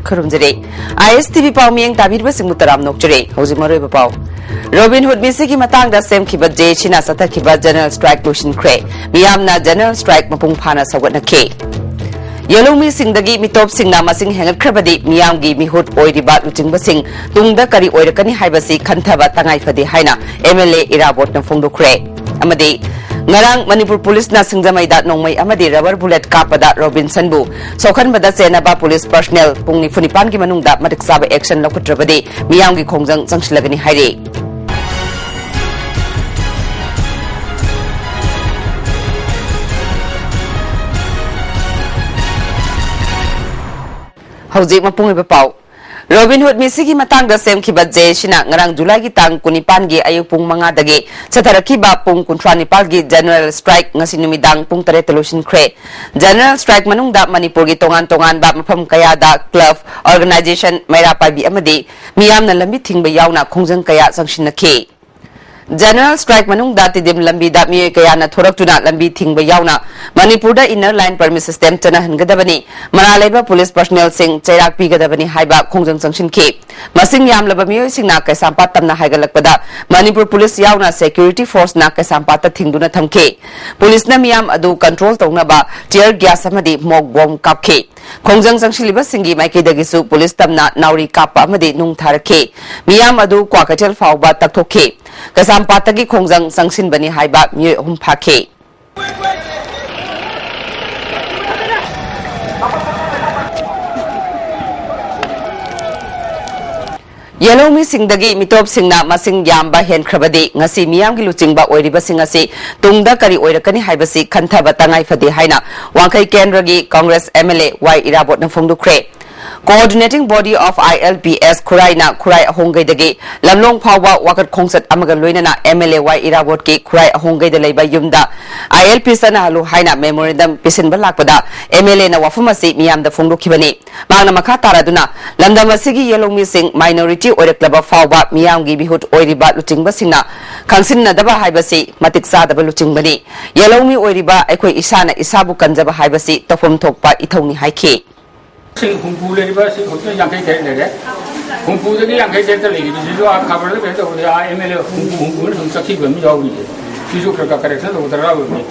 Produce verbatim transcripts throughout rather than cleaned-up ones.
ꯈꯨꯔꯨꯝꯖꯔꯤ꯫ ꯑꯥꯏ ꯑꯦꯁ T V ꯄꯥꯎ ꯃꯤꯠꯌꯦꯡ ꯇꯥꯕꯤꯔꯤꯕꯁꯤꯡꯕꯨ ꯇꯔꯥꯝꯅ ꯑꯣꯛꯆꯔꯤ꯫ ꯍꯧꯖꯤꯛ ꯃꯔꯨꯑꯣꯏꯕ ꯄꯥꯎ꯫ ꯔꯣꯕꯤꯟꯍꯨꯗ ꯃꯤꯁꯤꯒꯤ ꯃꯇꯥꯡꯗ ꯁꯦꯝꯈꯤꯕ ꯖꯦ ꯑꯦ ꯁꯤꯅ ꯆꯠꯊꯈꯤꯕ ꯖꯦꯅꯔꯦꯜ ꯁ꯭ꯇ꯭ꯔꯥꯏꯛ ꯂꯣꯏꯁꯤꯟꯈ꯭ꯔꯦ꯫ ꯃꯤꯌꯥꯝꯅ ꯖꯦꯅꯔꯦꯜ ꯁ꯭ꯇ꯭ꯔꯥꯏꯛ ꯃꯄꯨꯡ ꯐꯥꯅ ꯁꯧꯒꯠꯅꯈꯤ꯫ ꯌꯦꯜꯍꯧꯃꯤꯁꯤꯡꯗꯒꯤ ꯃꯤꯇꯣꯞꯁꯤꯡꯅ ꯃꯁꯤꯡ ꯍꯦꯟꯒꯠꯈ꯭ꯔꯕꯗꯤ ꯃꯤꯌꯥꯝꯒꯤ ꯃꯤꯍꯨꯠ ꯑꯣꯏꯔꯤꯕ ꯂꯨꯆꯤꯡꯕꯁꯤꯡ ꯇꯨꯡꯗ ꯀꯔꯤ ꯑꯣꯏꯔꯛꯀꯅꯤ ꯍꯥꯏꯕꯁꯤ ꯈꯟꯊꯕ ꯇꯉꯥꯏ ꯐꯗꯦ ꯍꯥꯏꯅ ꯑꯦꯝ ꯑꯦꯜ ꯑꯦ ꯏꯔꯥꯕꯣꯠꯅ ꯐꯣꯡꯗꯣꯛꯈ꯭ꯔꯦ꯫ ꯑꯃꯗꯤ ꯉꯔꯥꯡ ꯃꯅꯤꯄꯨꯔ ꯄꯨꯂꯤꯁꯅ ꯁꯤꯡꯖꯃꯩꯗ ꯅꯣꯡꯃꯩ ꯑꯃꯗꯤ ꯔꯕꯔ ꯕꯨꯂꯦꯠ ꯀꯥꯞꯄꯗ ꯔꯣꯕꯤꯟꯁꯟꯕꯨ ꯁꯣꯛꯍꯟꯕꯗ ꯆꯦꯟꯅꯕ ꯄꯨꯂꯤꯁ ꯄꯔꯁꯅꯦꯜ ꯄꯨꯡ ꯅꯤꯐꯨ ꯅꯤꯄꯥꯟꯒꯤ ꯃꯅꯨꯡꯗ ꯃꯇꯤꯛ ꯆꯥꯕ ꯑꯦꯛꯁꯟ ꯂꯧꯈꯠꯇ꯭ꯔꯕꯗꯤ ꯃꯤꯌꯥꯝꯒꯤ ꯈꯣꯡꯖꯪ ꯆꯪꯁꯤꯜꯂꯒꯅꯤ ꯍꯥꯏꯔꯤ꯫ ꯍꯧꯖꯤꯛ ꯃꯄꯨꯡ ꯑꯣꯏꯕ ꯄꯥꯎ꯫ ꯔꯣꯕꯤꯟꯍꯨꯗ ꯃꯤꯁꯤꯒꯤ ꯃꯇꯥꯡꯗ ꯁꯦꯝꯈꯤꯕ ꯖꯦ ꯑꯦ ꯁꯤꯅ ꯉꯔꯥꯡ ꯖꯨꯂꯥꯏꯒꯤ ꯇꯥꯡ ꯀꯨꯟꯅꯤꯄꯥꯟꯒꯤ ꯑꯌꯨꯛ ꯄꯨꯡ ꯃꯉꯥꯗꯒꯤ ꯆꯠꯊꯔꯛꯈꯤꯕ ꯄꯨꯡ ꯀꯨꯟꯊ꯭ꯔꯥ ꯅꯤꯄꯥꯜꯒꯤ ꯖꯦꯅꯔꯦꯜ ꯁ꯭ꯇ꯭ꯔꯥꯏꯛ ꯉꯁꯤ ꯅꯨꯃꯤꯗꯥꯡ ꯄꯨꯡ ꯇꯔꯦꯠꯇ ꯂꯣꯏꯁꯤꯟꯈ꯭ꯔꯦ꯫ ꯖꯦꯅꯔꯦꯜ ꯁ꯭ꯇ꯭ꯔꯥꯏꯛ ꯃꯅꯨꯡꯗ ꯃꯅꯤꯄꯨꯔꯒꯤ ꯇꯣꯉꯥꯟ ꯇꯣꯉꯥꯟꯕ ꯃꯐꯝ ꯀꯌꯥꯗ ꯀ꯭ꯂꯕ, ꯑꯣꯔꯒꯅꯥꯏꯖꯦꯁꯟ, ꯃꯩꯔꯥ ꯄꯥꯏꯕꯤ ꯑꯃꯗꯤ ꯃꯤꯌꯥꯝꯅ ꯂꯝꯕꯤ ꯊꯤꯡꯕ ꯌꯥꯎꯅ ꯈꯣꯡꯖꯪ ꯀꯌꯥ ꯆꯪꯁꯤꯟꯅꯈꯤ꯫ ꯖꯦꯅꯔꯦꯜ ꯁ꯭ꯇ꯭ꯔꯥꯏꯛ ꯃꯅꯨꯡꯗ ꯇꯤꯗꯤꯝ ꯂꯝꯕꯤꯗ ꯃꯤꯑꯣꯏ ꯀꯌꯥꯅ ꯊꯣꯔꯛꯇꯨꯅ ꯂꯝꯕꯤ ꯊꯤꯡꯕ ꯌꯥꯎꯅ ꯃꯅꯤꯄꯨꯔꯗ ꯏꯟꯅꯔ ꯂꯥꯏꯟ ꯄꯔꯃꯤꯠ ꯁꯤꯁꯇꯦꯝ ꯆꯠꯅꯍꯟꯒꯗꯕꯅꯤ, ꯃꯔꯥꯜ ꯂꯩꯕ ꯄꯨꯂꯤꯁ ꯄꯔꯁꯅꯦꯜꯁꯤꯡ ꯆꯩꯔꯥꯛ ꯄꯤꯒꯗꯕꯅꯤ ꯍꯥꯏꯕ ꯈꯣꯡꯖꯪ ꯆꯪꯁꯤꯟꯈꯤ꯫ ꯃꯁꯤꯡ ꯌꯥꯝꯂꯕ ꯃꯤꯑꯣꯏꯁꯤꯡꯅ ꯀꯩꯁꯥꯝꯄꯥꯠ ꯇꯝꯅ ꯍꯥꯏꯒꯠꯂꯛꯄꯗ ꯃꯅꯤꯄꯨꯔ ꯄꯨꯂꯤꯁ ꯌꯥꯎꯅ ꯁꯦꯀ꯭ꯌꯨꯔꯤꯇꯤ ꯐꯣꯔꯁꯅ ꯀꯩꯁꯥꯝꯄꯥꯠꯇ ꯊꯤꯡꯗꯨꯅ ꯊꯝꯈꯤ꯫ ꯄꯨꯂꯤꯁꯅ ꯃꯤꯌꯥꯝ ꯑꯗꯨ ꯀꯟꯇ꯭ꯔꯣꯜ ꯇꯧꯅꯕ ꯇꯤꯌꯔ ꯒ꯭ꯌꯥꯁ ꯑꯃꯗꯤ ꯃꯣꯛ ꯕꯣꯝ ꯀꯥꯞꯈꯤ꯫ ꯈꯣꯡꯖꯪ ꯆꯪꯁꯤꯜꯂꯤꯕꯁꯤꯡꯒꯤ ꯃꯥꯏꯀꯩꯗꯒꯤꯁꯨ ꯄꯨꯂꯤꯁ ꯇꯝꯅ ꯅꯥꯎꯔꯤ ꯀꯥꯞꯄ ꯑꯃꯗꯤ ꯅꯨꯡ ꯊꯥꯔꯛꯈꯤ꯫ ꯃꯤꯌꯥꯝ ꯑꯗꯨ ꯀ꯭ꯋꯥꯀꯩꯊꯦꯜ ꯐꯥꯎꯕ ꯇꯛꯊꯣꯛꯈꯤ꯫ ꯀꯩꯁꯥꯝꯄꯥꯠꯇꯒꯤ ꯈꯣꯡꯖꯪ ꯆꯪꯁꯤꯟꯕꯅꯤ ꯍꯥꯏꯕ ꯃꯤꯑꯣꯏ ꯑꯍꯨꯝ ꯐꯥꯈꯤ꯫ ꯌꯦꯜꯍꯧꯃꯤꯁꯤꯡꯗꯒꯤ ꯃꯤꯇꯣꯞꯁꯤꯡꯅ ꯃꯁꯤꯡ ꯌꯥꯝꯕ ꯍꯦꯟꯈ꯭ꯔꯕꯗꯤ ꯉꯁꯤ ꯃꯤꯌꯥꯝꯒꯤ ꯂꯨꯆꯤꯡꯕ ꯑꯣꯏꯔꯤꯕꯁꯤꯡ ꯑꯁꯤ ꯇꯨꯡꯗ ꯀꯔꯤ ꯑꯣꯏꯔꯛꯀꯅꯤ ꯍꯥꯏꯕꯁꯤ ꯈꯟꯊꯕ ꯇꯉꯥꯏ ꯐꯗꯦ ꯍꯥꯏꯅ ꯋꯥꯡꯈꯩ ꯀꯦꯟꯗ꯭ꯔꯒꯤ Congress M L A Y ꯏꯔꯥꯕꯣꯠꯅ ꯐꯣꯡꯗꯣꯛꯈ꯭ꯔꯦ꯫ Coordinating Body of I L P S ꯈꯨꯔꯥꯏꯅ ꯈꯨꯔꯥꯏ ꯑꯍꯣꯡꯒꯩꯗꯒꯤ ꯂꯝꯂꯣꯡ ꯐꯥꯎꯕ ꯋꯥꯀꯠ ꯈꯣꯡꯆꯠ ꯑꯃꯒ ꯂꯣꯏꯅꯅ ꯑꯦꯝ ꯑꯦꯜ ꯑꯦ ꯋꯥꯏ ꯏꯔꯥꯕꯣꯠꯀꯤ ꯈꯨꯔꯥꯏ ꯑꯍꯣꯡꯒꯩꯗ ꯂꯩꯕ ꯌꯨꯝꯗ ꯑꯥꯏ ꯑꯦꯜ ꯄꯤ ꯆꯠꯅꯍꯜꯂꯨ ꯍꯥꯏꯅ ꯃꯦꯃꯣꯔꯦꯟꯗꯝ ꯄꯤꯁꯤꯟꯕ ꯂꯥꯛꯄꯗ ꯑꯦꯝ ꯑꯦꯜ ꯑꯦꯅ ꯋꯥꯐꯝ ꯑꯁꯤ ꯃꯤꯌꯥꯝꯗ ꯐꯣꯡꯗꯣꯛꯈꯤꯕꯅꯤ꯫ ꯃꯍꯥꯛꯅ ꯃꯈꯥ ꯇꯥꯔꯗꯨꯅ ꯂꯝꯗꯝ ꯑꯁꯤꯒꯤ ꯌꯦꯜꯍꯧꯃꯤꯁꯤꯡ ꯃꯥꯏꯅꯣꯔꯤꯇꯤ ꯑꯣꯏꯔꯛꯂꯕ ꯐꯥꯎꯕ ꯃꯤꯌꯥꯝꯒꯤ ꯃꯤꯍꯨꯠ ꯑꯣꯏꯔꯤꯕ ꯂꯨꯆꯤꯡꯕꯁꯤꯡꯅ ꯈꯪꯁꯤꯟꯅꯗꯕ ꯍꯥꯏꯕꯁꯤ ꯃꯇꯤꯛ ꯆꯥꯗꯕ ꯂꯨꯆꯤꯡꯕꯅꯤ꯫ ꯌꯦꯜꯍꯧꯃꯤ ꯑꯣꯏꯔꯤꯕ ꯑꯩꯈꯣꯏ ꯏꯁꯥꯅ ꯏꯁꯥꯕꯨ ꯀꯟꯖꯕ ꯍꯥꯏꯕꯁꯤ ꯇꯧꯐꯝ ꯊꯣꯛꯄ ꯏꯊꯧꯅꯤ ꯍꯥꯏꯈꯤ꯫ ꯁꯤꯡ ꯍꯨꯝꯐꯨ ꯂꯩꯔꯤꯕ ꯁꯤ ꯍꯧꯖꯤꯛ ꯌꯥꯡꯈꯩ ꯇꯔꯦꯠ ꯂꯩꯔꯦ꯫ ꯍꯨꯝꯐꯨꯗꯒꯤ ꯌꯥꯡꯈꯩ ꯇꯔꯦꯠꯇ ꯂꯩꯔꯤꯕꯁꯤꯁꯨ ꯑꯥ ꯈꯕꯔꯗ ꯀꯩꯅꯣ ꯇꯧꯕꯗ ꯑꯥ ꯑꯦꯝ ꯑꯦꯜ ꯑꯦ ꯍꯨꯝꯐꯨ ꯍꯨꯝꯐꯨꯅ ꯁꯨꯝ ꯆꯠꯈꯤꯕ ꯑꯃ ꯌꯥꯎꯔꯤꯁꯦ꯫ ꯁꯤꯁꯨ ꯈꯔ ꯈꯔ ꯀꯔꯦꯛꯁꯟ ꯇꯧꯕ ꯗꯔꯀꯥꯔ ꯑꯣꯏꯕꯅꯤ꯫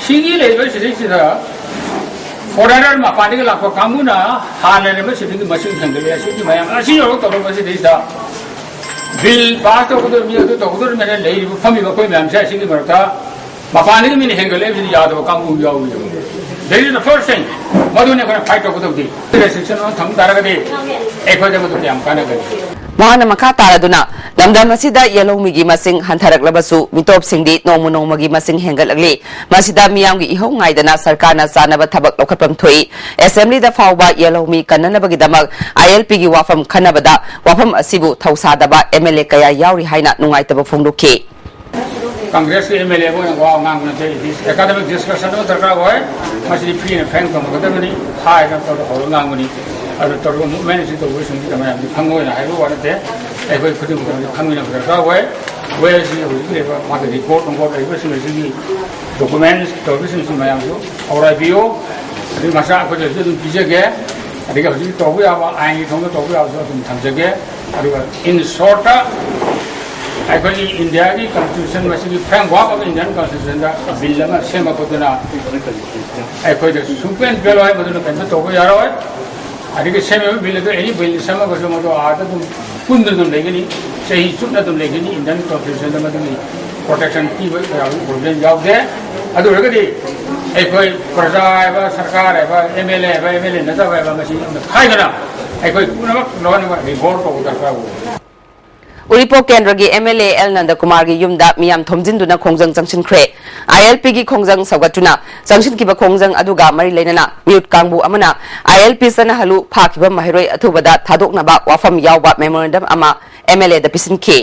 ꯁꯤꯒꯤ ꯂꯩꯔꯤꯕ ꯁꯤꯗꯩꯁꯤꯗ ꯐꯣꯔꯦꯅꯔ ꯃꯄꯥꯟꯗꯒꯤ ꯂꯥꯛꯄ ꯀꯥꯡꯕꯨꯅ ꯍꯥꯟꯅ ꯂꯩꯔꯝꯕ ꯁꯤꯗꯒꯤ ꯃꯁꯤꯡ ꯍꯦꯟꯒꯠꯂꯦ꯫ ꯑꯁꯤꯒꯤ ꯃꯌꯥꯝ ꯑꯁꯤ ꯌꯧꯔꯛꯇꯧꯔꯕ ꯁꯤꯗꯩꯁꯤꯗ ꯕꯤꯜ ꯄꯥꯁ ꯇꯧꯒꯗꯧꯔꯤꯕꯅꯤ, ꯑꯗꯨ ꯇꯧꯒꯗꯧꯔꯤꯕꯅꯤꯅ ꯂꯩꯔꯤꯕ ꯐꯝꯃꯤꯕ ꯑꯩꯈꯣꯏ ꯃꯌꯥꯝꯁꯦ ꯑꯁꯤꯒꯤ ꯃꯔꯛꯇ ꯃꯄꯥꯟꯗꯒꯤ ꯃꯤꯅ ꯍꯦꯟꯒꯠꯂꯛꯏꯕꯁꯤꯗꯤ ꯌꯥꯗꯕ ꯀꯥꯡꯕꯨ ꯌꯥꯎꯔꯤꯕ꯫ This is the first thing. ꯃꯗꯨꯅꯤ ꯑꯩꯈꯣꯏꯅ ꯐꯥꯏꯠ ꯇꯧꯒꯗꯕꯗꯤ꯫ ꯔꯦꯁꯇ꯭ꯔꯤꯛꯁꯟ ꯑꯃ ꯊꯝ ꯇꯥꯔꯒꯗꯤ ꯑꯩꯈꯣꯏꯗ ꯃꯗꯨ ꯀꯌꯥꯝ ꯀꯥꯟꯅꯒꯅꯤ? ꯃꯍꯥꯛꯅ ꯃꯈꯥ ꯇꯥꯔꯗꯨꯅ, ꯂꯝꯗꯝ ꯑꯁꯤꯗ ꯌꯦꯜꯍꯧꯃꯤꯒꯤ ꯃꯁꯤꯡ ꯍꯟꯊꯔꯛꯂꯕꯁꯨ, ꯃꯤꯇꯣꯞꯁꯤꯡꯗꯤ ꯅꯣꯡꯃ ꯅꯣꯡꯃꯒꯤ ꯃꯁꯤꯡ ꯍꯦꯟꯒꯠꯂꯛꯂꯤ꯫ ꯃꯁꯤꯗ ꯃꯤꯌꯥꯝꯒꯤ ꯏꯍꯧ ꯉꯥꯏꯗꯅ ꯁꯔꯀꯥꯔꯅ ꯆꯥꯅꯕ ꯊꯕꯛ ꯂꯧꯈꯠꯐꯝ ꯊꯣꯛꯏ꯫ ꯑꯦꯁꯦꯝꯕ꯭ꯂꯤꯗ ꯐꯥꯎꯕ ꯌꯦꯜꯍꯧꯃꯤ ꯀꯟꯅꯅꯕꯒꯤꯗꯃꯛ ꯑꯥꯏ ꯑꯦꯜ ꯄꯤꯒꯤ ꯋꯥꯐꯝ ꯈꯟꯅꯕꯗ ꯋꯥꯐꯝ ꯑꯁꯤꯕꯨ ꯊꯧꯁꯥꯗꯕ ꯑꯦꯝ ꯑꯦꯜ ꯑꯦ ꯀꯌꯥ ꯌꯥꯎꯔꯤ ꯍꯥꯏꯅ ꯅꯨꯡꯉꯥꯏꯇꯕ ꯐꯣꯡꯗꯣꯛꯈꯤ꯫ ꯀꯪꯒ꯭ꯔꯦꯁꯀꯤ ꯑꯦꯝ ꯑꯦꯜ ꯑꯦ ꯑꯃ ꯑꯣꯏꯅ ꯋꯥ ꯉꯥꯡꯕ ꯅꯠꯇꯦ꯫ It is academic discussion ꯑꯃ ꯗꯔꯀꯥꯔ ꯑꯣꯏ꯫ ꯃꯁꯤꯗꯤ free and frank ꯇꯧꯅꯒꯗꯕꯅꯤ꯫ ꯍꯥꯏꯗꯅ ꯇꯧꯔ ꯍꯧꯔꯒ ꯉꯥꯡꯕꯅꯤ꯫ ꯑꯗꯨ ꯇꯧꯔꯒ ꯃꯨꯞꯃꯦꯟ ꯑꯁꯤ ꯇꯧꯕꯁꯤꯡꯁꯤꯗ ꯃꯌꯥꯝꯁꯤ ꯈꯪꯕ ꯑꯣꯏꯅ ꯍꯥꯏꯕ ꯋꯥ ꯅꯠꯇꯦ꯫ ꯑꯩꯈꯣꯏ ꯈꯨꯗꯤꯡꯃꯛ ꯈꯪꯃꯤꯟꯅꯕ ꯗꯔꯀꯥꯔ ꯑꯣꯏ꯫ ꯋꯦꯜꯁꯤ ꯍꯧꯖꯤꯛ ꯂꯩꯕ ꯃꯥꯒꯤ ꯔꯤꯄꯣꯔꯠ ꯅꯨꯡꯄꯣꯔꯠ ꯂꯩꯕꯁꯤꯡ ꯑꯁꯤꯒꯤ ꯗꯣꯀꯨꯃꯦꯟꯁ ꯇꯧꯔꯤꯕꯁꯤꯡꯁꯤ ꯃꯌꯥꯝꯁꯨ ꯍꯧꯔꯥꯏꯕꯤꯌꯨ꯫ ꯑꯗꯒꯤ ꯃꯁꯥ ꯑꯩꯈꯣꯏꯗꯁꯨ ꯑꯗꯨꯝ ꯄꯤꯖꯒꯦ꯫ ꯑꯗꯒꯤ ꯍꯧꯖꯤꯛ ꯇꯧꯕ ꯌꯥꯕ ꯑꯥꯏꯟꯒꯤ ꯊꯣꯡꯗ ꯇꯧꯕ ꯌꯥꯕꯁꯨ ꯑꯗꯨꯝ ꯊꯝꯖꯒꯦ꯫ ꯑꯗꯨꯒ in short, ꯑꯩꯈꯣꯏꯒꯤ ꯏꯟꯗꯤꯌꯥꯒꯤ ꯀꯟꯁꯇꯤꯇ꯭ꯌꯨꯁꯟ ꯃꯁꯤꯒꯤ framework of Indian constitutionꯗ ꯕꯤꯜ ꯑꯃ ꯁꯦꯝꯃꯛꯄꯗꯨꯅ ꯑꯩꯈꯣꯏꯗ ꯁꯨꯡꯄꯦꯟ ꯄꯦꯜꯂꯣꯏ, ꯃꯗꯨꯅ ꯀꯩꯝꯇ ꯇꯧꯕ ꯌꯥꯔꯣꯏ꯫ ꯑꯗꯒꯤ ꯁꯦꯝꯃꯤꯕ ꯕꯤꯜ ꯑꯗꯨ ꯑꯦꯅꯤ ꯕꯤꯜ ꯁꯦꯝꯃꯒꯁꯨ ꯃꯗꯨ ꯑꯥꯗ ꯑꯗꯨꯝ ꯄꯨꯟꯗꯨꯅ ꯑꯗꯨꯝ ꯂꯩꯒꯅꯤ, ꯆꯍꯤ ꯆꯨꯞꯅ ꯑꯗꯨꯝ ꯂꯩꯒꯅꯤ꯫ ꯏꯟꯗꯤꯌꯟ ꯀꯟꯁꯇꯤꯇ꯭ꯌꯨꯁꯟꯗ ꯃꯗꯨꯒꯤ ꯄ꯭ꯔꯣꯇꯦꯛꯁꯟ ꯄꯤꯕ ꯀꯌꯥꯒꯤ ꯄ꯭ꯔꯣꯕ꯭ꯂꯦꯝ ꯌꯥꯎꯗꯦ꯫ ꯑꯗꯨ ꯑꯣꯏꯔꯒꯗꯤ ꯑꯩꯈꯣꯏ ꯄ꯭ꯔꯖꯥ ꯍꯥꯏꯕ, ꯁꯔꯀꯥꯔ ꯍꯥꯏꯕ, ꯑꯦꯝ ꯑꯦꯜ ꯑꯦ ꯍꯥꯏꯕ, ꯑꯦꯝ ꯑꯦꯜ ꯑꯦ ꯅꯠꯇꯕ ꯍꯥꯏꯕ ꯃꯁꯤ ꯌꯥꯝꯅ ꯈꯥꯏꯗꯅ ꯑꯩꯈꯣꯏ ꯄꯨꯝꯅꯃꯛ ꯂꯣꯏꯅꯃꯛ ꯔꯤꯚꯣꯜꯠ ꯇꯧꯕ ꯗꯔꯀꯥꯔ ꯑꯣꯏ꯫ ꯎꯔꯤꯄꯣꯛ ꯀꯦꯟꯗ꯭ꯔꯒꯤ ꯑꯦꯝ ꯑꯦꯜ ꯑꯦ ꯑꯦꯜ ꯅꯟꯗꯀꯨꯃꯥꯔꯒꯤ ꯌꯨꯝꯗ ꯃꯤꯌꯥꯝ ꯊꯣꯝꯖꯤꯟꯗꯨꯅ ꯈꯣꯡꯖꯪ ꯆꯪꯁꯤꯟꯈ꯭ꯔꯦ꯫ ꯑꯥꯏ ꯑꯦꯜ ꯄꯤꯒꯤ ꯈꯣꯡꯖꯪ ꯁꯧꯒꯠꯇꯨꯅ ꯆꯪꯁꯤꯟꯈꯤꯕ ꯈꯣꯡꯖꯪ ꯑꯗꯨꯒ ꯃꯔꯤ ꯂꯩꯅꯅ ꯃꯤꯍꯨꯠ ꯀꯥꯡꯕꯨ ꯑꯃꯅ ꯑꯥꯏ ꯑꯦꯜ ꯄꯤ ꯆꯠꯅꯍꯜꯂꯨ, ꯐꯥꯈꯤꯕ ꯃꯍꯩꯔꯣꯏ ꯑꯊꯨꯕꯗ ꯊꯥꯗꯣꯛꯅꯕ ꯋꯥꯐꯝ ꯌꯥꯎꯕ ꯃꯦꯃꯣꯔꯦꯟꯗꯝ ꯑꯃ ꯑꯦꯝ ꯑꯦꯜ ꯑꯦꯗ ꯄꯤꯁꯤꯟꯈꯤ꯫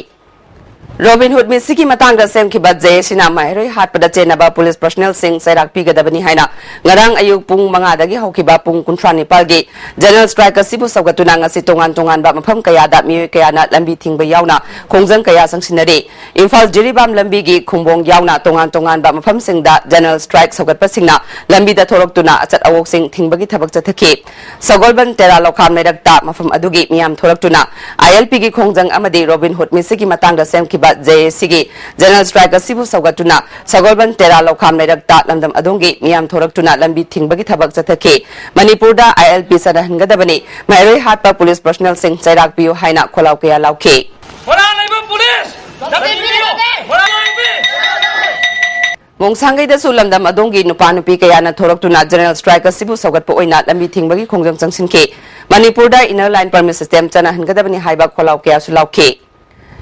ꯔꯣꯕꯤꯟ ꯍꯨꯗ ꯃꯤꯠꯁꯤꯒꯤ ꯃꯇꯥꯡꯗ ꯁꯦꯝꯈꯤꯕ ꯖꯦ ꯑꯦ ꯁꯤꯅ ꯃꯍꯩꯔꯣꯏ ꯍꯥꯠꯄꯗ ꯆꯦꯟꯅꯕ ꯄꯨꯂꯤꯁ ꯄꯔꯁꯣꯅꯦꯜꯁꯤꯡ ꯆꯩꯔꯥꯛ ꯄꯤꯒꯗꯕꯅꯤ ꯍꯥꯏꯅ ꯉꯔꯥꯡ ꯑꯌꯨꯛ ꯄꯨꯡ ꯃꯉꯥꯗꯒꯤ ꯍꯧꯈꯤꯕ ꯄꯨꯡ ꯀꯨꯟꯊ꯭ꯔꯥ ꯅꯤꯄꯥꯜꯒꯤ ꯖꯦꯅꯔꯦꯜ ꯁ꯭ꯇ꯭ꯔꯥꯏꯛ ꯑꯁꯤꯕꯨ ꯁꯧꯒꯠꯇꯨꯅ ꯉꯁꯤ ꯇꯣꯉꯥꯟ ꯇꯣꯉꯥꯟꯕ ꯃꯐꯝ ꯀꯌꯥꯗ ꯃꯤꯑꯣꯏ ꯀꯌꯥꯅ ꯂꯝꯕꯤ ꯊꯤꯡꯕ ꯌꯥꯎꯅ ꯈꯣꯡꯖꯪ ꯀꯌꯥ ꯆꯪꯁꯤꯟꯅꯔꯤ꯫ ꯏꯝꯐꯥꯜ ꯖꯤꯔꯤꯕꯥꯝ ꯂꯝꯕꯤꯒꯤ ꯈꯨꯝꯕꯣꯡ ꯌꯥꯎꯅ ꯇꯣꯉꯥꯟ ꯇꯣꯉꯥꯟꯕ ꯃꯐꯝꯁꯤꯡꯗ ꯖꯦꯅꯔꯦꯜ ꯁ꯭ꯇ꯭ꯔꯥꯏꯛ ꯁꯧꯒꯠꯄꯁꯤꯡꯅ ꯂꯝꯕꯤꯗ ꯊꯣꯛꯂꯛꯇꯨꯅ ꯑꯆꯠ ꯑꯋꯣꯛꯁꯤꯡ ꯊꯤꯡꯕꯒꯤ ꯊꯕꯛ ꯆꯠꯊꯈꯤ꯫ ꯁꯒꯣꯜꯕꯟ ꯇꯦꯔꯥ ꯂꯧꯈꯥꯝ ꯂꯩꯔꯛꯇ ꯃꯐꯝ ꯑꯗꯨꯒꯤ ꯃꯤꯌꯥꯝ ꯊꯣꯛꯂꯛꯇꯨꯅ ꯑꯥꯏ ꯑꯦꯜ ꯄꯤꯒꯤ ꯈꯣꯡꯖꯪ ꯑꯃꯗꯤ ꯔꯣꯕꯤꯟ ꯍꯨꯗ ꯃꯤꯠꯁꯤꯒꯤ ꯃꯇꯥꯡꯗ ꯁꯦꯝꯈꯤꯕ ꯖꯦ ꯑꯦ ꯁꯤꯒꯤ ꯖꯦꯅꯔꯦꯜ ꯁ꯭ꯇ꯭ꯔꯥꯏꯛ ꯑꯁꯤꯕꯨ ꯁꯧꯒꯠꯇꯨꯅ ꯁꯒꯣꯜꯕꯟ ꯇꯦꯔꯥ ꯂꯧꯈꯥꯝ ꯂꯩꯔꯛꯇ ꯂꯝꯗꯝ ꯑꯗꯣꯝꯒꯤ ꯃꯤꯌꯥꯝ ꯊꯣꯛꯂꯛꯇꯨꯅ ꯂꯝꯕꯤ ꯊꯤꯡꯕꯒꯤ ꯊꯕꯛ ꯆꯠꯊꯈꯤ꯫ ꯃꯅꯤꯄꯨꯔꯗ ꯑꯥꯏ ꯑꯦꯜ ꯄꯤ ꯆꯠꯅꯍꯟꯒꯗꯕꯅꯤ, ꯃꯍꯩꯔꯣꯏ ꯍꯥꯠꯄ ꯄꯨꯂꯤꯁ ꯄꯔꯁꯣꯅꯦꯜꯁꯤꯡ ꯆꯩꯔꯥꯛ ꯄꯤꯌꯨ ꯍꯥꯏꯅ ꯈꯣꯜꯂꯥꯎ ꯀꯌꯥ ꯂꯥꯎꯈꯤ꯫ ꯃꯣꯏꯔꯥꯡ ꯂꯩꯕ ꯄꯨꯂꯤꯁ! ꯃꯣꯏꯔꯥꯡ ꯂꯩꯕ! ꯃꯣꯡꯁꯥꯡꯒꯩꯗꯁꯨ ꯂꯝꯗꯝ ꯑꯗꯣꯝꯒꯤ ꯅꯨꯄꯥ ꯅꯨꯄꯤ ꯀꯌꯥꯅ ꯊꯣꯛꯂꯛꯇꯨꯅ ꯖꯦꯅꯔꯦꯜ ꯁ꯭ꯇ꯭ꯔꯥꯏꯛ ꯑꯁꯤꯕꯨ ꯁꯧꯒꯠꯄ ꯑꯣꯏꯅ ꯂꯝꯕꯤ ꯊꯤꯡꯕꯒꯤ ꯈꯣꯡꯖꯪ ꯆꯪꯁꯤꯟꯈꯤ꯫ ꯃꯅꯤꯄꯨꯔꯗ ꯏꯟꯅꯔ ꯂꯥꯏꯟ ꯄꯔꯃꯤꯠ ꯁꯤꯁꯇꯦꯝ ꯆꯠꯅꯍꯟꯒꯗꯕꯅꯤ ꯍꯥꯏꯕ ꯈꯣꯜꯂꯥꯎ ꯀꯌꯥꯁꯨ ꯂꯥꯎꯈꯤ꯫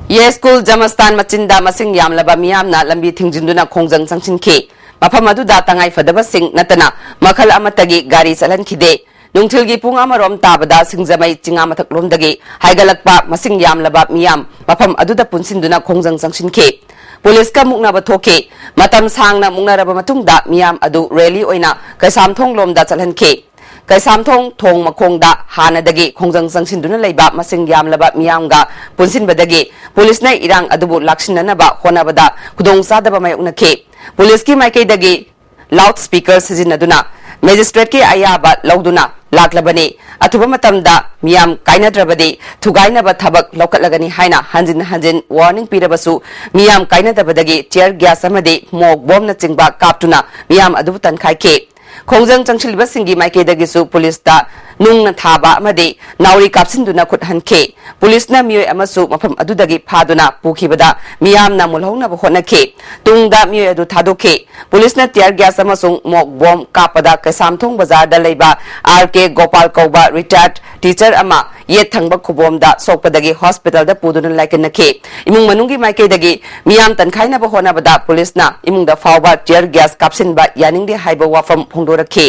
ꯌꯦꯁꯀꯨꯜ ꯖꯃꯁꯇꯥꯟ ꯃꯆꯤꯟꯗ ꯃꯁꯤꯡ ꯌꯥꯝꯂꯕ ꯃꯤꯌꯥꯝꯅ ꯂꯝꯕꯤ ꯊꯤꯡꯖꯤꯟꯗꯨꯅ ꯈꯣꯡꯖꯪ ꯆꯪꯁꯤꯟꯈꯤ꯫ ꯃꯐꯝ ꯑꯗꯨꯗ ꯇꯉꯥꯏ ꯐꯗꯕꯁꯤꯡ ꯅꯠꯇꯅ ꯃꯈꯜ ꯑꯃꯠꯇꯒꯤ ꯒꯥꯔꯤ ꯆꯠꯍꯟꯈꯤꯗꯦ꯫ ꯅꯨꯡꯊꯤꯜꯒꯤ ꯄꯨꯡ ꯑꯃꯔꯣꯝ ꯇꯥꯕꯗ ꯁꯤꯡꯖꯃꯩ ꯆꯤꯉꯥ ꯃꯊꯛꯂꯣꯝꯗꯒꯤ ꯍꯥꯏꯒꯠꯂꯛꯄ ꯃꯁꯤꯡ ꯌꯥꯝꯂꯕ ꯃꯤꯌꯥꯝ ꯃꯐꯝ ꯑꯗꯨꯗ ꯄꯨꯟꯁꯤꯟꯗꯨꯅ ꯈꯣꯡꯖꯪ ꯆꯪꯁꯤꯟꯈꯤ꯫ ꯄꯨꯂꯤꯁꯀ ꯃꯨꯛꯅꯕ ꯊꯣꯛꯈꯤ꯫ ꯃꯇꯝ ꯁꯥꯡꯅ ꯃꯨꯛꯅꯔꯕ ꯃꯇꯨꯡꯗ ꯃꯤꯌꯥꯝ ꯑꯗꯨ ꯔꯦꯂꯤ ꯑꯣꯏꯅ ꯀꯩꯁꯥꯝꯊꯣꯡ ꯂꯣꯝꯗ ꯆꯠꯍꯟꯈꯤ꯫ ꯀꯩꯁꯥꯝꯊꯣꯡ ꯊꯣꯡ ꯃꯈꯣꯡꯗ ꯍꯥꯟꯅꯗꯒꯤ ꯈꯣꯡꯖꯪ ꯆꯪꯁꯤꯟꯗꯨꯅ ꯂꯩꯕ ꯃꯁꯤꯡ ꯌꯥꯝꯂꯕ ꯃꯤꯌꯥꯝꯒ ꯄꯨꯟꯁꯤꯟꯕꯗꯒꯤ ꯄꯨꯂꯤꯁꯅ ꯏꯔꯥꯡ ꯑꯗꯨꯕꯨ ꯂꯥꯛꯁꯤꯟꯅꯅꯕ ꯍꯣꯠꯅꯕꯗ ꯈꯨꯗꯣꯡꯆꯥꯗꯕ ꯃꯥꯌꯣꯛꯅꯈꯤ꯫ ꯄꯨꯂꯤꯁꯀꯤ ꯃꯥꯏꯀꯩꯗꯒꯤ ꯂꯥꯎꯗ ꯁ꯭ꯄꯤꯀꯔ ꯁꯤꯖꯤꯟꯅꯗꯨꯅ ꯃꯦꯖꯤꯁꯇ꯭ꯔꯦꯠꯀꯤ ꯑꯌꯥꯕ ꯂꯧꯗꯨꯅ ꯂꯥꯛꯂꯕꯅꯤ꯫ ꯑꯊꯨꯕ ꯃꯇꯝꯗ ꯃꯤꯌꯥꯝ ꯀꯥꯏꯅꯗ꯭ꯔꯕꯗꯤ ꯊꯨꯒꯥꯏꯅꯕ ꯊꯕꯛ ꯂꯧꯈꯠꯂꯒꯅꯤ ꯍꯥꯏꯅ ꯍꯟꯖꯤꯟ ꯍꯟꯖꯤꯟ ꯋꯥꯔꯅꯤꯡ ꯄꯤꯔꯕꯁꯨ ꯃꯤꯌꯥꯝ ꯀꯥꯏꯅꯗꯕꯗꯒꯤ ꯇꯤꯌꯔ ꯒ꯭ꯌꯥꯁ ꯑꯃꯗꯤ ꯃꯣꯛ ꯕꯣꯝꯅꯆꯤꯡꯕ ꯀꯥꯞꯇꯨꯅ ꯃꯤꯌꯥꯝ ꯑꯗꯨꯕꯨ ꯇꯟꯈꯥꯏꯈꯤ꯫ ꯈꯣꯡꯖꯪ ꯆꯪꯁꯤꯜꯂꯤꯕꯁꯤꯡꯒꯤ ꯃꯥꯏꯀꯩꯗꯒꯤꯁꯨ ꯄꯨꯂꯤꯁꯇ ꯅꯨꯡꯅ ꯊꯥꯕ ꯑꯃꯗꯤ ꯅꯥꯎꯔꯤ ꯀꯥꯞꯁꯤꯟꯗꯨꯅ ꯈꯨꯠ ꯍꯟꯈꯤ꯫ ꯄꯨꯂꯤꯁꯅ ꯃꯤꯑꯣꯏ ꯑꯃꯁꯨ ꯃꯐꯝ ꯑꯗꯨꯗꯒꯤ ꯐꯥꯗꯨꯅ ꯄꯨꯈꯤꯕꯗ ꯃꯤꯌꯥꯝꯅ ꯃꯨꯜꯍꯧꯅꯕ ꯍꯣꯠꯅꯈꯤ꯫ ꯇꯨꯡꯗ ꯃꯤꯑꯣꯏ ꯑꯗꯨ ꯊꯥꯗꯣꯛꯈꯤ꯫ ꯄꯨꯂꯤꯁꯅ ꯇꯤꯌꯔ ꯒ꯭ꯌꯥꯁ ꯑꯃꯁꯨꯡ ꯃꯣꯛ ꯕꯣꯝ ꯀꯥꯞꯄꯗ ꯀꯩꯁꯥꯝꯊꯣꯡ ꯕꯖꯥꯔꯗ ꯂꯩꯕ ꯑꯥꯔ ꯀꯦ ꯒꯣꯄꯥꯜ ꯀꯧꯕ ꯔꯤꯇꯥꯌꯔꯗ ꯇꯤꯆꯔ ꯑꯃ ꯌꯦꯠ ꯊꯪꯕ ꯈꯨꯕꯣꯝꯗ ꯁꯣꯛꯄꯗꯒꯤ ꯍꯣꯁꯄꯤꯇꯥꯜꯗ ꯄꯨꯗꯨꯅ ꯂꯥꯏꯀꯠꯅꯈꯤ꯫ ꯏꯃꯨꯡ ꯃꯅꯨꯡꯒꯤ ꯃꯥꯏꯀꯩꯗꯒꯤ ꯃꯤꯌꯥꯝ ꯇꯟꯈꯥꯏꯅꯕ ꯍꯣꯠꯅꯕꯗ ꯄꯨꯂꯤꯁꯅ ꯏꯃꯨꯡꯗ ꯐꯥꯎꯕ ꯇꯤꯌꯔ ꯒ꯭ꯌꯥꯁ ꯀꯥꯞꯁꯤꯟꯕ ꯌꯥꯅꯤꯡꯗꯦ ꯍꯥꯏꯕ ꯋꯥꯐꯝ ꯐꯣꯡꯗꯣꯔꯛꯈꯤ꯫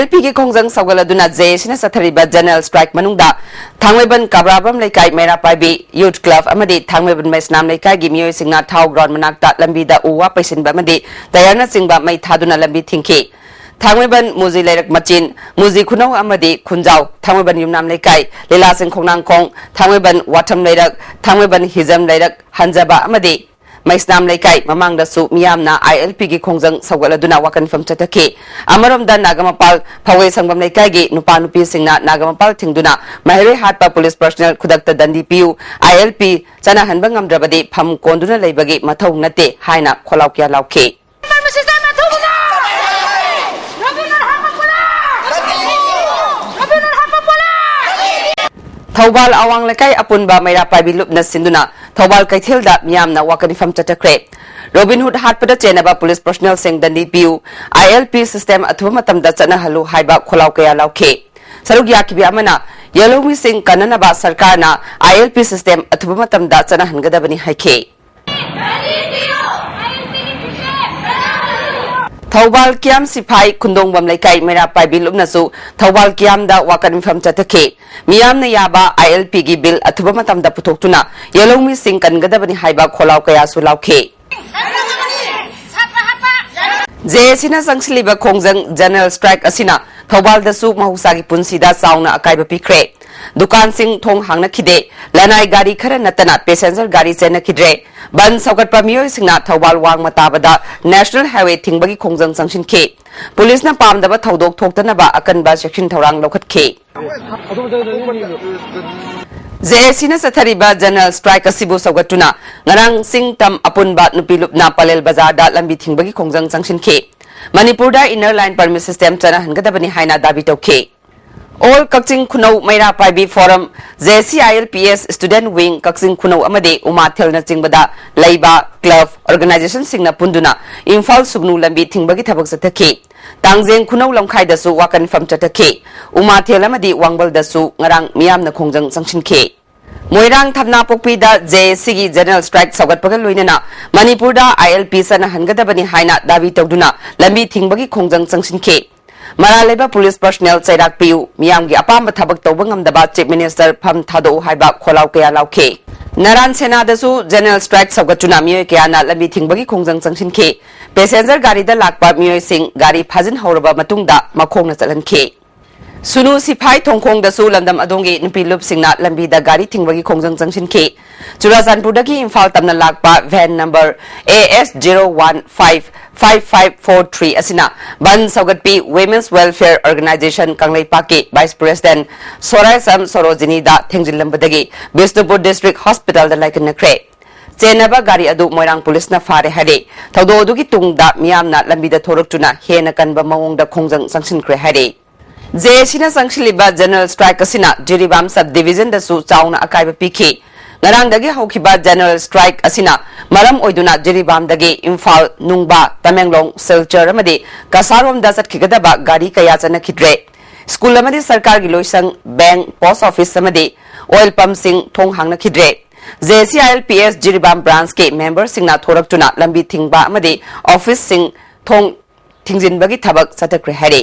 ꯑꯥꯏ ꯑꯦꯜ ꯄꯤꯒꯤ ꯈꯣꯡꯖꯪ ꯁꯧꯒꯠꯂꯗꯨꯅ ꯖꯦ ꯑꯦ ꯁꯤꯅ ꯆꯠꯊꯔꯤꯕ ꯖꯦꯅꯔꯦꯜ ꯁ꯭ꯇ꯭ꯔꯥꯏꯛ ꯃꯅꯨꯡꯗ ꯊꯥꯡꯃꯩꯕꯟ ꯀꯕ꯭ꯔꯥꯕꯝ ꯂꯩꯀꯥꯏ ꯃꯩꯔꯥ ꯄꯥꯏꯕꯤ ꯌꯨꯊ ꯀ꯭ꯂꯕ ꯑꯃꯗꯤ ꯊꯥꯡꯃꯩꯕꯟ ꯃꯩꯁꯅꯥꯝ ꯂꯩꯀꯥꯏꯒꯤ ꯃꯤꯑꯣꯏꯁꯤꯡꯅ ꯊꯥꯎ ꯒ꯭ꯔꯥꯎꯟ ꯃꯅꯥꯛꯇ ꯂꯝꯕꯤꯗ ꯎ ꯋꯥ ꯄꯩꯁꯤꯟꯕ ꯑꯃꯗꯤ ꯇꯌꯥꯔꯅꯆꯤꯡꯕ ꯃꯩ ꯊꯥꯗꯨꯅ ꯂꯝꯕꯤ ꯊꯤꯡꯈꯤ꯫ ꯊꯥꯡꯃꯩꯕꯟ ꯃꯨꯖꯤ ꯂꯩꯔꯛ ꯃꯆꯤꯟ, ꯃꯨꯖꯤ ꯈꯨꯅꯧ ꯑꯃꯗꯤ ꯈꯨꯟꯖꯥꯎ, ꯊꯥꯡꯃꯩꯕꯟ ꯌꯨꯝꯅꯥꯝ ꯂꯩꯀꯥꯏ, ꯂꯤꯂꯥꯁꯤꯡ ꯈꯣꯡꯅꯥꯡꯈꯣꯡ, ꯊꯥꯡꯃꯩꯕꯟ ꯋꯥꯊꯝ ꯂꯩꯔꯛ, ꯊꯥꯡꯃꯩꯕꯟ ꯍꯤꯖꯝ ꯂꯩꯔꯛ ꯍꯟꯖꯕ ꯑꯃꯗꯤ ꯃꯩꯁꯅꯥꯝ ꯂꯩꯀꯥꯏ ꯃꯃꯥꯡꯗꯁꯨ ꯃꯤꯌꯥꯝꯅ ꯑꯥꯏ ꯑꯦꯜ ꯄꯤꯒꯤ ꯈꯣꯡꯖꯪ ꯁꯧꯒꯠꯂꯗꯨꯅ ꯋꯥꯀꯠ ꯃꯤꯐꯝ ꯆꯠꯊꯈꯤ꯫ ꯑꯃꯔꯣꯝꯗ ꯅꯥꯒꯥꯃꯄꯥꯜ ꯐꯧꯋꯦ ꯁꯪꯕꯝ ꯂꯩꯀꯥꯏꯒꯤ ꯅꯨꯄꯥ ꯅꯨꯄꯤꯁꯤꯡꯅ ꯅꯥꯒꯥꯃꯄꯥꯜ ꯊꯤꯡꯗꯨꯅ ꯃꯍꯩꯔꯣꯏ ꯍꯥꯠꯄ ꯄꯨꯂꯤꯁ ꯄꯔꯁꯅꯦꯜ ꯈꯨꯗꯛꯇ ꯗꯟꯗꯤ ꯄꯤꯌꯨ, ꯑꯥꯏ ꯑꯦꯜ ꯄꯤ ꯆꯠꯅꯍꯟꯕ ꯉꯝꯗ꯭ꯔꯕꯗꯤ ꯐꯝ ꯀꯣꯟꯗꯨꯅ ꯂꯩꯕꯒꯤ ꯃꯊꯧ ꯅꯠꯇꯦ ꯍꯥꯏꯅ ꯈꯣꯜꯂꯥꯎ ꯀꯌꯥ ꯂꯥꯎꯈꯤ꯫ ꯊꯧꯕꯥꯜ ꯑꯋꯥꯡ ꯂꯩꯀꯥꯏ ꯑꯄꯨꯟꯕ ꯃꯩꯔꯥ ꯄꯥꯏꯕꯤ ꯂꯨꯞꯅ ꯁꯤꯟꯗꯨꯅ ꯊꯧꯕꯥꯜ ꯀꯩꯊꯦꯜꯗ ꯃꯤꯌꯥꯝꯅ ꯋꯥꯀꯠ ꯃꯤꯐꯝ ꯆꯠꯊꯈ꯭ꯔꯦ꯫ ꯔꯣꯕꯤꯟ ꯍꯨꯗ ꯍꯥꯠꯄꯗ ꯆꯦꯟꯅꯕ ꯄꯨꯂꯤꯁ ꯄꯔꯁꯅꯦꯜꯁꯤꯡ ꯗꯟꯗꯤ ꯄꯤꯌꯨ, ꯑꯥꯏ ꯑꯦꯜ ꯄꯤ ꯁꯤꯁꯇꯦꯝ ꯑꯊꯨꯕ ꯃꯇꯝꯗ ꯆꯠꯅꯍꯜꯂꯨ ꯍꯥꯏꯕ ꯈꯣꯜꯂꯥꯎ ꯀꯌꯥ ꯂꯥꯎꯈꯤ꯫ ꯁꯔꯨꯛ ꯌꯥꯈꯤꯕ ꯑꯃꯅ ꯌꯦꯜꯍꯧꯃꯤꯁꯤꯡ ꯀꯟꯅꯅꯕ ꯁꯔꯀꯥꯔꯅ ꯑꯥꯏ ꯑꯦꯜ ꯄꯤ ꯁꯤꯁꯇꯦꯝ ꯑꯊꯨꯕ ꯃꯇꯝꯗ ꯆꯠꯅꯍꯟꯒꯗꯕꯅꯤ ꯍꯥꯏꯈꯤ꯫ ꯊꯧꯕꯥꯜ ꯀꯤꯌꯥꯝ ꯁꯤꯐꯥꯏ ꯈꯨꯟꯗꯣꯡꯕꯝ ꯂꯩꯀꯥꯏ ꯃꯩꯔꯥ ꯄꯥꯏꯕꯤ ꯂꯨꯞꯅꯁꯨ ꯊꯧꯕꯥꯜ ꯀꯤꯌꯥꯝꯗ ꯋꯥꯀꯠ ꯃꯤꯐꯝ ꯆꯠꯊꯈꯤ꯫ ꯃꯤꯌꯥꯝꯅ ꯌꯥꯕ ꯑꯥꯏ ꯑꯦꯜ ꯄꯤꯒꯤ ꯕꯤꯜ ꯑꯊꯨꯕ ꯃꯇꯝꯗ ꯄꯨꯊꯣꯛꯇꯨꯅ ꯌꯦꯜꯍꯧꯃꯤꯁꯤꯡ ꯀꯟꯒꯗꯕꯅꯤ ꯍꯥꯏꯕ ꯈꯣꯜꯂꯥꯎ ꯀꯌꯥꯁꯨ ꯂꯥꯎꯈꯤ꯫ ꯖꯦ ꯑꯦ ꯁꯤꯅ ꯆꯪꯁꯤꯜꯂꯤꯕ ꯈꯣꯡꯖꯪ ꯖꯦꯅꯔꯦꯜ ꯁ꯭ꯇ꯭ꯔꯥꯏꯛ ꯑꯁꯤꯅ ꯊꯧꯕꯥꯜꯗꯁꯨ ꯃꯍꯧꯁꯥꯒꯤ ꯄꯨꯟꯁꯤꯗ ꯆꯥꯎꯅ ꯑꯀꯥꯏꯕ ꯄꯤꯈ꯭ꯔꯦ꯫ ꯗꯨꯀꯥꯟꯁꯤꯡ ꯊꯣꯡ ꯍꯥꯡꯅꯈꯤꯗꯦ꯫ ꯂꯅꯥꯏ ꯒꯥꯔꯤ ꯈꯔ ꯅꯠꯇꯅ ꯄꯦꯁꯦꯟꯖꯔ ꯒꯥꯔꯤ ꯆꯦꯟꯅꯈꯤꯗ꯭ꯔꯦ꯫ ꯕꯟ ꯁꯧꯒꯠꯄ ꯃꯤꯑꯣꯏꯁꯤꯡꯅ ꯊꯧꯕꯥꯜ ꯋꯥꯡꯃ ꯇꯥꯕꯗ ꯅꯦꯁꯅꯦꯜ ꯍꯥꯏꯋꯦ ꯊꯤꯡꯕꯒꯤ ꯈꯣꯡꯖꯪ ꯆꯪꯁꯤꯟꯈꯤ꯫ ꯄꯨꯂꯤꯁꯅ ꯄꯥꯝꯗꯕ ꯊꯧꯗꯣꯛ ꯊꯣꯛꯇꯅꯕ ꯑꯀꯟꯕ ꯆꯦꯛꯁꯤꯟ ꯊꯧꯔꯥꯡ ꯂꯧꯈꯠꯈꯤ꯫ ꯖꯦ ꯑꯦ ꯁꯤꯅ ꯆꯠꯊꯔꯤꯕ ꯖꯦꯅꯔꯦꯜ ꯁ꯭ꯇ꯭ꯔꯥꯏꯛ ꯑꯁꯤꯕꯨ ꯁꯧꯒꯠꯇꯨꯅ ꯉꯔꯥꯡ ꯆꯤꯡ ꯇꯝ ꯑꯄꯨꯟꯕ ꯅꯨꯄꯤ ꯂꯨꯞꯅ ꯄꯂꯦꯜ ꯕꯖꯥꯔꯗ ꯂꯝꯕꯤ ꯊꯤꯡꯕꯒꯤ ꯈꯣꯡꯖꯪ ꯆꯪꯁꯤꯟꯈꯤ꯫ ꯃꯅꯤꯄꯨꯔꯗ ꯏꯟꯅꯔ ꯂꯥꯏꯟ ꯄꯔꯃꯤꯠ ꯁꯤꯁꯇꯦꯝ ꯆꯠꯅꯍꯟꯒꯗꯕꯅꯤ ꯍꯥꯏꯅ ꯗꯥꯕꯤ ꯇꯧꯈꯤ꯫ All Kakching Khunou Meira Paibi forum, J C I L P S, student wing Kakching Khunou ꯑꯃꯗꯤ ꯎꯃꯥꯊꯦꯜꯅꯆꯤꯡꯕꯗ ꯂꯩꯕ ꯀ꯭ꯂꯕ ꯑꯣꯔꯒꯅꯥꯏꯖꯦꯁꯟꯁꯤꯡꯅ ꯄꯨꯟꯗꯨꯅ ꯏꯝꯐꯥꯜ ꯁꯨꯒꯅꯨ ꯂꯝꯕꯤ ꯊꯤꯡꯕꯒꯤ ꯊꯕꯛ ꯆꯠꯊꯈꯤ꯫ ꯇꯥꯡꯖꯦꯡ ꯈꯨꯅꯧ ꯂꯝꯈꯥꯏꯗꯁꯨ ꯋꯥꯀꯠ ꯃꯤꯐꯝ ꯆꯠꯊꯈꯤ꯫ ꯎꯃꯥꯊꯦꯜ ꯑꯃꯗꯤ ꯋꯥꯡꯕꯜꯗꯁꯨ ꯉꯔꯥꯡ ꯃꯤꯌꯥꯝꯅ ꯈꯣꯡꯖꯪ ꯆꯪꯁꯤꯟꯈꯤ꯫ ꯃꯣꯏꯔꯥꯡ ꯊꯝꯅꯥꯄꯣꯛꯄꯤꯗ ꯖꯦ ꯑꯦ ꯁꯤꯒꯤ ꯖꯦꯅꯔꯦꯜ ꯁ꯭ꯇ꯭ꯔꯥꯏꯛ ꯁꯧꯒꯠꯄꯒ ꯂꯣꯏꯅꯅ ꯃꯅꯤꯄꯨꯔꯗ ꯑꯥꯏ ꯑꯦꯜ ꯄꯤ ꯆꯠꯅꯍꯟꯒꯗꯕꯅꯤ ꯍꯥꯏꯅ ꯗꯥꯕꯤ ꯇꯧꯗꯨꯅ ꯂꯝꯕꯤ ꯊꯤꯡꯕꯒꯤ ꯈꯣꯡꯖꯪ ꯆꯪꯁꯤꯟꯈꯤ꯫ ꯃꯔꯥꯜ ꯂꯩꯕ police personnel ꯆꯩꯔꯥꯛ ꯄꯤꯌꯨ, ꯃꯤꯌꯥꯝꯒꯤ ꯑꯄꯥꯝꯕ ꯊꯕꯛ ꯇꯧꯕ ꯉꯝꯗꯕ Chief Minister ꯐꯝ ꯊꯥꯗꯣꯛꯎ ꯍꯥꯏꯕ ꯈꯣꯜꯂꯥꯎ ꯀꯌꯥ ꯂꯥꯎꯈꯤ꯫ ꯅꯔꯥꯟ ꯁꯦꯅꯥꯗꯁꯨ general strike ꯁꯧꯒꯠꯇꯨꯅ ꯃꯤꯑꯣꯏ ꯀꯌꯥꯅ ꯂꯝꯕꯤ ꯊꯤꯡꯕꯒꯤ ꯈꯣꯡꯖꯪ ꯆꯪꯁꯤꯟꯈꯤ꯫ Passenger ꯒꯥꯔꯤꯗ ꯂꯥꯛꯄ ꯃꯤꯑꯣꯏꯁꯤꯡ ꯒꯥꯔꯤ ꯐꯥꯖꯤꯟꯍꯧꯔꯕ ꯃꯇꯨꯡꯗ ꯃꯈꯣꯡꯅ ꯆꯠꯍꯟꯈꯤ꯫ ꯁꯨꯅꯨ ꯁꯤꯐꯥꯏ ꯊꯣꯡꯈꯣꯡꯗꯁꯨ ꯂꯝꯗꯝ ꯑꯗꯣꯝꯒꯤ ꯅꯨꯄꯤ ꯂꯨꯞꯁꯤꯡꯅ ꯂꯝꯕꯤꯗ ꯒꯥꯔꯤ ꯊꯤꯡꯕꯒꯤ ꯈꯣꯡꯖꯪ ꯆꯪꯁꯤꯟꯈꯤ꯫ ꯆꯨꯔꯥꯆꯥꯟꯄꯨꯔꯗꯒꯤ ꯏꯝꯐꯥꯜ ꯇꯝꯅ ꯂꯥꯛꯄ van number A S zero one five five five four three ꯑꯁꯤꯅ ꯕꯟ ꯁꯧꯒꯠꯄꯤ Women's Welfare Organisation ꯀꯪꯂꯩꯄꯥꯛꯀꯤ Vice President ꯁꯣꯔꯥꯏꯁꯝ ꯁꯣꯔꯣꯖꯤꯅꯤꯗ ꯊꯦꯡꯖꯤꯜꯂꯝꯕꯗꯒꯤ ꯕꯤꯁꯅꯨꯄꯨꯔ District Hospitalꯗ ꯂꯥꯏꯀꯠꯅꯈ꯭ꯔꯦ꯫ ꯆꯦꯟꯅꯕ ꯒꯥꯔꯤ ꯑꯗꯨ ꯃꯣꯏꯔꯥꯡ policeꯅ ꯐꯥꯔꯦ ꯍꯥꯏꯔꯦ꯫ ꯊꯧꯗꯣꯛ ꯑꯗꯨꯒꯤ ꯇꯨꯡꯗ ꯃꯤꯌꯥꯝꯅ ꯂꯝꯕꯤꯗ ꯊꯣꯔꯛꯇꯨꯅ ꯍꯦꯟꯅ ꯀꯟꯕ ꯃꯑꯣꯡꯗ ꯈꯣꯡꯖꯪ ꯆꯪꯁꯤꯟꯈ꯭ꯔꯦ ꯍꯥꯏꯔꯦ꯫ JACꯅ ꯆꯪꯁꯤꯜꯂꯤꯕ general strike ꯑꯁꯤꯅ ꯖꯤꯔꯤꯕꯥꯝ subdivisionꯗꯁꯨ ꯆꯥꯎꯅ ꯑꯀꯥꯏꯕ ꯄꯤꯈꯤ꯫ ꯉꯔꯥꯡꯗꯒꯤ ꯍꯧꯈꯤꯕ general strike ꯑꯁꯤꯅ ꯃꯔꯝ ꯑꯣꯏꯗꯨꯅ ꯖꯤꯔꯤꯕꯥꯝꯗꯒꯤ ꯏꯝꯐꯥꯜ, ꯅꯨꯡꯕꯥ, ꯇꯃꯦꯡꯂꯣꯡ, ꯁꯤꯜꯆꯔ ꯑꯃꯗꯤ ꯀꯁꯥꯔꯣꯝꯗ ꯆꯠꯈꯤꯒꯗꯕ ꯒꯥꯔꯤ ꯀꯌꯥ ꯆꯠꯅꯈꯤꯗ꯭ꯔꯦ꯫ ꯁ꯭ꯀꯨꯜ ꯑꯃꯗꯤ ꯁꯔꯀꯥꯔꯒꯤ ꯂꯣꯏꯁꯪ, bank, post office ꯑꯃꯗꯤ oil pumpꯁꯤꯡ ꯊꯣꯡ ꯍꯥꯡꯅꯈꯤꯗ꯭ꯔꯦ꯫ JACILPS ꯖꯤꯔꯤꯕꯥꯝ branchꯀꯤ memberꯁꯤꯡꯅ ꯊꯣꯔꯛꯇꯨꯅ ꯂꯝꯕꯤ ꯊꯤꯡꯕ ꯑꯃꯗꯤ officeꯁꯤꯡ ꯊꯣꯡ ꯊꯤꯡꯖꯤꯟꯕꯒꯤ ꯊꯕꯛ ꯆꯠꯊꯈ꯭ꯔꯦ ꯍꯥꯏꯔꯤ꯫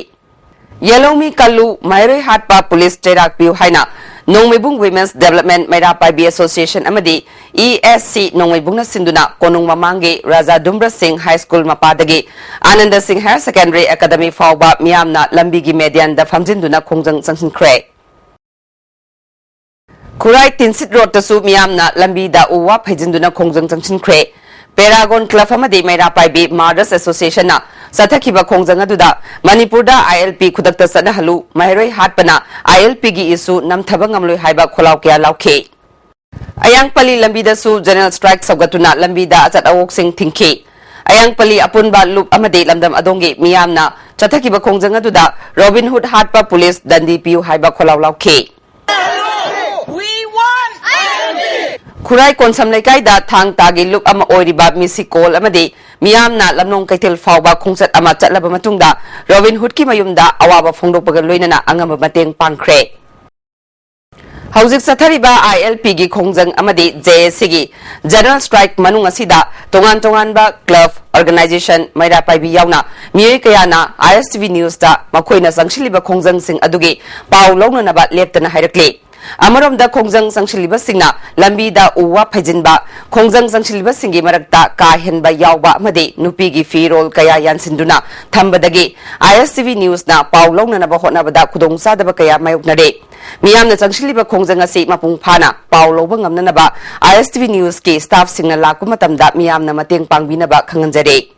ꯌꯦꯜꯍꯧꯃꯤ ꯀꯜꯂꯨ, ꯃꯍꯩꯔꯣꯏ ꯍꯥꯠꯄ police ꯆꯩꯔꯥꯛ ꯄꯤꯌꯨ ꯍꯥꯏꯅ ꯅꯣꯡꯃꯩꯕꯨꯡ Women's Development ꯃꯩꯔꯥ ꯄꯥꯏꯕꯤ Association ꯑꯃꯗꯤ ESC ꯅꯣꯡꯃꯩꯕꯨꯡꯅ ꯁꯤꯟꯗꯨꯅ ꯀꯣꯅꯨꯡ ꯃꯃꯥꯡꯒꯤ ꯔꯥꯖꯥ ꯗꯨꯝꯕ꯭ꯔ ꯁꯤꯡ High School ꯃꯄꯥꯗꯒꯤ ꯑꯥꯅꯟꯗ ꯁꯤꯡ Higher Secondary Academy ꯐꯥꯎꯕ ꯃꯤꯌꯥꯝꯅ ꯂꯝꯕꯤꯒꯤ medianꯗ ꯐꯝꯖꯤꯟꯗꯨꯅ ꯈꯣꯡꯖꯪ ꯆꯪꯁꯤꯟꯈ꯭ꯔꯦ꯫ ꯈꯨꯔꯥꯏ ꯇꯤꯟꯁꯤꯠ roadꯇꯁꯨ ꯃꯤꯌꯥꯝꯅ ꯂꯝꯕꯤꯗ ꯎ ꯋꯥ ꯐꯩꯖꯤꯟꯗꯨꯅ ꯈꯣꯡꯖꯪ ꯆꯪꯁꯤꯟꯈ꯭ꯔꯦ꯫ Paragon Club ꯑꯃꯗꯤ ꯃꯩꯔꯥ ꯄꯥꯏꯕꯤ Mothers Associationꯅ ꯆꯠꯊꯈꯤꯕ ꯈꯣꯡꯖꯪ ꯑꯗꯨꯗ ꯃꯅꯤꯄꯨꯔꯗ ILP ꯈꯨꯗꯛꯇ ꯆꯠꯅꯍꯜꯂꯨ, ꯃꯍꯩꯔꯣꯏ ꯍꯥꯠꯄꯅ ILPꯒꯤ issue ꯅꯝꯊꯕ ꯉꯝꯂꯣꯏ ꯍꯥꯏꯕ ꯈꯣꯜꯂꯥꯎ ꯀꯌꯥ ꯂꯥꯎꯈꯤ꯫ ꯑꯌꯥꯡꯄꯜꯂꯤ ꯂꯝꯕꯤꯗꯁꯨ general strike ꯁꯧꯒꯠꯇꯨꯅ ꯂꯝꯕꯤꯗ ꯑꯆꯠ ꯑꯋꯣꯛꯁꯤꯡ ꯊꯤꯡꯈꯤ꯫ ꯑꯌꯥꯡꯄꯜꯂꯤ ꯑꯄꯨꯟꯕ ꯂꯨꯞ ꯑꯃꯗꯤ ꯂꯝꯗꯝ ꯑꯗꯣꯝꯒꯤ ꯃꯤꯌꯥꯝꯅ ꯆꯠꯊꯈꯤꯕ ꯈꯣꯡꯖꯪ ꯑꯗꯨꯗ Robin Hood ꯍꯥꯠꯄ police ꯗꯟꯗꯤ ꯄꯤꯌꯨ ꯍꯥꯏꯕ ꯈꯣꯜꯂꯥꯎ ꯂꯥꯎꯈꯤ꯫ We want ꯈꯨꯔꯥꯏ ꯀꯣꯟꯁꯝ ꯂꯩꯀꯥꯏꯗ ꯊꯥꯡ ꯇꯥꯒꯤ ꯂꯨꯞ ꯑꯃ ꯑꯣꯏꯔꯤꯕ ꯃꯤꯁꯤꯀꯣꯜ ꯑꯃꯗꯤ ꯃꯤꯌꯥꯝꯅ ꯂꯝꯂꯣꯡ ꯀꯩꯊꯦꯜ ꯐꯥꯎꯕ ꯈꯣꯡꯆꯠ ꯑꯃ ꯆꯠꯂꯕ ꯃꯇꯨꯡꯗ Robin Hoodꯀꯤ ꯃꯌꯨꯝꯗ ꯑꯋꯥꯕ ꯐꯣꯡꯗꯣꯛꯄꯒ ꯂꯣꯏꯅꯅ ꯑꯉꯝꯕ ꯃꯇꯦꯡ ꯄꯥꯡꯈ꯭ꯔꯦ꯫ ꯍꯧꯖꯤꯛ ꯆꯠꯊꯔꯤꯕ ꯑꯥꯏ ꯑꯦꯜ ꯄꯤꯒꯤ ꯈꯣꯡꯖꯪ ꯑꯃꯗꯤ ꯖꯦ ꯑꯦ ꯁꯤꯒꯤ ꯖꯦꯅꯔꯦꯜ ꯁ꯭ꯇ꯭ꯔꯥꯏꯛ ꯃꯅꯨꯡ ꯑꯁꯤꯗ ꯇꯣꯉꯥꯟ ꯇꯣꯉꯥꯟꯕ ꯀ꯭ꯂꯕ, ꯑꯣꯔꯒꯅꯥꯏꯖꯦꯁꯟ, ꯃꯩꯔꯥ ꯄꯥꯏꯕꯤ ꯌꯥꯎꯅ ꯃꯤꯑꯣꯏ ꯀꯌꯥꯅ ꯑꯥꯏ ꯑꯦꯁ ꯇꯤ ꯚꯤ ꯅ꯭ꯌꯨꯁꯇ ꯃꯈꯣꯏꯅ ꯆꯪꯁꯤꯜꯂꯤꯕ ꯈꯣꯡꯖꯪꯁꯤꯡ ꯑꯗꯨꯒꯤ ꯄꯥꯎ ꯂꯧꯅꯅꯕ ꯂꯦꯞꯇꯅ ꯍꯥꯏꯔꯛꯂꯤ꯫ ꯑꯃꯔꯣꯝꯗ ꯈꯣꯡꯖꯪ ꯆꯪꯁꯤꯜꯂꯤꯕꯁꯤꯡꯅ ꯂꯝꯕꯤꯗ ꯎ ꯋꯥ ꯐꯩꯖꯤꯟꯕ, ꯈꯣꯡꯖꯪ ꯆꯪꯁꯤꯜꯂꯤꯕꯁꯤꯡꯒꯤ ꯃꯔꯛꯇ ꯀꯥ ꯍꯦꯟꯕ ꯌꯥꯎꯕ ꯑꯃꯗꯤ ꯅꯨꯄꯤꯒꯤ ꯐꯤꯔꯣꯜ ꯀꯌꯥ ꯌꯥꯟꯁꯤꯟꯗꯨꯅ ꯊꯝꯕꯗꯒꯤ ꯑꯥꯏ ꯑꯦꯁ ꯇꯤ ꯚꯤ ꯅ꯭ꯌꯨꯁꯅ ꯄꯥꯎ ꯂꯧꯅꯅꯕ ꯍꯣꯠꯅꯕꯗ ꯈꯨꯗꯣꯡꯆꯥꯗꯕ ꯀꯌꯥ ꯃꯥꯌꯣꯛꯅꯔꯦ꯫ ꯃꯤꯌꯥꯝꯅ ꯆꯪꯁꯤꯜꯂꯤꯕ ꯈꯣꯡꯖꯪ ꯑꯁꯤ ꯃꯄꯨꯡ ꯐꯥꯅ ꯄꯥꯎ ꯂꯧꯕ ꯉꯝꯅꯅꯕ ꯑꯥꯏ ꯑꯦꯁ ꯇꯤ ꯚꯤ ꯅ꯭ꯌꯨꯁꯀꯤ ꯁ꯭ꯇꯥꯐꯁꯤꯡꯅ ꯂꯥꯛꯄ ꯃꯇꯝꯗ ꯃꯤꯌꯥꯝꯅ ꯃꯇꯦꯡ ꯄꯥꯡꯕꯤꯅꯕ ꯈꯪꯍꯟꯖꯔꯤ꯫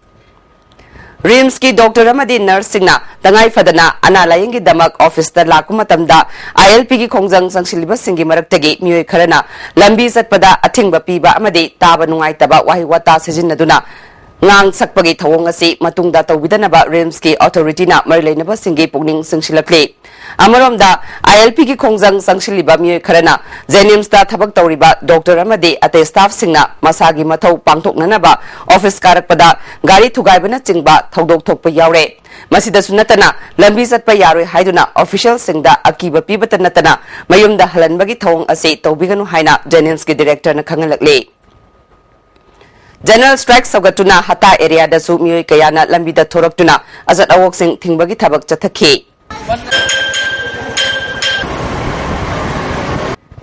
ꯔꯤꯝꯁꯀꯤ ꯗꯣꯛꯇꯔ ꯑꯃꯗꯤ ꯅꯔꯁꯁꯤꯡꯅ ꯇꯉꯥꯏ ꯐꯗꯅ ꯑꯅꯥ ꯂꯥꯌꯦꯡꯒꯤꯗꯃꯛ ꯑꯣꯐꯤꯁꯇ ꯂꯥꯛꯄ ꯃꯇꯝꯗ ꯑꯥꯏ ꯑꯦꯜ ꯄꯤꯒꯤ ꯈꯣꯡꯖꯪ ꯆꯪꯁꯤꯜꯂꯤꯕꯁꯤꯡꯒꯤ ꯃꯔꯛꯇꯒꯤ ꯃꯤꯑꯣꯏ ꯈꯔꯅ ꯂꯝꯕꯤ ꯆꯠꯄꯗ ꯑꯊꯤꯡꯕ ꯄꯤꯕ ꯑꯃꯗꯤ ꯇꯥꯕ ꯅꯨꯡꯉꯥꯏꯇꯕ ꯋꯥꯍꯩ ꯋꯥꯇꯥ ꯁꯤꯖꯤꯟꯅꯗꯨꯅ ꯉꯥꯡ ꯁꯛꯄꯒꯤ ꯊꯧꯑꯣꯡ ꯑꯁꯤ ꯃꯇꯨꯡꯗ ꯇꯧꯕꯤꯗꯅꯕ ꯔꯤꯝꯁꯀꯤ ꯑꯣꯊꯣꯔꯤꯇꯤꯅ ꯃꯔꯤ ꯂꯩꯅꯕꯁꯤꯡꯒꯤ ꯄꯨꯛꯅꯤꯡ ꯆꯤꯡꯁꯤꯜꯂꯛꯂꯤ꯫ ꯑꯃꯔꯣꯝꯗ, ꯑꯥꯏ ꯑꯦꯜ ꯄꯤꯒꯤ ꯈꯣꯡꯖꯪ ꯆꯪꯁꯤꯜꯂꯤꯕ ꯃꯤꯑꯣꯏ ꯈꯔꯅ ꯖꯦꯅꯤꯝꯁꯇ ꯊꯕꯛ ꯇꯧꯔꯤꯕ ꯗꯣꯛꯇꯔ ꯑꯃꯗꯤ ꯑꯇꯩ ꯁ꯭ꯇꯥꯐꯁꯤꯡꯅ ꯃꯁꯥꯒꯤ ꯃꯊꯧ ꯄꯥꯡꯊꯣꯛꯅꯅꯕ ꯑꯣꯐꯤꯁ ꯀꯥꯔꯛꯄꯗ ꯒꯥꯔꯤ ꯊꯨꯒꯥꯏꯕꯅꯆꯤꯡꯕ ꯊꯧꯗꯣꯛ ꯊꯣꯛꯄ ꯌꯥꯎꯔꯦ꯫ ꯃꯁꯤꯗꯁꯨ ꯅꯠꯇꯅ, ꯂꯝꯕꯤ ꯆꯠꯄ ꯌꯥꯔꯣꯏ ꯍꯥꯏꯗꯨꯅ ꯑꯣꯐꯤꯁꯤꯌꯦꯜꯁꯤꯡꯗ ꯑꯀꯤꯕ ꯄꯤꯕꯇ ꯅꯠꯇꯅ ꯃꯌꯨꯝꯗ ꯍꯜꯍꯟꯕꯒꯤ ꯊꯧꯑꯣꯡ ꯑꯁꯤ ꯇꯧꯕꯤꯒꯅꯨ ꯍꯥꯏꯅ ꯖꯦꯅꯤꯝꯁꯀꯤ ꯗꯤꯔꯦꯛꯇꯔꯅ ꯈꯪꯍꯜꯂꯛꯂꯤ꯫ ꯖꯦꯅꯔꯦꯜ ꯁ꯭ꯇ꯭ꯔꯥꯏꯛ ꯁꯧꯒꯠꯇꯨꯅ ꯍꯇꯥ ꯑꯦꯔꯤꯌꯥꯗꯁꯨ ꯃꯤꯑꯣꯏ ꯀꯌꯥꯅ ꯂꯝꯕꯤꯗ ꯊꯣꯔꯛꯇꯨꯅ ꯑꯆꯠ ꯑꯋꯣꯛꯁꯤꯡ ꯊꯤꯡꯕꯒꯤ ꯊꯕꯛ ꯆꯠꯊꯈꯤ꯫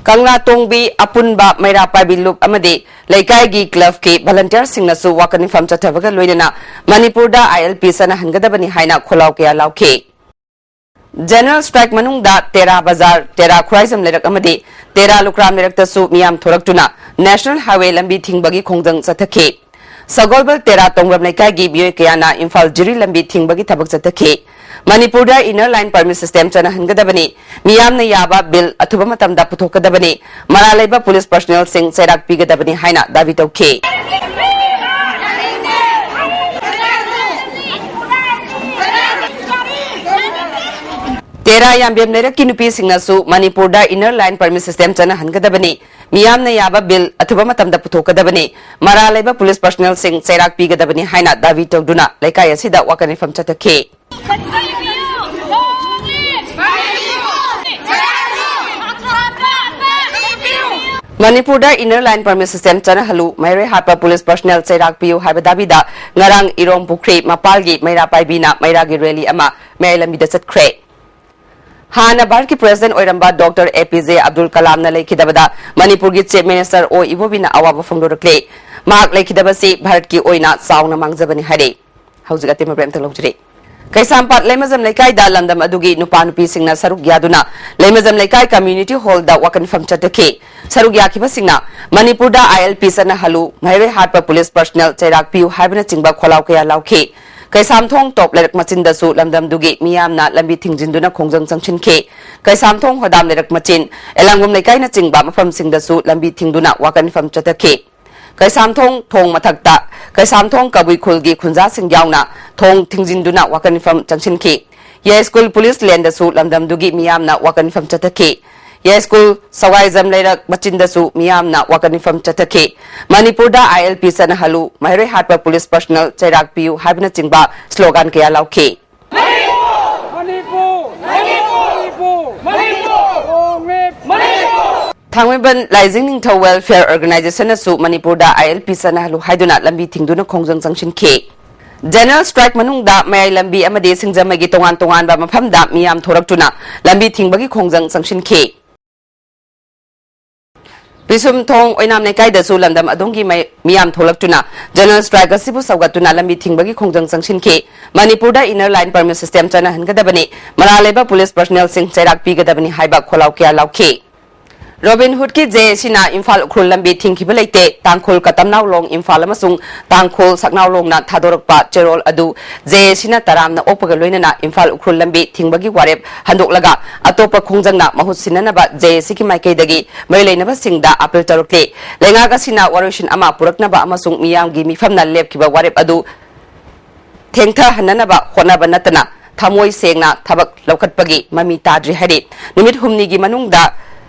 ꯀꯪꯂꯥ ꯇꯣꯡꯕꯤ, ꯑꯄꯨꯟꯕ, ꯃꯩꯔꯥ ꯄꯥꯏꯕꯤ ꯂꯨꯞ ꯑꯃꯗꯤ ꯂꯩꯀꯥꯏꯒꯤ ꯀ꯭ꯂꯕꯀꯤ ꯚꯣꯂꯨꯟꯇꯤꯌꯔꯁꯤꯡꯅꯁꯨ ꯋꯥꯀꯠ ꯃꯤꯐꯝ ꯆꯠꯊꯕꯒ ꯂꯣꯏꯅꯅ ꯃꯅꯤꯄꯨꯔꯗ ꯑꯥꯏ ꯑꯦꯜ ꯄꯤ ꯆꯠꯅꯍꯟꯒꯗꯕꯅꯤ ꯍꯥꯏꯅ ꯈꯣꯜꯂꯥꯎ ꯀꯌꯥ ꯂꯥꯎꯈꯤ꯫ ꯖꯦꯅꯔꯦꯜ ꯁ꯭ꯇ꯭ꯔꯥꯏꯛ ꯃꯅꯨꯡꯗ ꯇꯦꯔꯥ ꯕꯖꯥꯔ, ꯇꯦꯔꯥ ꯈꯨꯔꯥꯏꯖꯝ ꯂꯩꯔꯛ ꯑꯃꯗꯤ ꯇꯦꯔꯥ ꯂꯨꯀ꯭ꯔꯥꯝ ꯂꯩꯔꯛꯇꯁꯨ ꯃꯤꯌꯥꯝ ꯊꯣꯔꯛꯇꯨꯅ ꯅꯦꯁꯅꯦꯜ ꯍꯥꯏꯋꯦ ꯂꯝꯕꯤ ꯊꯤꯡꯕꯒꯤ ꯈꯣꯡꯖꯪ ꯆꯠꯊꯈꯤ꯫ ꯁꯒꯣꯜꯕꯜ ꯇꯦꯔꯥ ꯇꯣꯡꯕ꯭ꯔꯝ ꯂꯩꯀꯥꯏꯒꯤ ꯃꯤꯑꯣꯏ ꯀꯌꯥꯅ ꯏꯝꯐꯥꯜ ꯖꯤꯔꯤ ꯂꯝꯕꯤ ꯊꯤꯡꯕꯒꯤ ꯊꯕꯛ ꯆꯠꯊꯈꯤ꯫ ꯃꯅꯤꯄꯨꯔꯗ ꯏꯟꯅꯔ ꯂꯥꯏꯟ ꯄꯔꯃꯤꯠ ꯁꯤꯁꯇꯦꯝ ꯆꯠꯅꯍꯟꯒꯗꯕꯅꯤ, ꯃꯤꯌꯥꯝꯅ ꯌꯥꯕ ꯕꯤꯜ ꯑꯊꯨꯕ ꯃꯇꯝꯗ ꯄꯨꯊꯣꯛꯀꯗꯕꯅꯤ, ꯃꯔꯥꯜ ꯂꯩꯕ ꯄꯨꯂꯤꯁ ꯄꯔꯁꯣꯅꯦꯜꯁꯤꯡ ꯆꯩꯔꯥꯛ ꯄꯤꯒꯗꯕꯅꯤ ꯍꯥꯏꯅ ꯗꯥꯕꯤ ꯇꯧꯈꯤ꯫ ꯇꯦꯔꯥ ꯌꯥꯝꯕꯦꯝ ꯂꯩꯔꯛꯀꯤ ꯅꯨꯄꯤꯁꯤꯡꯅꯁꯨ ꯃꯅꯤꯄꯨꯔꯗ ꯏꯟꯅꯔ ꯂꯥꯏꯟ ꯄꯔꯃꯤꯠ ꯁꯤꯁꯇꯦꯝ ꯆꯠꯅꯍꯟꯒꯗꯕꯅꯤ, ꯃꯤꯌꯥꯝꯅ ꯌꯥꯕ ꯕꯤꯜ ꯑꯊꯨꯕ ꯃꯇꯝꯗ ꯄꯨꯊꯣꯛꯀꯗꯕꯅꯤ, ꯃꯔꯥꯜ ꯂꯩꯕ ꯄꯨꯂꯤꯁ ꯄꯔꯁꯣꯅꯦꯜꯁꯤꯡ ꯆꯩꯔꯥꯛ ꯄꯤꯒꯗꯕꯅꯤ ꯍꯥꯏꯅ ꯗꯥꯕꯤ ꯇꯧꯗꯨꯅ ꯂꯩꯀꯥꯏ ꯑꯁꯤꯗ ꯋꯥꯀꯠ ꯃꯤꯐꯝ ꯆꯠꯊꯈꯤ꯫ ꯃꯅꯤꯄꯨꯔꯗ Inner Line Permit System ꯆꯠꯅꯍꯜꯂꯨ, ꯃꯍꯩꯔꯣꯏ ꯍꯥꯠꯄ police personnel ꯆꯩꯔꯥꯛ ꯄꯤꯌꯨ ꯍꯥꯏꯕ ꯗꯥꯕꯤꯗ ꯉꯔꯥꯡ ꯏꯔꯣꯝ ꯄꯨꯈ꯭ꯔꯤ ꯃꯄꯥꯜꯒꯤ ꯃꯩꯔꯥ ꯄꯥꯏꯕꯤꯅ ꯃꯩꯔꯥꯒꯤ rally ꯑꯃ ꯃꯌꯥꯏ ꯂꯝꯕꯤꯗ ꯆꯠꯈ꯭ꯔꯦ꯫ ꯍꯥꯟꯅ ꯚꯥꯔꯠꯀꯤ president ꯑꯣꯏꯔꯝꯕ Doctor A P J Abdul Kalamꯅ ꯂꯩꯈꯤꯗꯕꯗ ꯃꯅꯤꯄꯨꯔꯒꯤ Chief Minister ꯑꯣ ꯏꯕꯣꯕꯤꯅ ꯑꯋꯥꯕ ꯐꯣꯡꯗꯣꯔꯛꯂꯦ꯫ ꯃꯍꯥꯛ ꯂꯩꯈꯤꯗꯕꯁꯤ ꯚꯥꯔꯠꯀꯤ ꯑꯣꯏꯅ ꯆꯥꯎꯅ ꯃꯥꯡꯖꯕꯅꯤ ꯍꯥꯏꯔꯦ꯫ ꯍꯧꯖꯤꯛ ꯑꯇꯦꯟꯕ break ꯑꯝꯇ ꯂꯧꯖꯔꯤ꯫ ꯀꯩꯁꯥꯝꯄꯥꯠ ꯂꯩꯃꯖꯝ ꯂꯩꯀꯥꯏꯗ ꯂꯝꯗꯝ ꯑꯗꯨꯒꯤ ꯅꯨꯄꯥ ꯅꯨꯄꯤꯁꯤꯡꯅ ꯁꯔꯨꯛ ꯌꯥꯗꯨꯅ ꯂꯩꯃꯖꯝ ꯂꯩꯀꯥꯏ community hallꯗ ꯋꯥꯀꯠ ꯃꯤꯐꯝ ꯆꯠꯊꯈꯤ꯫ ꯁꯔꯨꯛ ꯌꯥꯈꯤꯕꯁꯤꯡꯅ ꯃꯅꯤꯄꯨꯔꯗ I L P ꯆꯠꯅꯍꯜꯂꯨ, ꯃꯍꯩꯔꯣꯏ ꯍꯥꯠꯄ police personnel ꯆꯩꯔꯥꯛ ꯄꯤꯌꯨ ꯍꯥꯏꯕꯅꯆꯤꯡꯕ ꯈꯣꯜꯂꯥꯎ ꯀꯌꯥ ꯂꯥꯎꯈꯤ꯫ ꯀꯩꯁꯥꯝꯊꯣꯡ ꯇꯣꯞ ꯂꯩꯔꯛ ꯃꯆꯤꯟꯗꯁꯨ ꯂꯝꯗꯝꯗꯨꯒꯤ ꯃꯤꯌꯥꯝꯅ ꯂꯝꯕꯤ ꯊꯤꯡꯖꯤꯟꯗꯨꯅ ꯈꯣꯡꯖꯪ ꯆꯪꯁꯤꯟꯈꯤ꯫ ꯀꯩꯁꯥꯝꯊꯣꯡ ꯍꯣꯗꯥꯝ ꯂꯩꯔꯛ ꯃꯆꯤꯟ, ꯑꯦꯂꯥꯡꯒꯨꯝ ꯂꯩꯀꯥꯏꯅꯆꯤꯡꯕ ꯃꯐꯝꯁꯤꯡꯗꯁꯨ ꯂꯝꯕꯤ ꯊꯤꯡꯗꯨꯅ ꯋꯥꯀꯠ ꯃꯤꯐꯝ ꯆꯠꯊꯈꯤ꯫ ꯀꯩꯁꯥꯝꯊꯣꯡ ꯊꯣꯡ ꯃꯊꯛꯇ ꯀꯩꯁꯥꯝꯊꯣꯡ ꯀꯕꯨꯏ ꯈꯨꯜꯒꯤ ꯈꯨꯟꯖꯥꯁꯤꯡ ꯌꯥꯎꯅ ꯊꯣꯡ ꯊꯤꯡꯖꯤꯟꯗꯨꯅ ꯋꯥꯀꯠ ꯃꯤꯐꯝ ꯆꯪꯁꯤꯟꯈꯤ꯫ ꯌꯥꯏꯁ꯭ꯀꯨꯜ police laneꯗꯁꯨ ꯂꯝꯗꯝꯗꯨꯒꯤ ꯃꯤꯌꯥꯝꯅ ꯋꯥꯀꯠ ꯃꯤꯐꯝ ꯆꯠꯊꯈꯤ꯫ ꯌꯥꯏꯁ꯭ꯀꯨꯜ ꯁꯋꯥꯏꯖꯝ ꯂꯩꯔꯛ ꯃꯆꯤꯟꯗꯁꯨ ꯃꯤꯌꯥꯝꯅ ꯋꯥꯀꯠ ꯃꯤꯐꯝ ꯆꯠꯊꯈꯤ꯫ ꯃꯅꯤꯄꯨꯔꯗ I L P ꯆꯠꯅꯍꯜꯂꯨ, ꯃꯍꯩꯔꯣꯏ ꯍꯥꯠꯄ police personnel ꯆꯩꯔꯥꯛ ꯄꯤꯌꯨ ꯍꯥꯏꯕꯅꯆꯤꯡꯕ slogan ꯀꯌꯥ ꯂꯥꯎꯈꯤ꯫ ꯃꯅꯤꯄꯨꯔ! ꯃꯅꯤꯄꯨꯔ! ꯃꯅꯤꯄꯨꯔ! ꯊꯥꯡꯃꯩꯕꯟ ꯂꯥꯏꯖꯤꯡ ꯅꯤꯡꯊꯧ Welfare Organizationꯅꯁꯨ ꯃꯅꯤꯄꯨꯔꯗ I L P ꯆꯠꯅꯍꯜꯂꯨ ꯍꯥꯏꯗꯨꯅ ꯂꯝꯕꯤ ꯊꯤꯡꯗꯨꯅ ꯈꯣꯡꯖꯪ ꯆꯪꯁꯤꯟꯈꯤ꯫ General strike ꯃꯅꯨꯡꯗ ꯃꯌꯥꯏ ꯂꯝꯕꯤ ꯑꯃꯗꯤ ꯁꯤꯡꯖꯃꯩꯒꯤ ꯇꯣꯉꯥꯟ ꯇꯣꯉꯥꯟꯕ ꯃꯐꯝꯗ ꯃꯤꯌꯥꯝ ꯊꯣꯔꯛꯇꯨꯅ ꯂꯝꯕꯤ ꯊꯤꯡꯕꯒꯤ ꯈꯣꯡꯖꯪ ꯆꯪꯁꯤꯟꯈꯤ꯫ ꯄꯤꯁꯨꯝꯊꯣꯡ ꯑꯣꯏꯅꯥꯝ ꯂꯩꯀꯥꯏꯗꯁꯨ ꯂꯝꯗꯝ ꯑꯗꯨꯝꯒꯤ ꯃꯩ-, ꯃꯤꯌꯥꯝ ꯊꯣꯛꯂꯛꯇꯨꯅ General Strike ꯑꯁꯤꯕꯨ ꯁꯧꯒꯠꯇꯨꯅ ꯂꯝꯕꯤ ꯊꯤꯡꯕꯒꯤ ꯈꯣꯡꯖꯪ ꯆꯪꯁꯤꯟꯈꯤ꯫ ꯃꯅꯤꯄꯨꯔꯗ Inner Line Permit System ꯆꯠꯅꯍꯟꯒꯗꯕꯅꯤ, ꯃꯔꯥꯜ ꯂꯩꯕ police personnelꯁꯤꯡ ꯆꯩꯔꯥꯛ ꯄꯤꯒꯗꯕꯅꯤ ꯍꯥꯏꯕ ꯈꯣꯜꯂꯥꯎ ꯀꯌꯥ ꯂꯥꯎꯈꯤ꯫ Robin Hoodꯀꯤ JACꯅ ꯏꯝꯐꯥꯜ ꯎꯈ꯭ꯔꯨꯜ ꯂꯝꯕꯤ ꯊꯤꯡꯈꯤꯕ ꯂꯩꯇꯦ꯫ ꯇꯥꯡꯈꯨꯜ ꯀꯇꯝꯅꯥꯎꯂꯣꯡ ꯏꯝꯐꯥꯜ ꯑꯃꯁꯨꯡ ꯇꯥꯡꯈꯨꯜ ꯁꯛꯅꯥꯎꯂꯣꯡꯅ ꯊꯥꯗꯣꯔꯛꯄ ꯆꯦꯔꯣꯜ ꯑꯗꯨ JACꯅ ꯇꯔꯥꯝꯅ ꯑꯣꯛꯄꯒ ꯂꯣꯏꯅꯅ ꯏꯝꯐꯥꯜ ꯎꯈ꯭ꯔꯨꯜ ꯂꯝꯕꯤ ꯊꯤꯡꯕꯒꯤ ꯋꯥꯔꯦꯞ ꯍꯟꯗꯣꯛꯂꯒ ꯑꯇꯣꯞꯄ ꯈꯣꯡꯖꯪꯅ ꯃꯍꯨꯠ ꯁꯤꯟꯅꯅꯕ JACꯒꯤ ꯃꯥꯏꯀꯩꯗꯒꯤ ꯃꯔꯤ ꯂꯩꯅꯕꯁꯤꯡꯗ appeal ꯇꯧꯔꯛꯂꯤ꯫ ꯂꯩꯉꯥꯛ ꯑꯁꯤꯅ ꯋꯥꯔꯣꯏꯁꯤꯟ ꯑꯃ ꯄꯨꯔꯛꯅꯕ ꯑꯃꯁꯨꯡ ꯃꯤꯌꯥꯝꯒꯤ ꯃꯤꯐꯝꯅ ꯂꯦꯞꯈꯤꯕ ꯋꯥꯔꯦꯞ ꯑꯗꯨ ꯊꯦꯡꯊꯍꯟꯅꯅꯕ ꯍꯣꯠꯅꯕ ꯅꯠꯇꯅ ꯊꯃꯣꯏ ꯁꯦꯡꯅ ꯊꯕꯛ ꯂꯧꯈꯠꯄꯒꯤ ꯃꯃꯤ ꯇꯥꯗ꯭ꯔꯤ ꯍꯥꯏꯔꯤ꯫ ꯅꯨꯃꯤꯠ ꯍꯨꯝꯅꯤꯒꯤ ꯃꯅꯨꯡꯗ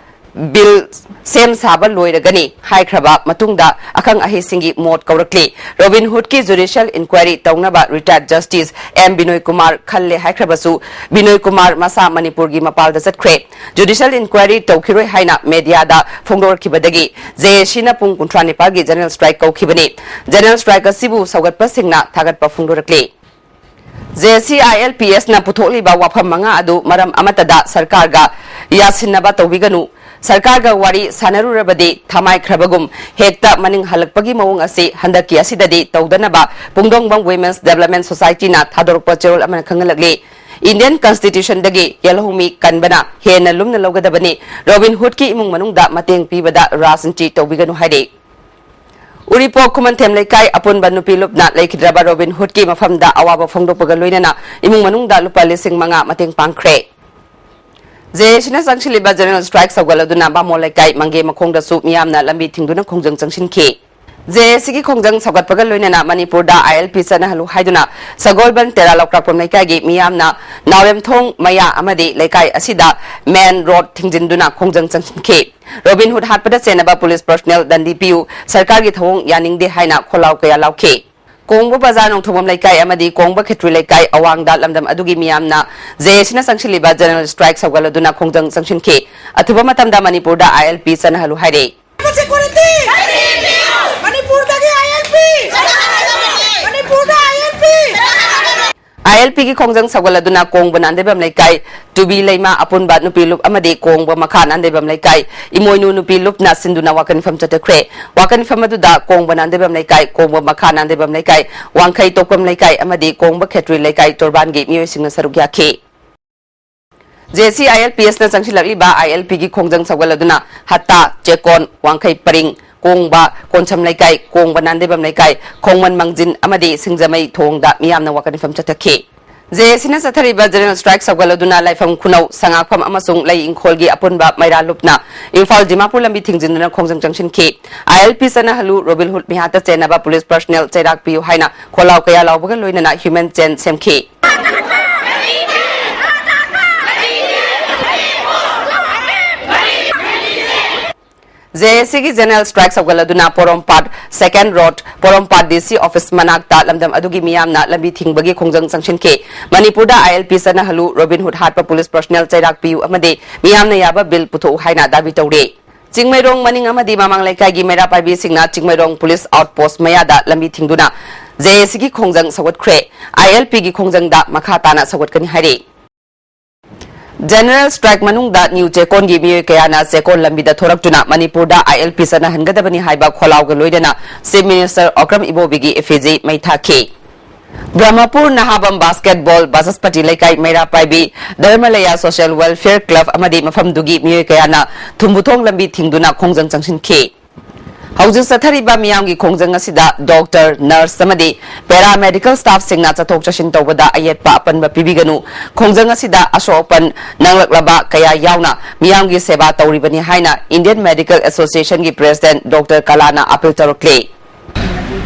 ꯕꯤꯜ ꯁꯦꯝ ꯁꯥꯕ ꯂꯣꯏꯔꯒꯅꯤ ꯍꯥꯏꯈ꯭ꯔꯕ ꯃꯇꯨꯡꯗ ꯑꯈꯪ ꯑꯍꯩꯁꯤꯡꯒꯤ ꯃꯣꯠ ꯀꯧꯔꯛꯂꯤ꯫ ꯔꯣꯕꯤꯟ ꯍꯨꯗꯀꯤ ꯖꯨꯗꯤꯁꯤꯌꯦꯜ ꯏꯟꯀ꯭ꯋꯥꯏꯔꯤ ꯇꯧꯅꯕ ꯔꯤꯇꯥꯌꯔꯗ ꯖꯁꯇꯤꯁ ꯑꯦꯝ ꯕꯤꯅꯣꯏ ꯀꯨꯃꯥꯔ ꯈꯜꯂꯦ ꯍꯥꯏꯈ꯭ꯔꯕꯁꯨ, ꯕꯤꯅꯣꯏ ꯀꯨꯃꯥꯔ ꯃꯁꯥ ꯃꯅꯤꯄꯨꯔꯒꯤ ꯃꯄꯥꯟꯗ ꯆꯠꯈ꯭ꯔꯦ꯫ ꯖꯨꯗꯤꯁꯤꯌꯦꯜ ꯏꯟꯀ꯭ꯋꯥꯏꯔꯤ ꯇꯧꯈꯤꯔꯣꯏ ꯍꯥꯏꯅ ꯃꯦꯗꯤꯌꯥꯗ ꯐꯣꯡꯗꯣꯔꯛꯈꯤꯕꯗꯒꯤ ꯖꯦ ꯑꯦ ꯁꯤꯅ ꯄꯨꯡ ꯀꯨꯟꯊ꯭ꯔꯥ ꯅꯤꯄꯥꯜꯒꯤ ꯖꯦꯅꯔꯦꯜ ꯁ꯭ꯇ꯭ꯔꯥꯏꯛ ꯀꯧꯈꯤꯕꯅꯤ꯫ ꯖꯦꯅꯔꯦꯜ ꯁ꯭ꯇ꯭ꯔꯥꯏꯛ ꯑꯁꯤꯕꯨ ꯁꯧꯒꯠꯄꯁꯤꯡꯅ ꯊꯥꯒꯠꯄ ꯐꯣꯡꯗꯣꯔꯛꯂꯤ꯫ ꯖꯦ ꯑꯦ ꯁꯤ ꯑꯥꯏ ꯑꯦꯜ ꯄꯤ ꯑꯦꯁꯅ ꯄꯨꯊꯣꯛꯂꯤꯕ ꯋꯥꯐꯝ ꯃꯉꯥ ꯑꯗꯨ ꯃꯔꯝ ꯑꯃꯠꯇꯗ ꯁꯔꯀꯥꯔꯒ ꯌꯥꯁꯤꯟꯅꯕ ꯇꯧꯕꯤꯒꯅꯨ, ꯁꯔꯀꯥꯔꯒ ꯋꯥꯔꯤ ꯁꯥꯟꯅꯔꯨꯔꯕꯗꯤ ꯊꯃꯥꯏꯈ꯭ꯔꯕꯒꯨꯝ ꯍꯦꯛꯇ ꯃꯅꯤꯡ ꯍꯜꯂꯛꯄꯒꯤ ꯃꯑꯣꯡ ꯑꯁꯤ ꯍꯟꯗꯛꯀꯤ ꯑꯁꯤꯗꯗꯤ ꯇꯧꯗꯅꯕ ꯄꯨꯡꯗꯣꯡꯕꯝ ꯋꯤꯃꯦꯟꯁ ꯗꯦꯕꯂꯞꯃꯦꯟ ꯁꯣꯁꯥꯏꯇꯤꯅ ꯊꯥꯗꯣꯔꯛꯄ ꯆꯦꯔꯣꯜ ꯑꯃꯅ ꯈꯪꯍꯜꯂꯛꯂꯤ꯫ ꯏꯟꯗꯤꯌꯟ ꯀꯟꯁꯇꯤꯇ꯭ꯌꯨꯁꯟꯗꯒꯤ ꯌꯦꯜꯍꯧꯃꯤ ꯀꯟꯕꯅ ꯍꯦꯟꯅ ꯂꯨꯝꯅ ꯂꯧꯒꯗꯕꯅꯤ꯫ ꯔꯣꯕꯤꯟ ꯍꯨꯗꯀꯤ ꯏꯃꯨꯡ ꯃꯅꯨꯡꯗ ꯃꯇꯦꯡ ꯄꯤꯕꯗ ꯔꯥꯖꯅꯤꯇꯤ ꯇꯧꯕꯤꯒꯅꯨ ꯍꯥꯏꯔꯤ꯫ ꯎꯔꯤꯄꯣꯛ ꯈꯨꯃꯟꯊꯦꯝ ꯂꯩꯀꯥꯏ ꯑꯄꯨꯟꯕ ꯅꯨꯄꯤ ꯂꯨꯞꯅ ꯂꯩꯈꯤꯗ꯭ꯔꯕ ꯔꯣꯕꯤꯟ ꯍꯨꯗꯀꯤ ꯃꯐꯝꯗ ꯑꯋꯥꯕ ꯐꯣꯡꯗꯣꯛꯄꯒ ꯂꯣꯏꯅꯅ ꯏꯃꯨꯡ ꯃꯅꯨꯡꯗ ꯂꯨꯄꯥ ꯂꯤꯁꯤꯡ ꯃꯉꯥ ꯃꯇꯦꯡ ꯄꯥꯡꯈ꯭ꯔꯦ꯫ ꯖꯦ ꯑꯦ ꯁꯤꯅ ꯆꯪꯁꯤꯜꯂꯤꯕ ꯖꯦꯅꯔꯦꯜ ꯁ꯭ꯇ꯭ꯔꯥꯏꯛ ꯁꯧꯒꯠꯂꯗꯨꯅ ꯕꯥꯃꯣꯟ ꯂꯩꯀꯥꯏ ꯃꯪꯒꯦ ꯃꯈꯣꯡꯗꯁꯨ ꯃꯤꯌꯥꯝꯅ ꯂꯝꯕꯤ ꯊꯤꯡꯗꯨꯅ ꯈꯣꯡꯖꯪ ꯆꯪꯁꯤꯟꯈꯤ꯫ ꯖꯦ ꯑꯦ ꯁꯤꯒꯤ ꯈꯣꯡꯖꯪ ꯁꯧꯒꯠꯄꯒ ꯂꯣꯏꯅꯅ ꯃꯅꯤꯄꯨꯔꯗ ꯑꯥꯏ ꯑꯦꯜ ꯄꯤ ꯆꯠꯅꯍꯜꯂꯨ ꯍꯥꯏꯗꯨꯅ ꯁꯒꯣꯜꯕꯟ ꯇꯦꯔꯥ ꯂꯧꯀ꯭ꯔꯥꯛꯄꯝ ꯂꯩꯀꯥꯏꯒꯤ ꯃꯤꯌꯥꯝꯅ ꯅꯥꯎꯔꯦꯝꯊꯣꯡ ꯃꯌꯥ ꯑꯃꯗꯤ ꯂꯩꯀꯥꯏ ꯑꯁꯤꯗ ꯃꯦꯟ ꯔꯣꯗ ꯊꯤꯡꯖꯤꯟꯗꯨꯅ ꯈꯣꯡꯖꯪ ꯆꯪꯁꯤꯟꯈꯤ꯫ ꯔꯣꯕꯤꯟ ꯍꯨꯗ ꯍꯥꯠꯄꯗ ꯆꯦꯟꯅꯕ ꯄꯨꯂꯤꯁ ꯄꯔꯁꯅꯦꯜ ꯗꯟꯗꯤ ꯄꯤꯌꯨ, ꯁꯔꯀꯥꯔꯒꯤ ꯊꯧꯑꯣꯡ ꯌꯥꯅꯤꯡꯗꯦ ꯍꯥꯏꯅ ꯈꯣꯜꯂꯥꯎ ꯀꯌꯥ ꯂꯥꯎꯈꯤ꯫ ꯀꯣꯡꯕ ꯕꯖꯥꯔ ꯅꯣꯡꯊꯣꯡꯕꯝ ꯂꯩꯀꯥꯏ ꯑꯃꯗꯤ ꯀꯣꯡꯕ ꯈꯦꯇ꯭ꯔꯤ ꯂꯩꯀꯥꯏ ꯑꯋꯥꯡꯗ ꯂꯝꯗꯝ ꯑꯗꯨꯒꯤ ꯃꯤꯌꯥꯝꯅ ꯖꯦ ꯑꯦ ꯁꯤꯅ ꯆꯪꯁꯤꯜꯂꯤꯕ ꯖꯦꯅꯔꯦꯜ ꯁ꯭ꯇ꯭ꯔꯥꯏꯛ ꯁꯧꯒꯠꯂꯗꯨꯅ ꯈꯣꯡꯖꯪ ꯆꯪꯁꯤꯟꯈꯤ꯫ ꯑꯊꯨꯕ ꯃꯇꯝꯗ ꯃꯅꯤꯄꯨꯔꯗ ꯑꯥꯏ ꯑꯦꯜ ꯄꯤ ꯆꯠꯅꯍꯜꯂꯨ ꯍꯥꯏꯔꯦ꯫ ꯁꯦꯀ꯭ꯌꯨꯔꯤꯇꯤ! ꯃꯅꯤꯄꯨꯔꯗꯒꯤ ꯑꯥꯏ ꯑꯦꯜ ꯄꯤ! ꯃꯅꯤꯄꯨꯔꯗ ꯑꯥꯏ ꯑꯦꯜ ꯄꯤ! ꯑꯥꯏ ꯑꯦꯜ ꯄꯤꯒꯤ ꯈꯣꯡꯖꯪ ꯁꯧꯒꯠꯂꯗꯨꯅ ꯀꯣꯡꯕ ꯅꯥꯟꯗꯩꯕꯝ ꯂꯩꯀꯥꯏ, ꯇꯨꯕꯤ ꯂꯩꯃ ꯑꯄꯨꯟꯕ ꯅꯨꯄꯤ ꯂꯨꯞ ꯑꯃꯗꯤ ꯀꯣꯡꯕ ꯃꯈꯥ ꯅꯥꯟꯗꯩꯕꯝ ꯂꯩꯀꯥꯏ ꯏꯃꯣꯏꯅꯨ ꯅꯨꯄꯤ ꯂꯨꯞꯅ ꯁꯤꯟꯗꯨꯅ ꯋꯥꯀꯟꯐꯝ ꯆꯠꯊꯈ꯭ꯔꯦ꯫ ꯋꯥꯀꯟꯐꯝ ꯑꯗꯨꯗ ꯀꯣꯡꯕ ꯅꯥꯟꯗꯩꯕꯝ ꯂꯩꯀꯥꯏ, ꯀꯣꯡꯕ ꯃꯈꯥ ꯅꯥꯟꯗꯩꯕꯝ ꯂꯩꯀꯥꯏ, ꯋꯥꯡꯈꯩ ꯇꯣꯛꯄꯝ ꯂꯩꯀꯥꯏ ꯑꯃꯗꯤ ꯀꯣꯡꯕ ꯈꯦꯇ꯭ꯔꯤ ꯂꯩꯀꯥꯏ ꯇꯣꯔꯕꯥꯟꯒꯤ ꯃꯤꯑꯣꯏꯁꯤꯡꯅ ꯁꯔꯨꯛ ꯌꯥꯈꯤ꯫ ꯖꯦ ꯑꯦ ꯁꯤ I L P ꯑꯦꯁꯅ ꯆꯪꯁꯤꯜꯂꯛꯂꯤꯕ I L ꯄꯤꯒꯤ ꯈꯣꯡꯖꯪ ꯁꯧꯒꯠꯂꯗꯨꯅ ꯍꯠꯇꯥ, ꯆꯦꯛꯀꯣꯟ, ꯋꯥꯡꯈꯩ ꯄꯔꯤꯡ, ꯀꯣꯡꯕ, ꯀꯣꯟꯁꯝ ꯂꯩꯀꯥꯏ, ꯀꯣꯡꯕ ꯅꯥꯟꯗꯩꯕꯝ ꯂꯩꯀꯥꯏ, ꯈꯣꯡꯃꯟ ꯃꯥꯡꯖꯤꯟ ꯑꯃꯗꯤ ꯁꯤꯡꯖꯃꯩ ꯊꯣꯡꯗ ꯃꯤꯌꯥꯝꯅ ꯋꯥꯀꯠ ꯃꯤꯐꯝ ꯆꯠꯊꯈꯤ꯫ ꯖꯦ ꯑꯦ ꯁꯤꯅ ꯆꯠꯊꯔꯤꯕ ꯖꯦꯅꯔꯦꯜ ꯁ꯭ꯇ꯭ꯔꯥꯏꯛ ꯁꯧꯒꯠꯂꯗꯨꯅ ꯂꯥꯏꯐꯝ ꯈꯨꯅꯧ, ꯁꯉꯥꯛꯐꯝ ꯑꯃꯁꯨꯡ ꯂꯩ ꯏꯪꯈꯣꯜꯒꯤ ꯑꯄꯨꯟꯕ ꯃꯩꯔꯥ ꯂꯨꯞꯅ ꯏꯝꯐꯥꯜ ꯗꯤꯃꯥꯄꯨꯔ ꯂꯝꯕꯤ ꯊꯤꯡꯖꯤꯟꯗꯨꯅ ꯈꯣꯡꯖꯪ ꯆꯪꯁꯤꯟꯈꯤ꯫ ꯑꯥꯏ ꯑꯦꯜ ꯄꯤ ꯆꯠꯅꯍꯜꯂꯨ, ꯔꯣꯕꯤꯟ ꯍꯨꯗ ꯃꯤꯍꯥꯠꯇ ꯆꯦꯟꯅꯕ ꯄꯨꯂꯤꯁ ꯄꯔꯁꯅꯦꯜ ꯆꯩꯔꯥꯛ ꯄꯤꯌꯨ ꯍꯥꯏꯅ ꯈꯣꯜꯂꯥꯎ ꯀꯌꯥ ꯂꯥꯎꯕꯒ ꯂꯣꯏꯅꯅ ꯍ꯭ꯌꯨꯃꯦꯟ ꯆꯦꯟ ꯁꯦꯝꯈꯤ꯫ ꯖꯦ ꯑꯦ ꯁꯤꯒꯤ general strike ꯁꯧꯒꯠꯂꯗꯨꯅ ꯄꯣꯔꯣꯝꯄꯥꯠ second road, ꯄꯣꯔꯣꯝꯄꯥꯠ ꯗꯤ ꯁꯤ office ꯃꯅꯥꯛꯇ ꯂꯝꯗꯝ ꯑꯗꯨꯒꯤ ꯃꯤꯌꯥꯝꯅ ꯂꯝꯕꯤ ꯊꯤꯡꯕꯒꯤ ꯈꯣꯡꯖꯪ ꯆꯪꯁꯤꯟꯈꯤ꯫ ꯃꯅꯤꯄꯨꯔꯗ ꯑꯥꯏ ꯑꯦꯜ ꯄꯤ ꯆꯠꯅꯍꯜꯂꯨ, ꯔꯣꯕꯤꯟ ꯍꯨꯗ ꯍꯥꯠꯄ police personnel ꯆꯩꯔꯥꯛ ꯄꯤꯌꯨ ꯑꯃꯗꯤ ꯃꯤꯌꯥꯝꯅ ꯌꯥꯕ bill ꯄꯨꯊꯣꯛꯎ ꯍꯥꯏꯅ ꯗꯥꯕꯤ ꯇꯧꯔꯤ꯫ ꯆꯤꯡꯃꯩꯔꯣꯡ ꯃꯅꯤꯡ ꯑꯃꯗꯤ ꯃꯃꯥꯡ ꯂꯩꯀꯥꯏꯒꯤ ꯃꯩꯔꯥ ꯄꯥꯏꯕꯤꯁꯤꯡꯅ ꯆꯤꯡꯃꯩꯔꯣꯡ police outpost ꯃꯌꯥꯗ ꯂꯝꯕꯤ ꯊꯤꯡꯗꯨꯅ ꯖꯦ ꯑꯦ ꯁꯤꯒꯤ ꯈꯣꯡꯖꯪ ꯁꯧꯒꯠꯈ꯭ꯔꯦ꯫ ꯑꯥꯏ ꯑꯦꯜ ꯄꯤꯒꯤ ꯈꯣꯡꯖꯪꯗ ꯃꯈꯥ ꯇꯥꯅ ꯁꯧꯒꯠꯀꯅꯤ ꯍꯥꯏꯔꯤ꯫ General strike ꯃꯅꯨꯡꯗ new ꯆꯦꯛꯀꯣꯟꯒꯤ ꯃꯤꯑꯣꯏ ꯀꯌꯥꯅ ꯆꯦꯛꯀꯣꯟ ꯂꯝꯕꯤꯗ ꯊꯣꯔꯛꯇꯨꯅ ꯃꯅꯤꯄꯨꯔꯗ ꯑꯥꯏ ꯑꯦꯜ ꯄꯤ ꯆꯠꯅꯍꯟꯒꯗꯕꯅꯤ ꯍꯥꯏꯕ ꯈꯣꯜꯂꯥꯎꯒ ꯂꯣꯏꯅꯅ Chief Minister ꯑꯣꯀ꯭ꯔꯝ ꯏꯕꯣꯕꯤꯒꯤ effigy ꯃꯩ ꯊꯥꯈꯤ꯫ ꯕ꯭ꯔꯍꯃꯄꯨꯔ ꯅꯍꯥꯕꯝ basketball ꯕꯥꯆꯁꯄꯇꯤ ꯂꯩꯀꯥꯏ ꯃꯩꯔꯥ ꯄꯥꯏꯕꯤ ꯙꯔꯃꯂꯌꯥ Social Welfare Club ꯑꯃꯗꯤ ꯃꯐꯝꯗꯨꯒꯤ ꯃꯤꯑꯣꯏ ꯀꯌꯥꯅ ꯊꯨꯝꯕꯨꯊꯣꯡ ꯂꯝꯕꯤ ꯊꯤꯡꯗꯨꯅ ꯈꯣꯡꯖꯪ ꯆꯪꯁꯤꯟꯈꯤ꯫ ꯍꯧꯖꯤꯛ ꯆꯠꯊꯔꯤꯕ ꯃꯤꯌꯥꯝꯒꯤ ꯈꯣꯡꯖꯪ ꯑꯁꯤꯗ doctor, nurse ꯑꯃꯗꯤ paramedical staffꯁꯤꯡꯅ ꯆꯠꯊꯣꯛ ꯆꯠꯁꯤꯟ ꯇꯧꯕꯗ ꯑꯌꯦꯠꯄ ꯑꯄꯟꯕ ꯄꯤꯕꯤꯒꯅꯨ꯫ ꯈꯣꯡꯖꯪ ꯑꯁꯤꯗ ꯑꯁꯣꯛ ꯑꯄꯟ ꯅꯪꯂꯛꯂꯕ ꯀꯌꯥ ꯌꯥꯎꯅ ꯃꯤꯌꯥꯝꯒꯤ ꯁꯦꯕꯥ ꯇꯧꯔꯤꯕꯅꯤ ꯍꯥꯏꯅ Indian Medical Associationꯒꯤ President doctor ꯀꯂꯥꯅ appeal ꯇꯧꯔꯛꯂꯤ꯫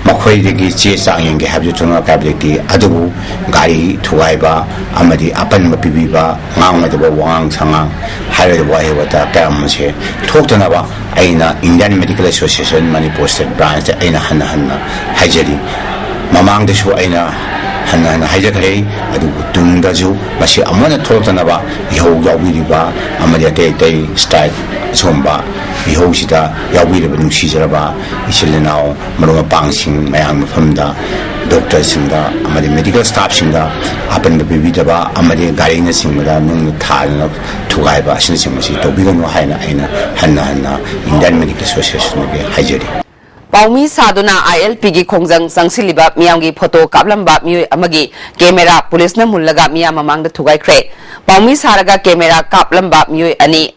ꯃꯈꯣꯏꯗꯒꯤ ꯆꯦ ꯆꯥꯡ ꯌꯦꯡꯒꯦ ꯍꯥꯏꯕꯁꯨ ꯊꯣꯏꯗꯣꯛꯅ ꯑꯀꯥꯏꯕ ꯂꯩꯇꯦ꯫ ꯑꯗꯨꯕꯨ ꯒꯥꯔꯤ ꯊꯨꯒꯥꯏꯕ ꯑꯃꯗꯤ ꯑꯄꯟꯕ ꯄꯤꯕꯤꯕ, ꯉꯥꯡꯉꯣꯏꯗꯕ ꯋꯥꯉꯥꯡ ꯁꯉꯥꯡ, ꯍꯥꯏꯔꯣꯏꯗꯕ ꯋꯥꯍꯩ ꯋꯥꯇꯥ ꯀꯌꯥ ꯑꯃꯁꯦ ꯊꯣꯛꯇꯅꯕ ꯑꯩꯅ Indian Medical Association Manipur State Branchꯇ ꯑꯩꯅ ꯍꯟꯅ ꯍꯟꯅ ꯍꯥꯏꯖꯔꯤ꯫ ꯃꯃꯥꯡꯗꯁꯨ ꯑꯩꯅ ꯍꯟꯅ ꯍꯟꯅ ꯍꯥꯏꯖꯈ꯭ꯔꯦ꯫ ꯑꯗꯨꯕꯨ ꯇꯨꯡꯗꯁꯨ ꯃꯁꯤ ꯑꯃꯨꯛ ꯍꯟꯅ ꯊꯣꯛꯂꯛꯇꯅꯕ ꯏꯍꯧ ꯌꯥꯎꯕꯤꯔꯤꯕ ꯑꯃꯗꯤ ꯑꯇꯩ ꯑꯇꯩ strike ꯑꯁꯤꯒꯨꯝꯕ ꯏꯍꯧꯁꯤꯗ ꯌꯥꯎꯕꯤꯔꯤꯕ ꯅꯨꯡꯁꯤꯖꯔꯕ ꯏꯆꯤꯜ ꯏꯅꯥꯎ ꯃꯔꯨꯞ ꯃꯄꯥꯡꯁꯤꯡ ꯃꯌꯥꯝ ꯃꯐꯝꯗ doctorꯁꯤꯡꯗ ꯑꯃꯗꯤ medical staffꯁꯤꯡꯗ ꯑꯄꯟꯕ ꯄꯤꯕꯤꯗꯕ ꯑꯃꯗꯤ ꯒꯥꯔꯤꯅꯆꯤꯡꯕꯗ ꯅꯨꯡꯅ ꯊꯥꯗꯨꯅ ꯊꯨꯒꯥꯏꯕ ꯑꯁꯤꯅꯆꯤꯡꯕꯁꯤ ꯇꯧꯕꯤꯒꯅꯨ ꯍꯥꯏꯅ ꯑꯩꯅ ꯍꯟꯅ ꯍꯟꯅ Indian Medical Associationꯗꯒꯤ ꯍꯥꯏꯖꯔꯤ꯫ ꯄꯥꯎꯃꯤ ꯁꯥꯗꯨꯅ ꯑꯥꯏ ꯑꯦꯜ ꯄꯤꯒꯤ ꯈꯣꯡꯖꯪ ꯆꯪꯁꯤꯜꯂꯤꯕ ꯃꯤꯌꯥꯝꯒꯤ photo ꯀꯥꯞꯂꯝꯕ ꯃꯤꯑꯣꯏ ꯑꯃꯒꯤ camera policeꯅ ꯃꯨꯜꯂꯒ ꯃꯤꯌꯥꯝ ꯃꯃꯥꯡꯗ ꯊꯨꯒꯥꯏꯈ꯭ꯔꯦ꯫ ꯄꯥꯎꯃꯤ ꯁꯥꯔꯒ camera ꯀꯥꯞꯂꯝꯕ ꯃꯤꯑꯣꯏ ꯑꯅꯤ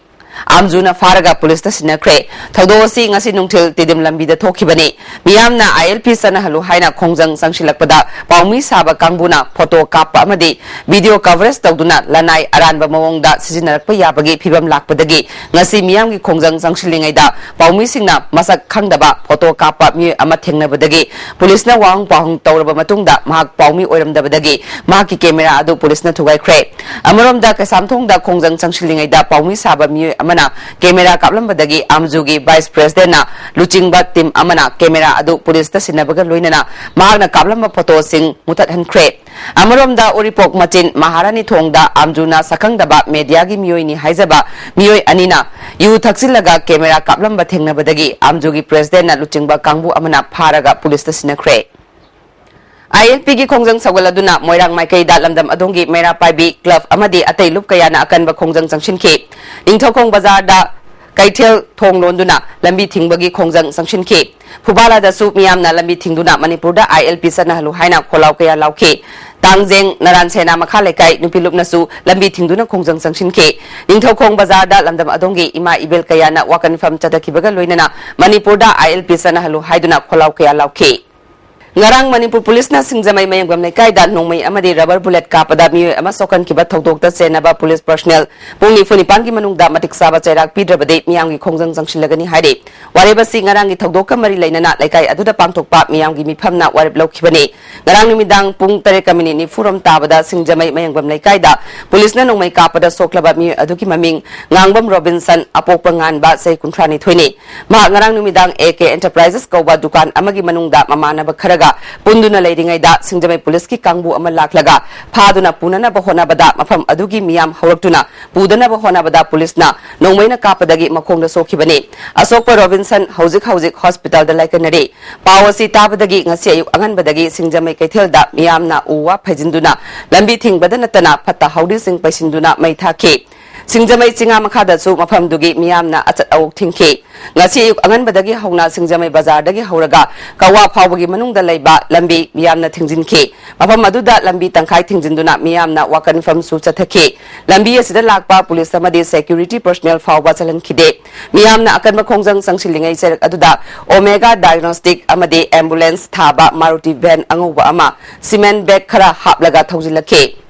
ꯑꯥꯝꯖꯨꯅ ꯐꯥꯔꯒ policeꯇ ꯁꯤꯟꯅꯈ꯭ꯔꯦ꯫ ꯊꯧꯗꯣꯛ ꯑꯁꯤ ꯉꯁꯤ ꯅꯨꯡꯊꯤꯜ ꯇꯤꯗꯤꯝ ꯂꯝꯕꯤꯗ ꯊꯣꯛꯈꯤꯕꯅꯤ꯫ ꯃꯤꯌꯥꯝꯅ ꯑꯥꯏ ꯑꯦꯜ ꯄꯤ ꯆꯠꯅꯍꯜꯂꯨ ꯍꯥꯏꯅ ꯈꯣꯡꯖꯪ ꯆꯪꯁꯤꯜꯂꯛꯄꯗ ꯄꯥꯎꯃꯤ ꯁꯥꯕ ꯀꯥꯡꯕꯨꯅ photo ꯀꯥꯞꯄ ꯑꯃꯗꯤ video coverage ꯇꯧꯗꯨꯅ ꯂꯅꯥꯏ ꯑꯔꯥꯟꯕ ꯃꯑꯣꯡꯗ ꯁꯤꯖꯤꯟꯅꯔꯛꯄ ꯌꯥꯕꯒꯤ ꯐꯤꯚꯝ ꯂꯥꯛꯄꯗꯒꯤ ꯉꯁꯤ ꯃꯤꯌꯥꯝꯒꯤ ꯈꯣꯡꯖꯪ ꯆꯪꯁꯤꯜꯂꯤꯉꯩꯗ ꯄꯥꯎꯃꯤꯁꯤꯡꯅ ꯃꯁꯛ ꯈꯪꯗꯕ photo ꯀꯥꯞꯄ ꯃꯤꯑꯣꯏ ꯑꯃ ꯊꯦꯡꯅꯕꯗꯒꯤ policeꯅ ꯋꯥꯍꯪ ꯄꯥꯎꯍꯪ ꯇꯧꯔꯕ ꯃꯇꯨꯡꯗ ꯃꯍꯥꯛ ꯄꯥꯎꯃꯤ ꯑꯣꯏꯔꯝꯗꯕꯗꯒꯤ ꯃꯍꯥꯛꯀꯤ camera ꯑꯗꯨ policeꯅ ꯊꯨꯒꯥꯏꯈ꯭ꯔꯦ꯫ ꯑꯃꯔꯣꯝꯗ ꯀꯩꯁꯥꯝꯊꯣꯡꯗ ꯈꯣꯡꯖꯪ ꯆꯪꯁꯤꯜꯂꯤꯉꯩꯗ ꯄꯥꯎꯃꯤ ꯁꯥꯕ ꯃꯤꯑꯣꯏ ꯑꯃꯅ ꯀꯦꯃꯦꯔꯥ ꯀꯥꯞꯂꯝꯕꯗꯒꯤ ꯑꯥꯝꯖꯨꯒꯤ ꯚꯥꯏꯁ ꯄ꯭ꯔꯦꯁꯤꯗꯦꯟꯠꯅ ꯂꯨꯆꯤꯡꯕ ꯇꯤꯝ ꯑꯃꯅ ꯀꯦꯃꯦꯔꯥ ꯑꯗꯨ ꯄꯨꯂꯤꯁꯇ ꯁꯤꯟꯅꯕꯒ ꯂꯣꯏꯅꯅ ꯃꯍꯥꯛꯅ ꯀꯥꯞꯂꯝꯕ ꯐꯣꯇꯣꯁꯤꯡ ꯃꯨꯊꯠꯍꯟꯈ꯭ꯔꯦ꯫ ꯑꯃꯔꯣꯝꯗ ꯎꯔꯤꯄꯣꯛ ꯃꯆꯤꯟ ꯃꯍꯥꯔꯥꯅꯤ ꯊꯣꯡꯗ ꯑꯥꯝꯖꯨꯅ ꯁꯛꯈꯪꯗꯕ ꯃꯦꯗꯤꯌꯥꯒꯤ ꯃꯤꯑꯣꯏꯅꯤ ꯍꯥꯏꯖꯕ ꯃꯤꯑꯣꯏ ꯑꯅꯤꯅ ꯌꯨ ꯊꯛꯆꯤꯜꯂꯒ ꯀꯦꯃꯦꯔꯥ ꯀꯥꯞꯂꯝꯕ ꯊꯦꯡꯅꯕꯗꯒꯤ ꯑꯥꯝꯖꯨꯒꯤ ꯄ꯭ꯔꯦꯁꯤꯗꯦꯟꯠꯅ ꯂꯨꯆꯤꯡꯕ ꯀꯥꯡꯕꯨ ꯑꯃꯅ ꯐꯥꯔꯒ ꯄꯨꯂꯤꯁꯇ ꯁꯤꯟꯅꯈ꯭ꯔꯦ꯫ ꯑꯥꯏ ꯑꯦꯜ ꯄꯤꯒꯤ ꯈꯣꯡꯖꯪ ꯁꯧꯒꯠꯂꯗꯨꯅ ꯃꯣꯏꯔꯥꯡ ꯃꯥꯏꯀꯩꯗ ꯂꯝꯗꯝ ꯑꯗꯣꯝꯒꯤ ꯃꯩꯔꯥ ꯄꯥꯏꯕꯤ ꯀ꯭ꯂꯕ ꯑꯃꯗꯤ ꯑꯇꯩ ꯂꯨꯞ ꯀꯌꯥꯅ ꯑꯀꯟꯕ ꯈꯣꯡꯖꯪ ꯆꯪꯁꯤꯟꯈꯤ꯫ ꯅꯤꯡꯊꯧꯈꯣꯡ ꯕꯖꯥꯔꯗ ꯀꯩꯊꯦꯜ ꯊꯣꯡ ꯂꯣꯟꯗꯨꯅ ꯂꯝꯕꯤ ꯊꯤꯡꯕꯒꯤ ꯈꯣꯡꯖꯪ ꯆꯪꯁꯤꯟꯈꯤ꯫ ꯐꯨꯕꯥꯂꯥꯗꯁꯨ ꯃꯤꯌꯥꯝꯅ ꯂꯝꯕꯤ ꯊꯤꯡꯗꯨꯅ ꯃꯅꯤꯄꯨꯔꯗ ꯑꯥꯏ ꯑꯦꯜ ꯄꯤ ꯆꯠꯅꯍꯜꯂꯨ ꯍꯥꯏꯅ ꯈꯣꯜꯂꯥꯎ ꯀꯌꯥ ꯂꯥꯎꯈꯤ꯫ ꯇꯥꯡꯖꯦꯡ ꯅꯔꯥꯟ ꯁꯦꯅꯥ ꯃꯈꯥ ꯂꯩꯀꯥꯏ ꯅꯨꯄꯤ ꯂꯨꯞꯅꯁꯨ ꯂꯝꯕꯤ ꯊꯤꯡꯗꯨꯅ ꯈꯣꯡꯖꯪ ꯆꯪꯁꯤꯟꯈꯤ꯫ ꯅꯤꯡꯊꯧꯈꯣꯡ ꯕꯖꯥꯔꯗ ꯂꯝꯗꯝ ꯑꯗꯣꯝꯒꯤ ꯏꯃꯥ ꯏꯕꯦꯜ ꯀꯌꯥꯅ ꯋꯥꯀꯟꯐꯝ ꯆꯠꯊꯈꯤꯕꯒ ꯂꯣꯏꯅꯅ ꯃꯅꯤꯄꯨꯔꯗ ꯑꯥꯏ ꯑꯦꯜ ꯄꯤ ꯆꯠꯅꯍꯜꯂꯨ ꯍꯥꯏꯗꯨꯅ ꯈꯣꯜꯂꯥꯎ ꯀꯌꯥ ꯂꯥꯎꯈꯤ꯫ ꯉꯔꯥꯡ ꯃꯅꯤꯄꯨꯔ ꯄꯨꯂꯤꯁꯅ ꯁꯤꯡꯖꯃꯩ ꯃꯌꯥꯡꯕꯝ ꯂꯩꯀꯥꯏꯗ ꯅꯣꯡꯃꯩ ꯑꯃꯗꯤ ꯔꯕꯔ ꯕꯨꯂꯦꯠ ꯀꯥꯞꯄꯗ ꯃꯤꯑꯣꯏ ꯑꯃ ꯁꯣꯛꯍꯟꯈꯤꯕ ꯊꯧꯗꯣꯛꯇ ꯆꯦꯟꯅꯕ ꯄꯨꯂꯤꯁ ꯄꯔꯁꯅꯦꯜ ꯄꯨꯡ ꯅꯤꯐꯨ ꯅꯤꯄꯥꯟꯒꯤ ꯃꯅꯨꯡꯗ ꯃꯇꯤꯛ ꯆꯥꯕ ꯆꯩꯔꯥꯛ ꯄꯤꯗ꯭ꯔꯕꯗꯤ ꯃꯤꯌꯥꯝꯒꯤ ꯈꯣꯡꯖꯪ ꯆꯪꯁꯤꯜꯂꯒꯅꯤ ꯍꯥꯏꯔꯤ꯫ ꯋꯥꯔꯦꯞ ꯑꯁꯤ ꯉꯔꯥꯡꯒꯤ ꯊꯧꯗꯣꯛꯀ ꯃꯔꯤ ꯂꯩꯅꯅ ꯂꯩꯀꯥꯏ ꯑꯗꯨꯗ ꯄꯥꯡꯊꯣꯛꯄ ꯃꯤꯌꯥꯝꯒꯤ ꯃꯤꯐꯝꯅ ꯋꯥꯔꯦꯞ ꯂꯧꯈꯤꯕꯅꯤ꯫ ꯉꯔꯥꯡ ꯅꯨꯃꯤꯗꯥꯡ ꯄꯨꯡ ꯇꯔꯦꯠꯀ ꯃꯤꯅꯤꯠ ꯅꯤꯐꯨ ꯔꯣꯝ ꯇꯥꯕꯗ ꯁꯤꯡꯖꯃꯩ ꯃꯌꯥꯡꯕꯝ ꯂꯩꯀꯥꯏꯗ ꯄꯨꯂꯤꯁꯅ ꯅꯣꯡꯃꯩ ꯀꯥꯞꯄꯗ ꯁꯣꯛꯂꯕ ꯃꯤꯑꯣꯏ ꯑꯗꯨꯒꯤ ꯃꯃꯤꯡ ꯉꯥꯡꯕꯝ ꯔꯣꯕꯤꯟꯁꯟ, ꯑꯄꯣꯛꯄ ꯉꯥꯟꯕ, ꯆꯍꯤ ꯀꯨꯟꯊ꯭ꯔꯥ ꯅꯤꯊꯣꯏꯅꯤ꯫ ꯃꯍꯥꯛ ꯉꯔꯥꯡ ꯅꯨꯃꯤꯗꯥꯡ ꯑꯦ ꯀꯦ ꯑꯦꯟꯇꯔꯄ꯭ꯔꯥꯏꯖꯦꯁ ꯀꯧꯕ ꯗꯨꯀꯥꯟ ꯑꯃꯒꯤ ꯃꯅꯨꯡꯗ ꯃꯃꯥꯟꯅꯕ ꯈꯔꯒ ꯄꯨꯟꯗꯨꯅ ꯂꯩꯔꯤꯉꯩꯗ ꯁꯤꯡꯖꯃꯩ ꯄꯨꯂꯤꯁꯀꯤ ꯀꯥꯡꯕꯨ ꯑꯃ ꯂꯥꯛꯂꯒ ꯐꯥꯗꯨꯅ ꯄꯨꯅꯅꯕ ꯍꯣꯠꯅꯕꯗ ꯃꯐꯝ ꯑꯗꯨꯒꯤ ꯃꯤꯌꯥꯝ ꯍꯧꯔꯛꯇꯨꯅ ꯄꯨꯗꯅꯕ ꯍꯣꯠꯅꯕꯗ ꯄꯨꯂꯤꯁꯅ ꯅꯣꯡꯃꯩꯅ ꯀꯥꯞꯄꯗꯒꯤ ꯃꯈꯣꯡꯗ ꯁꯣꯛꯈꯤꯕꯅꯤ꯫ ꯑꯁꯣꯛꯄ ꯔꯣꯕꯤꯟꯁꯟ ꯍꯧꯖꯤꯛ ꯍꯧꯖꯤꯛ ꯍꯣꯁꯄꯤꯇꯥꯜꯗ ꯂꯥꯏꯀꯠꯅꯔꯤ꯫ ꯄꯥꯎ ꯑꯁꯤ ꯇꯥꯕꯗꯒꯤ ꯉꯁꯤ ꯑꯌꯨꯛ ꯑꯉꯟꯕꯗꯒꯤ ꯁꯤꯡꯖꯃꯩ ꯀꯩꯊꯦꯜꯗ ꯃꯤꯌꯥꯝꯅ ꯎ ꯋꯥ ꯐꯩꯖꯤꯟꯗꯨꯅ ꯂꯝꯕꯤ ꯊꯤꯡꯕꯗ ꯅꯠꯇꯅ ꯐꯠꯇ ꯍꯥꯎꯗꯤꯁꯤꯡ ꯄꯩꯁꯤꯟꯗꯨꯅ ꯃꯩ ꯊꯥꯈꯤ꯫ ꯁꯤꯡꯖꯃꯩ ꯆꯤꯉꯥ ꯃꯈꯥꯗꯁꯨ ꯃꯐꯝꯗꯨꯒꯤ ꯃꯤꯌꯥꯝꯅ ꯑꯆꯠ ꯑꯋꯣꯛ ꯊꯤꯡꯈꯤ꯫ ꯉꯁꯤ ꯑꯌꯨꯛ ꯑꯉꯟꯕꯗꯒꯤ ꯍꯧꯅ ꯁꯤꯡꯖꯃꯩ ꯕꯖꯥꯔꯗꯒꯤ ꯍꯧꯔꯒ ꯀꯋꯥ ꯐꯥꯎꯕꯒꯤ ꯃꯅꯨꯡꯗ ꯂꯩꯕ ꯂꯝꯕꯤ ꯃꯤꯌꯥꯝꯅ ꯊꯤꯡꯖꯤꯟꯈꯤ꯫ ꯃꯐꯝ ꯑꯗꯨꯗ ꯂꯝꯕꯤ ꯇꯪꯈꯥꯏ ꯊꯤꯡꯖꯤꯟꯗꯨꯅ ꯃꯤꯌꯥꯝꯅ ꯋꯥꯀꯟꯐꯝꯁꯨ ꯆꯠꯊꯈꯤ꯫ ꯂꯝꯕꯤ ꯑꯁꯤꯗ ꯂꯥꯛꯄ ꯄꯨꯂꯤꯁ ꯑꯃꯗꯤ ꯁꯦꯀ꯭ꯌꯨꯔꯤꯇꯤ ꯄꯔꯁꯅꯦꯜ ꯐꯥꯎꯕ ꯆꯠꯍꯟꯈꯤꯗꯦ꯫ ꯃꯤꯌꯥꯝꯅ ꯑꯀꯟꯕ ꯈꯣꯡꯖꯪ ꯆꯪꯁꯤꯜꯂꯤꯉꯩ ꯆꯩꯔꯛ ꯑꯗꯨꯗ ꯑꯣꯃꯦꯒꯥ ꯗꯥꯏꯒꯅꯣꯁꯇꯤꯛ ꯑꯃꯗꯤ ꯑꯦꯝꯕꯨꯂꯦꯟꯁ ꯊꯥꯕ ꯃꯥꯔꯨꯇꯤ ꯚꯦꯟ ꯑꯉꯧꯕ ꯑꯃ ꯁꯤꯃꯦꯟ ꯕꯦꯒ ꯈꯔ ꯍꯥꯞꯂꯒ ꯊꯧꯖꯤꯜꯂꯛꯈꯤ꯫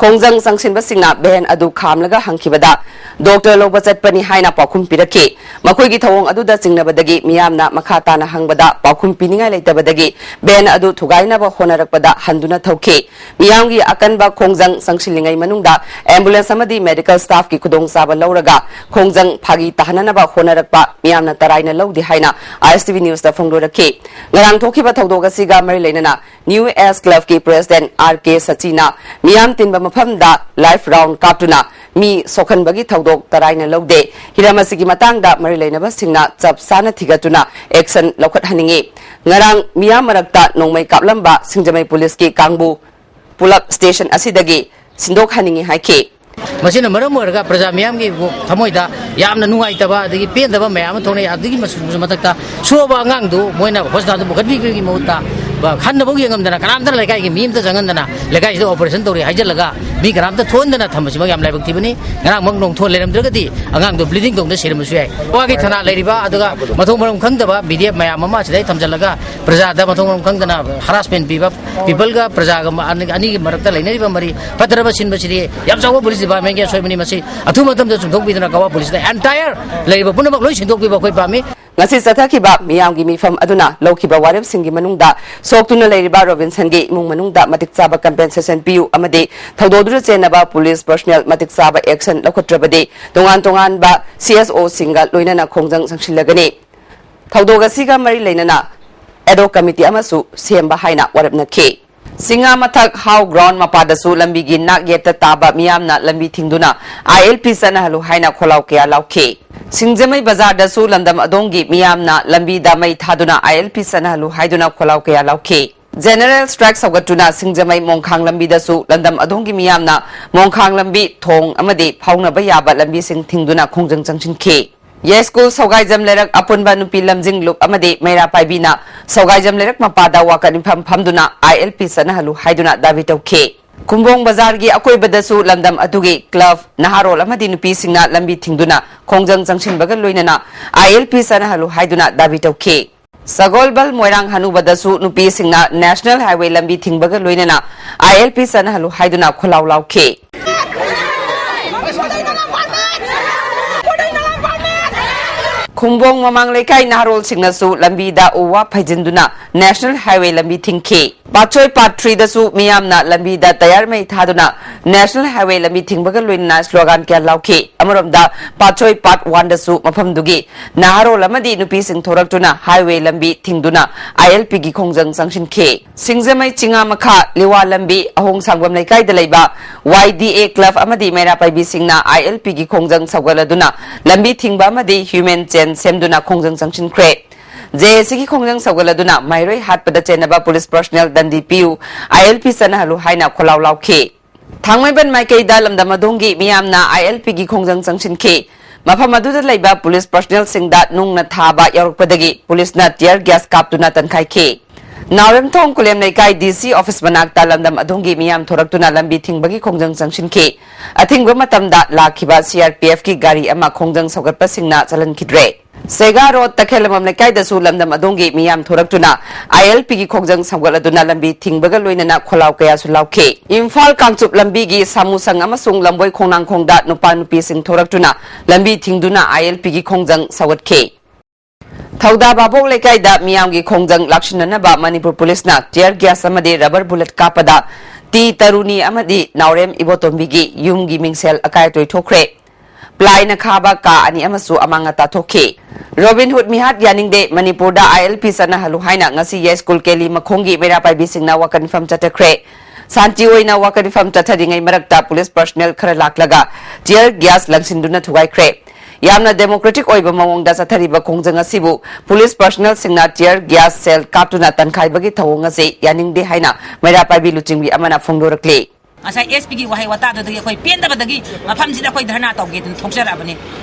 ꯈꯣꯡꯖꯪ ꯆꯪꯁꯤꯟꯕꯁꯤꯡꯅ ꯚꯦꯟ ꯑꯗꯨ ꯈꯥꯝꯂꯒ ꯍꯪꯈꯤꯕꯗ, ꯗꯣꯛꯇꯔ ꯂꯧꯕ ꯆꯠꯄꯅꯤ ꯍꯥꯏꯅ ꯄꯥꯎꯈꯨꯝ ꯄꯤꯔꯛꯈꯤ꯫ ꯃꯈꯣꯏꯒꯤ ꯊꯧꯑꯣꯡ ꯑꯗꯨꯗ ꯆꯤꯡꯅꯕꯗꯒꯤ ꯃꯤꯌꯥꯝꯅ ꯃꯈꯥ ꯇꯥꯅ ꯍꯪꯕꯗ ꯄꯥꯎꯈꯨꯝ ꯄꯤꯅꯤꯡꯉꯥꯏ ꯂꯩꯇꯕꯗꯒꯤ ꯚꯦꯟ ꯑꯗꯨ ꯊꯨꯒꯥꯏꯅꯕ ꯍꯣꯠꯅꯔꯛꯄꯗ ꯍꯟꯗꯨꯅ ꯊꯧꯈꯤ꯫ ꯃꯤꯌꯥꯝꯒꯤ ꯑꯀꯟꯕ ꯈꯣꯡꯖꯪ ꯆꯪꯁꯤꯜꯂꯤꯉꯩ ꯃꯅꯨꯡꯗ ꯑꯦꯝꯕꯨꯂꯦꯟꯁ ꯑꯃꯗꯤ ꯃꯦꯗꯤꯀꯦꯜ ꯁ꯭ꯇꯥꯐꯀꯤ ꯈꯨꯗꯣꯡꯆꯥꯕ ꯂꯧꯔꯒ ꯈꯣꯡꯖꯪ ꯐꯥꯒꯤ ꯇꯥꯍꯟꯅꯅꯕ ꯍꯣꯠꯅꯔꯛꯄ ꯃꯤꯌꯥꯝꯅ ꯇꯔꯥꯏꯅ ꯂꯧꯗꯦ ꯍꯥꯏꯅ ꯑꯥꯏ ꯑꯦꯁ ꯇꯤ ꯚꯤ ꯅ꯭ꯌꯨꯁꯇ ꯐꯣꯡꯗꯣꯔꯛꯈꯤ꯫ ꯉꯔꯥꯡ ꯊꯣꯛꯈꯤꯕ ꯊꯧꯗꯣꯛ ꯑꯁꯤꯒ ꯃꯔꯤ ꯂꯩꯅꯅ ꯅ꯭ꯌꯨ ꯑꯦꯖ ꯀ꯭ꯂꯕꯀꯤ ꯄ꯭ꯔꯦꯁꯤꯗꯦꯟꯠ ꯑꯥꯔ ꯀꯦ ꯁꯆꯤꯅ ꯃꯤꯌꯥꯝ ꯇꯤꯟꯕ ꯃꯐꯝꯗ ꯂꯥꯏꯐ ꯔꯥꯎꯟ ꯀꯥꯞꯇꯨꯅ ꯃꯤ ꯁꯣꯛꯍꯟꯕꯒꯤ ꯊꯧꯗꯣꯛ ꯇꯔꯥꯏꯅ ꯂꯧꯗꯦ꯫ ꯍꯤꯔꯝ ꯑꯁꯤꯒꯤ ꯃꯇꯥꯡꯗ ꯃꯔꯤ ꯂꯩꯅꯕꯁꯤꯡꯅ ꯆꯞ ꯆꯥꯅ ꯊꯤꯒꯠꯇꯨꯅ ꯑꯦꯛꯁꯟ ꯂꯧꯈꯠꯍꯟꯅꯤꯡꯏ꯫ ꯉꯔꯥꯡ ꯃꯤꯌꯥꯝ ꯃꯔꯛꯇ ꯅꯣꯡꯃꯩ ꯀꯥꯞꯂꯝꯕ ꯁꯤꯡꯖꯃꯩ ꯄꯨꯂꯤꯁꯀꯤ ꯀꯥꯡꯕꯨ ꯄꯨꯂꯞ ꯁ꯭ꯇꯦꯁꯟ ꯑꯁꯤꯗꯒꯤ ꯁꯤꯟꯗꯣꯛꯍꯟꯅꯤꯡꯏ ꯍꯥꯏꯈꯤ꯫ ꯃꯁꯤꯅ ꯃꯔꯝ ꯑꯣꯏꯔꯒ ꯄ꯭ꯔꯖꯥ ꯃꯤꯌꯥꯝꯒꯤ ꯊꯃꯣꯏꯗ ꯌꯥꯝꯅ ꯅꯨꯡꯉꯥꯏꯇꯕ ꯑꯗꯒꯤ ꯄꯦꯟꯗꯕ ꯃꯌꯥꯝ ꯑꯃ ꯊꯣꯛꯅꯩ꯫ ꯑꯗꯨꯒꯤ ꯃꯁꯨ-, ꯃꯊꯛꯇ ꯁꯣꯛꯑꯕ ꯑꯉꯥꯡꯗꯨ ꯃꯣꯏꯅ ꯍꯣꯁꯄꯤꯇꯥꯜꯗ ꯄꯨꯈꯠꯄꯤꯕꯒꯤ ꯃꯍꯨꯠꯇ, ꯕ-, ꯍꯟꯅꯐꯥꯎ ꯌꯦꯡꯉꯝꯗꯅ, ꯀꯅꯥꯝꯇꯅ ꯂꯩꯀꯥꯏꯒꯤ ꯃꯤ ꯑꯃꯇ ꯆꯪꯍꯟꯗꯅ, ꯂꯩꯀꯥꯏꯁꯤꯗ ꯑꯣꯄꯔꯦꯁꯟ ꯇꯧꯔꯤ ꯍꯥꯏꯖꯤꯜꯂꯒ ꯃꯤ ꯀꯅꯥꯝꯇ ꯊꯣꯛꯍꯟꯗꯅ ꯊꯝꯕꯁꯤꯃꯛ ꯌꯥꯝ ꯂꯥꯏꯕꯛ ꯊꯤꯕꯅꯤ꯫ ꯉꯔꯥꯡꯃꯛ ꯅꯣꯡꯊꯣꯟ ꯂꯩꯔꯝꯗ꯭ꯔꯒꯗꯤ ꯑꯉꯥꯡꯗꯣ ꯕ꯭ꯂꯤꯗꯤꯡ ꯇꯧꯗꯅ ꯁꯤꯔꯝꯕꯁꯨ ꯌꯥꯏ꯫ ꯋꯥꯒꯤ ꯊꯅꯥ ꯂꯩꯔꯤꯕ ꯑꯗꯨꯒ ꯃꯊꯣꯡ ꯃꯔꯝ ꯈꯪꯗꯕ ꯕꯤ ꯗꯤ ꯑꯦꯐ ꯃꯌꯥꯝ ꯑꯃ ꯑꯁꯤꯗ ꯊꯝꯖꯤꯜꯂꯒ ꯄ꯭ꯔꯖꯥꯗ ꯃꯊꯣꯡ ꯃꯔꯝ ꯈꯪꯗꯅ ꯍꯔꯥꯁꯃꯦꯟ ꯄꯤꯕ, ꯄꯤꯄꯜꯒ ꯄ꯭ꯔꯖꯥꯒ ꯃ-, ꯑꯅꯤ-, ꯑꯅꯤꯒꯤ ꯃꯔꯛꯇ ꯂꯩꯅꯔꯤꯕ ꯃꯔꯤ ꯐꯠꯇꯅꯕ ꯁꯤꯟꯕꯁꯤꯗꯤ ꯌꯥꯝ ꯆꯥꯎꯕ ꯄꯨꯂꯤꯁ ꯗꯤꯄꯥꯔꯠꯃꯦꯟꯒꯤ ꯑꯁꯣꯏꯕꯅꯤ꯫ ꯃꯁꯤ ꯑꯊꯨꯕ ꯃꯇꯝꯗ ꯆꯨꯝꯊꯣꯛꯄꯤꯗꯨꯅ ꯒꯋꯥ ꯄꯨꯂꯤꯁꯇ ꯑꯦꯟꯇꯥꯌꯔ ꯂꯩꯔꯤꯕ ꯄꯨꯝꯅꯃꯛ ꯂꯣꯏ ꯁꯤꯟꯗꯣꯛꯄꯤꯕ ꯑꯩꯈꯣꯏ ꯄꯥꯝꯃꯤ꯫ ꯉꯁꯤ ꯆꯠꯊꯈꯤꯕ ꯃꯤꯌꯥꯝꯒꯤ ꯃꯤꯐꯝ ꯑꯗꯨꯅ ꯂꯧꯈꯤꯕ ꯋꯥꯔꯦꯞꯁꯤꯡꯒꯤ ꯃꯅꯨꯡꯗ ꯁꯣꯛꯇꯨꯅ ꯂꯩꯔꯤꯕ ꯔꯣꯕꯤꯟꯁꯟꯒꯤ ꯏꯃꯨꯡ ꯃꯅꯨꯡꯗ ꯃꯇꯤꯛ ꯆꯥꯕ ꯀꯝꯄꯦꯟꯁꯦꯁꯟ ꯄꯤꯌꯨ ꯑꯃꯗꯤ ꯊꯧꯗꯣꯛꯗꯨꯗ ꯆꯦꯟꯅꯕ ꯄꯨꯂꯤꯁ ꯄꯔꯁꯣꯅꯦꯜ ꯃꯇꯤꯛ ꯆꯥꯕ ꯑꯦꯛꯁꯟ ꯂꯧꯈꯠꯇ꯭ꯔꯕꯗꯤ ꯇꯣꯉꯥꯟ ꯇꯣꯉꯥꯟꯕ ꯁꯤ ꯑꯦꯁ ꯑꯣꯁꯤꯡꯒ ꯂꯣꯏꯅꯅ ꯈꯣꯡꯖꯪ ꯆꯪꯁꯤꯜꯂꯒꯅꯤ꯫ ꯊꯧꯗꯣꯛ ꯑꯁꯤꯒ ꯃꯔꯤ ꯂꯩꯅꯅ ꯑꯦꯗꯣꯛ ꯀꯃꯤꯇꯤ ꯑꯃꯁꯨ ꯁꯦꯝꯕ ꯍꯥꯏꯅ ꯋꯥꯔꯦꯞꯅꯈꯤ꯫ ꯆꯤꯡꯉꯥ ꯃꯊꯛ ꯍꯥꯎ ꯒ꯭ꯔꯥꯎꯟ ꯃꯄꯥꯗꯁꯨ ꯂꯝꯕꯤꯒꯤ ꯅꯥꯛ ꯌꯦꯠꯇ ꯇꯥꯕ ꯃꯤꯌꯥꯝꯅ ꯂꯝꯕꯤ ꯊꯤꯡꯗꯨꯅ ꯑꯥꯏ ꯑꯦꯜ ꯄꯤ ꯆꯠꯅꯍꯜꯂꯨ ꯍꯥꯏꯅ ꯈꯣꯜꯂꯥꯎ ꯀꯌꯥ ꯂꯥꯎꯈꯤ꯫ ꯁꯤꯡꯖꯃꯩ ꯕꯖꯥꯔꯗꯁꯨ ꯂꯝꯗꯝ ꯑꯗꯣꯝꯒꯤ ꯃꯤꯌꯥꯝꯅ ꯂꯝꯕꯤꯗ ꯃꯩ ꯊꯥꯗꯨꯅ ꯑꯥꯏ ꯑꯦꯜ ꯄꯤ ꯆꯠꯅꯍꯜꯂꯨ ꯍꯥꯏꯗꯨꯅ ꯈꯣꯜꯂꯥꯎ ꯀꯌꯥ ꯂꯥꯎꯈꯤ꯫ ꯖꯦꯅꯔꯦꯜ ꯁ꯭ꯇ꯭ꯔꯥꯏꯛ ꯁꯧꯒꯠꯇꯨꯅ ꯁꯤꯡꯖꯃꯩ ꯃꯣꯡꯈꯥꯡ ꯂꯝꯕꯤꯗꯁꯨ ꯂꯝꯗꯝ ꯑꯗꯣꯝꯒꯤ ꯃꯤꯌꯥꯝꯅ ꯃꯣꯡꯈꯥꯡ ꯂꯝꯕꯤ, ꯊꯣꯡ ꯑꯃꯗꯤ ꯐꯥꯎꯅꯕ ꯌꯥꯕ ꯂꯝꯕꯤꯁꯤꯡ ꯊꯤꯡꯗꯨꯅ ꯈꯣꯡꯖꯪ ꯆꯪꯁꯤꯟꯈꯤ꯫ ꯌꯥꯏꯁ꯭ꯀꯨꯜ ꯁꯧꯒꯥꯏꯖꯝ ꯂꯩꯔꯛ ꯑꯄꯨꯟꯕ ꯅꯨꯄꯤ ꯂꯝꯖꯤꯡ ꯂꯨꯞ ꯑꯃꯗꯤ ꯃꯩꯔꯥ ꯄꯥꯏꯕꯤꯅ ꯁꯧꯒꯥꯏꯖꯝ ꯂꯩꯔꯛ ꯃꯄꯥꯗ ꯋꯥꯀꯠ ꯃꯤꯐꯝ ꯐꯝꯗꯨꯅ ꯑꯥꯏ ꯑꯦꯜ ꯄꯤ ꯆꯠꯅꯍꯜꯂꯨ ꯍꯥꯏꯗꯨꯅ ꯗꯥꯕꯤ ꯇꯧꯈꯤ꯫ ꯈꯨꯝꯕꯣꯡ ꯕꯖꯥꯔꯒꯤ ꯑꯀꯣꯏꯕꯗꯁꯨ ꯂꯝꯗꯝ ꯑꯗꯨꯒꯤ ꯀ꯭ꯂꯕ, ꯅꯍꯥꯔꯣꯜ ꯑꯃꯗꯤ ꯅꯨꯄꯤꯁꯤꯡꯅ ꯂꯝꯕꯤ ꯊꯤꯡꯗꯨꯅ ꯈꯣꯡꯖꯪ ꯆꯪꯁꯤꯟꯕꯒ ꯂꯣꯏꯅꯅ ꯑꯥꯏ ꯑꯦꯜ ꯄꯤ ꯆꯠꯅꯍꯜꯂꯨ ꯍꯥꯏꯗꯨꯅ ꯗꯥꯕꯤ ꯇꯧꯈꯤ꯫ ꯁꯒꯣꯜꯕꯜ ꯃꯣꯏꯔꯥꯡ ꯍꯅꯨꯕꯗꯁꯨ ꯅꯨꯄꯤꯁꯤꯡꯅ National Highway ꯂꯝꯕꯤ ꯊꯤꯡꯕꯒ ꯂꯣꯏꯅꯅ I L P ꯆꯠꯅꯍꯜꯂꯨ ꯍꯥꯏꯗꯨꯅ ꯈꯣꯜꯂꯥꯎ ꯂꯥꯎꯈꯤ꯫ ꯈꯨꯝꯕꯣꯡ ꯃꯃꯥꯡ ꯂꯩꯀꯥꯏ ꯅꯍꯥꯔꯣꯜꯁꯤꯡꯅꯁꯨ ꯂꯝꯕꯤꯗ ꯎ ꯋꯥ ꯐꯩꯖꯤꯟꯗꯨꯅ National Highway ꯂꯝꯕꯤ ꯊꯤꯡꯈꯤ꯫ ꯄꯥꯠꯁꯣꯏ Part three ꯗꯁꯨ ꯃꯤꯌꯥꯝꯅ ꯂꯝꯕꯤꯗ ꯇꯌꯥꯔ ꯃꯩ ꯊꯥꯗꯨꯅ National Highway ꯂꯝꯕꯤ ꯊꯤꯡꯕꯒ ꯂꯣꯏꯅꯅ slogan ꯀꯌꯥ ꯂꯥꯎꯈꯤ꯫ ꯑꯃꯔꯣꯝꯗ ꯄꯥꯠꯁꯣꯏ Part one ꯗꯁꯨ ꯃꯐꯝꯗꯨꯒꯤ ꯅꯍꯥꯔꯣꯜ ꯑꯃꯗꯤ ꯅꯨꯄꯤꯁꯤꯡ ꯊꯣꯔꯛꯇꯨꯅ highway ꯂꯝꯕꯤ ꯊꯤꯡꯗꯨꯅ I L P ꯒꯤ ꯈꯣꯡꯖꯪ ꯆꯪꯁꯤꯟꯈꯤ꯫ ꯁꯤꯡꯖꯃꯩ ꯆꯤꯉꯥ ꯃꯈꯥ ꯂꯤꯋꯥ ꯂꯝꯕꯤ ꯑꯍꯣꯡ ꯁꯥꯡꯕꯝ ꯂꯩꯀꯥꯏꯗ ꯂꯩꯕ Y D A club ꯑꯃꯗꯤ ꯃꯩꯔꯥ ꯄꯥꯏꯕꯤꯁꯤꯡꯅ I L P ꯒꯤ ꯈꯣꯡꯖꯪ ꯁꯧꯒꯠꯂꯗꯨꯅ ꯂꯝꯕꯤ ꯊꯤꯡꯕ ꯑꯃꯗꯤ human chain ꯁꯦꯝꯗꯨꯅ ꯈꯣꯡꯖꯪ ꯆꯪꯁꯤꯟꯈ꯭ꯔꯦ꯫ J A C ꯒꯤ ꯈꯣꯡꯖꯪ ꯁꯧꯒꯠꯂꯗꯨꯅ ꯃꯍꯩꯔꯣꯏ ꯍꯥꯠꯄꯗ ꯆꯦꯟꯅꯕ police personnel ꯗꯟꯗꯤ ꯄꯤꯌꯨ, I L P ꯆꯠꯅꯍꯜꯂꯨ ꯍꯥꯏꯅ ꯈꯣꯜꯂꯥꯎ ꯂꯥꯎꯈꯤ꯫ ꯊꯥꯡꯃꯩꯕꯟ ꯃꯥꯏꯀꯩꯗ ꯂꯝꯗꯝ ꯑꯗꯣꯝꯒꯤ ꯃꯤꯌꯥꯝꯅ I L P ꯒꯤ ꯈꯣꯡꯖꯪ ꯆꯪꯁꯤꯟꯈꯤ꯫ ꯃꯐꯝ ꯑꯗꯨꯗ ꯂꯩꯕ police personnel ꯁꯤꯡꯗ ꯅꯨꯡꯅ ꯊꯥꯕ ꯌꯥꯎꯔꯛꯄꯗꯒꯤ police ꯅ tear gas ꯀꯥꯞꯇꯨꯅ ꯇꯟꯈꯥꯏꯈꯤ꯫ ꯅꯥꯎꯔꯦꯝꯊꯣꯡ ꯈꯨꯂꯦꯝ ꯂꯩꯀꯥꯏ D C office ꯃꯅꯥꯛꯇ ꯂꯝꯗꯝ ꯑꯗꯣꯝꯒꯤ ꯃꯤꯌꯥꯝ ꯊꯣꯔꯛꯇꯨꯅ ꯂꯝꯕꯤ ꯊꯤꯡꯕꯒꯤ ꯈꯣꯡꯖꯪ ꯆꯪꯁꯤꯟꯈꯤ꯫ ꯑꯊꯤꯡꯕ ꯃꯇꯝꯗ ꯂꯥꯛꯈꯤꯕ C R P F ꯀꯤ ꯒꯥꯔꯤ ꯑꯃ ꯈꯣꯡꯖꯪ ꯁꯧꯒꯠꯄꯁꯤꯡꯅ ꯆꯜꯍꯟꯈꯤꯗ꯭ꯔꯦ꯫ ꯁꯦꯒꯥ ꯔꯣꯗ ꯇꯈꯦꯜꯂꯝꯕꯝ ꯂꯩꯀꯥꯏꯗꯁꯨ ꯂꯝꯗꯝ ꯑꯗꯣꯝꯒꯤ ꯃꯤꯌꯥꯝ ꯊꯣꯔꯛꯇꯨꯅ I L P ꯒꯤ ꯈꯣꯡꯖꯪ ꯁꯧꯒꯠꯂꯗꯨꯅ ꯂꯝꯕꯤ ꯊꯤꯡꯕꯒ ꯂꯣꯏꯅꯅ ꯈꯣꯜꯂꯥꯎ ꯀꯌꯥꯁꯨ ꯂꯥꯎꯈꯤ꯫ ꯏꯝꯐꯥꯜ ꯀꯥꯡꯆꯨꯞ ꯂꯝꯕꯤꯒꯤ ꯁꯥꯃꯨꯁꯪ ꯑꯃꯁꯨꯡ ꯂꯝꯕꯣꯏ ꯈꯣꯡꯅꯥꯡꯈꯣꯡꯗ ꯅꯨꯄꯥ ꯅꯨꯄꯤꯁꯤꯡ ꯊꯣꯔꯛꯇꯨꯅ ꯂꯝꯕꯤ ꯊꯤꯡꯗꯨꯅ I L P ꯒꯤ ꯈꯣꯡꯖꯪ ꯁꯧꯒꯠꯈꯤ꯫ ꯊꯧꯗꯥ ꯚꯥꯕꯣꯛ ꯂꯩꯀꯥꯏꯗ ꯃꯤꯌꯥꯝꯒꯤ ꯈꯣꯡꯖꯪ ꯂꯥꯛꯁꯤꯟꯅꯅꯕ ꯃꯅꯤꯄꯨꯔ police ꯅ tear gas ꯑꯃꯗꯤ rubber bullet ꯀꯥꯞꯄꯗ ꯇꯤ ꯇꯔꯨꯅꯤ ꯑꯃꯗꯤ ꯅꯥꯎꯔꯦꯝ ꯏꯕꯣꯇꯣꯝꯕꯤꯒꯤ ꯌꯨꯝꯒꯤ ꯃꯤꯡꯁꯦꯜ ꯑꯀꯥꯏ ꯑꯇꯣꯏ ꯊꯣꯛꯈ꯭ꯔꯦ꯫ ꯄ꯭ꯂꯥꯏꯅ ꯈꯥꯕ ꯀꯥ ꯑꯅꯤ ꯑꯃꯁꯨ ꯑꯃꯥꯡ ꯑꯇꯥ ꯊꯣꯛꯈꯤ꯫ ꯔꯣꯕꯤꯟ ꯍꯨꯗ ꯃꯤꯍꯥꯠ ꯌꯥꯅꯤꯡꯗꯦ, ꯃꯅꯤꯄꯨꯔꯗ I L P ꯆꯠꯅꯍꯜꯂꯨ ꯍꯥꯏꯅ ꯉꯁꯤ ꯌꯥꯏꯁ꯭ꯀꯨꯜ ꯀꯦꯂꯤ ꯃꯈꯣꯡꯒꯤ ꯃꯩꯔꯥ ꯄꯥꯏꯕꯤꯁꯤꯡꯅ ꯋꯥꯀꯠ ꯃꯤꯐꯝ ꯆꯠꯊꯈ꯭ꯔꯦ꯫ ꯁꯥꯟꯇꯤ ꯑꯣꯏꯅ ꯋꯥꯀꯠ ꯃꯤꯐꯝ ꯆꯠꯊꯔꯤꯉꯩ ꯃꯔꯛꯇ police personnel ꯈꯔ ꯂꯥꯛꯂꯒ tear gas ꯂꯪꯁꯤꯟꯗꯨꯅ ꯊꯨꯒꯥꯏꯈ꯭ꯔꯦ꯫ ꯌꯥꯝꯅ democratic ꯑꯣꯏꯕ ꯃꯑꯣꯡꯗ ꯆꯠꯊꯔꯤꯕ ꯈꯣꯡꯖꯪ ꯑꯁꯤꯕꯨ police personnel ꯁꯤꯡꯅ tear gas shell ꯀꯥꯞꯇꯨꯅ ꯇꯟꯈꯥꯏꯕꯒꯤ ꯊꯧꯑꯣꯡ ꯑꯁꯤ ꯌꯥꯅꯤꯡꯗꯦ ꯍꯥꯏꯅ ꯃꯩꯔꯥ ꯄꯥꯏꯕꯤ ꯂꯨꯆꯤꯡꯕꯤ ꯑꯃꯅ ꯐꯣꯡꯗꯣꯔꯛꯂꯤ꯫ ꯉꯁꯥꯏ S P ꯒꯤ ꯋꯥꯍꯩ ꯋꯥꯇꯥꯗꯨꯗꯒꯤ ꯑꯩꯈꯣꯏ ꯄꯦꯟꯗꯕꯗꯒꯤ ꯃꯐꯝꯁꯤꯗ ꯑꯩꯈꯣꯏ ꯙꯔꯅꯥ ꯇꯧꯒꯦꯗꯅ ꯊꯣꯛꯆꯔꯛꯑꯕꯅꯤ꯫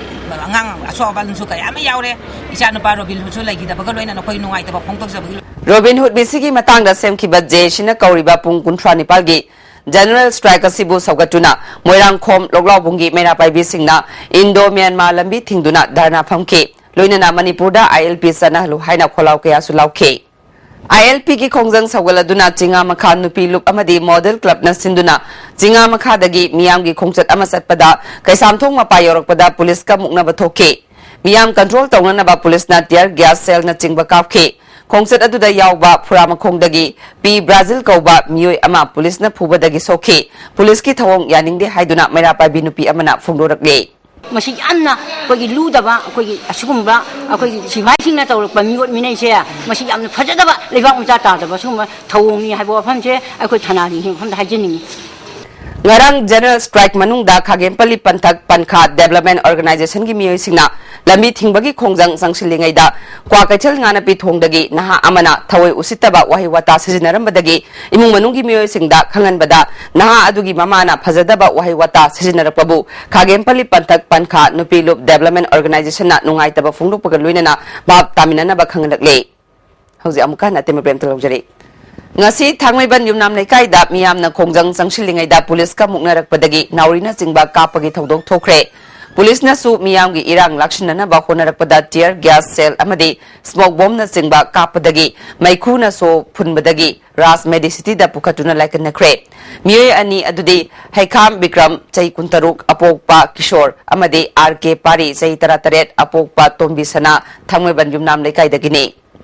ꯑꯉꯥꯡ ꯑꯁꯣꯛ ꯑꯄꯟꯁꯨ ꯀꯌꯥ ꯑꯃ ꯌꯥꯎꯔꯦ꯫ ꯏꯆꯥꯅꯨꯄꯥ ꯔꯣꯕꯤꯟ ꯍꯨꯗꯁꯨ ꯂꯩꯈꯤꯗꯕꯒ ꯂꯣꯏꯅꯅ ꯑꯩꯈꯣꯏ ꯅꯨꯡꯉꯥꯏꯇꯕ ꯐꯣꯡꯗꯣꯛꯆꯕꯒꯤ ꯔꯣꯕꯤꯟ ꯍꯨꯗ ꯃꯤꯁꯤꯒꯤ ꯃꯇꯥꯡꯗ ꯁꯦꯝꯈꯤꯕ J A C ꯅ ꯀꯧꯔꯤꯕ ꯄꯨꯡ ꯀꯨꯟꯊ꯭ꯔꯥ ꯅꯤꯄꯥꯜꯒꯤ general strike ꯑꯁꯤꯕꯨ ꯁꯧꯒꯠꯇꯨꯅ ꯃꯣꯏꯔꯥꯡꯈꯣꯝ ꯂꯣꯛꯂꯥꯎꯕꯨꯡꯒꯤ ꯃꯩꯔꯥ ꯄꯥꯏꯕꯤꯁꯤꯡꯅ Indo Myanmar ꯂꯝꯕꯤ ꯊꯤꯡꯗꯨꯅ ꯙꯔꯅꯥ ꯐꯝꯈꯤ꯫ ꯂꯣꯏꯅꯅ ꯃꯅꯤꯄꯨꯔꯗ ꯑꯥꯏ ꯑꯦꯜ ꯄꯤ ꯆꯠꯅꯍꯜꯂꯨ ꯍꯥꯏꯅ ꯈꯣꯜꯂꯥꯎ ꯀꯌꯥꯁꯨ ꯂꯥꯎꯈꯤ꯫ ꯑꯥꯏ ꯑꯦꯜ ꯄꯤꯒꯤ ꯈꯣꯡꯖꯪ ꯁꯧꯒꯠꯂꯗꯨꯅ ꯆꯤꯉꯥ ꯃꯈꯥ ꯅꯨꯄꯤ ꯂꯨꯞ ꯑꯃꯗꯤ ꯃꯣꯗꯦꯜ ꯀ꯭ꯂꯕꯅ ꯁꯤꯟꯗꯨꯅ ꯆꯤꯉꯥ ꯃꯈꯥꯗꯒꯤ ꯃꯤꯌꯥꯝꯒꯤ ꯈꯣꯡꯆꯠ ꯑꯃ ꯆꯠꯄꯗ ꯀꯩꯁꯥꯝꯊꯣꯡ ꯃꯄꯥ ꯌꯧꯔꯛꯄꯗ ꯄꯨꯂꯤꯁꯀ ꯃꯨꯛꯅꯕ ꯊꯣꯛꯈꯤ꯫ ꯃꯤꯌꯥꯝ ꯀꯟꯇ꯭ꯔꯣꯜ ꯇꯧꯅꯅꯕ ꯄꯨꯂꯤꯁꯅ ꯇꯤꯌꯔ ꯒ꯭ꯌꯥꯁ ꯁꯦꯜꯅꯆꯤꯡꯕ ꯀꯥꯞꯈꯤ꯫ ꯈꯣꯡꯆꯠ ꯑꯗꯨꯗ ꯌꯥꯎꯕ ꯐꯨꯔꯥꯃꯈꯣꯡꯗꯒꯤ ꯄꯤ ꯕ꯭ꯔꯥꯖꯤꯜ ꯀꯧꯕ ꯃꯤꯑꯣꯏ ꯑꯃ ꯄꯨꯂꯤꯁꯅ ꯐꯨꯕꯗꯒꯤ ꯁꯣꯛꯈꯤ꯫ ꯄꯨꯂꯤꯁꯀꯤ ꯊꯧꯑꯣꯡ ꯌꯥꯅꯤꯡꯗꯦ ꯍꯥꯏꯗꯨꯅ ꯃꯩꯔꯥ ꯄꯥꯏꯕꯤ ꯅꯨꯄꯤ ꯑꯃꯅ ꯐꯣꯡꯗꯣꯔꯛꯂꯤ꯫ ꯃꯁꯤ ꯌꯥꯝꯅ ꯑꯩꯈꯣꯏꯒꯤ ꯂꯨꯗꯕ, ꯑꯩꯈꯣꯏꯒꯤ ꯑꯁꯤꯒꯨꯝꯕ ꯑꯩꯈꯣꯏꯒꯤ ꯁꯤꯐꯥꯏꯁꯤꯡꯅ ꯇꯧꯔꯛꯄ ꯃꯤꯑꯣꯠ ꯃꯤꯅꯩꯁꯦ, ꯃꯁꯤ ꯌꯥꯝꯅ ꯐꯖꯗꯕ, ꯂꯩꯕꯥꯛ ꯃꯆꯥ ꯇꯥꯗꯕ ꯁꯤꯒꯨꯝꯕ ꯊꯧꯑꯣꯡꯅꯤ ꯍꯥꯏꯕ ꯋꯥꯐꯝꯁꯦ ꯑꯩꯈꯣꯏ ꯊꯅꯥꯒꯤ ꯃꯐꯝꯗ ꯍꯥꯏꯖꯅꯤꯡꯉꯤ꯫ ꯉꯔꯥꯡ ꯖꯦꯅꯔꯦꯜ ꯁ꯭ꯇ꯭ꯔꯥꯏꯛ ꯃꯅꯨꯡꯗ ꯈꯥꯒꯦꯝꯄꯜꯂꯤ ꯄꯟꯊꯛ ꯄꯟꯈꯥ ꯗꯦꯕꯂꯞꯃꯦꯟ ꯑꯣꯔꯒꯅꯥꯏꯖꯦꯁꯟꯒꯤ ꯃꯤꯑꯣꯏꯁꯤꯡꯅ ꯂꯝꯕꯤ ꯊꯤꯡꯕꯒꯤ ꯈꯣꯡꯖꯪ ꯆꯪꯁꯤꯜꯂꯤꯉꯩꯗ ꯀ꯭ꯋꯥꯀꯩꯊꯦꯜ ꯉꯥꯅꯄꯤ ꯊꯣꯡꯗꯒꯤ ꯅꯍꯥ ꯑꯃꯅ ꯊꯑꯣꯏ ꯎꯁꯤꯠꯇꯕ ꯋꯥꯍꯩ ꯋꯥꯇꯥ ꯁꯤꯖꯤꯟꯅꯔꯝꯕꯗꯒꯤ ꯏꯃꯨꯡ ꯃꯅꯨꯡꯒꯤ ꯃꯤꯑꯣꯏꯁꯤꯡꯗ ꯈꯪꯍꯟꯕꯗ ꯅꯍꯥ ꯑꯗꯨꯒꯤ ꯃꯃꯥꯅ ꯐꯖꯗꯕ ꯋꯥꯍꯩ ꯋꯥꯇꯥ ꯁꯤꯖꯤꯟꯅꯔꯛꯄꯕꯨ ꯈꯥꯒꯦꯝꯄꯜꯂꯤ ꯄꯟꯊꯛ ꯄꯟꯈꯥ ꯅꯨꯄꯤ ꯂꯨꯞ ꯗꯦꯕꯂꯞꯃꯦꯟ ꯑꯣꯔꯒꯅꯥꯏꯖꯦꯁꯟꯅ ꯅꯨꯡꯉꯥꯏꯇꯕ ꯐꯣꯡꯗꯣꯛꯄꯒ ꯂꯣꯏꯅꯅ ꯚꯥꯞ ꯇꯥꯃꯤꯟꯅꯅꯕ ꯈꯪꯍꯜꯂꯛꯂꯤ꯫ ꯍꯧꯖꯤꯛ ꯑꯃꯨꯛꯀ ꯍꯟꯅ ꯑꯇꯦꯟꯕ ꯄ꯭ꯔꯦꯝꯇ ꯂꯧꯖꯔꯤ꯫ ꯉꯁꯤ ꯊꯥꯡꯃꯩꯕꯟ ꯌꯨꯝꯅꯥꯝ ꯂꯩꯀꯥꯏꯗ ꯃꯤꯌꯥꯝꯅ ꯈꯣꯡꯖꯪ ꯆꯪꯁꯤꯜꯂꯤꯉꯩꯗ ꯄꯨꯂꯤꯁꯀ ꯃꯨꯛꯅꯔꯛꯄꯗꯒꯤ ꯅꯥꯎꯔꯤꯅꯆꯤꯡꯕ ꯀꯥꯞꯄꯒꯤ ꯊꯧꯗꯣꯛ ꯊꯣꯛꯈ꯭ꯔꯦ꯫ ꯄꯨꯂꯤꯁꯅꯁꯨ ꯃꯤꯌꯥꯝꯒꯤ ꯏꯔꯥꯡ ꯂꯥꯛꯁꯤꯟꯅꯅꯕ ꯍꯣꯠꯅꯔꯛꯄꯗ ꯇꯤꯌꯔ ꯒ꯭ꯌꯥꯁ ꯁꯦꯜ ꯑꯃꯗꯤ ꯁ꯭ꯃꯣꯛ ꯕꯣꯝꯅꯆꯤꯡꯕ ꯀꯥꯞꯄꯗꯒꯤ ꯃꯩꯈꯨꯅ ꯁꯣ ꯐꯨꯟꯕꯗꯒꯤ ꯔꯥꯖ ꯃꯦꯗꯤꯁꯤꯇꯤꯗ ꯄꯨꯈꯠꯇꯨꯅ ꯂꯥꯏꯀꯠꯅꯈ꯭ꯔꯦ꯫ ꯃꯤꯑꯣꯏ ꯑꯅꯤ ꯑꯗꯨꯗꯤ ꯍꯩꯈꯥꯝ ꯕꯤꯀ꯭ꯔꯝ, ꯆꯍꯤ ꯀꯨꯟꯇꯔꯨꯛ, ꯑꯄꯣꯛꯄ ꯀꯤꯁꯣꯔ, ꯑꯃꯗꯤ ꯑꯥꯔ ꯀꯦ ꯄꯥꯔꯤ, ꯆꯍꯤ ꯇꯔꯥꯇꯔꯦꯠ, ꯑꯄꯣꯛꯄ ꯇꯣꯝꯕꯤ ꯁꯅꯥ, ꯊꯥꯡꯃꯩꯕꯟ ꯌꯨꯝꯅꯥꯝ ꯂꯩꯀꯥꯏꯗꯒꯤꯅꯤ꯫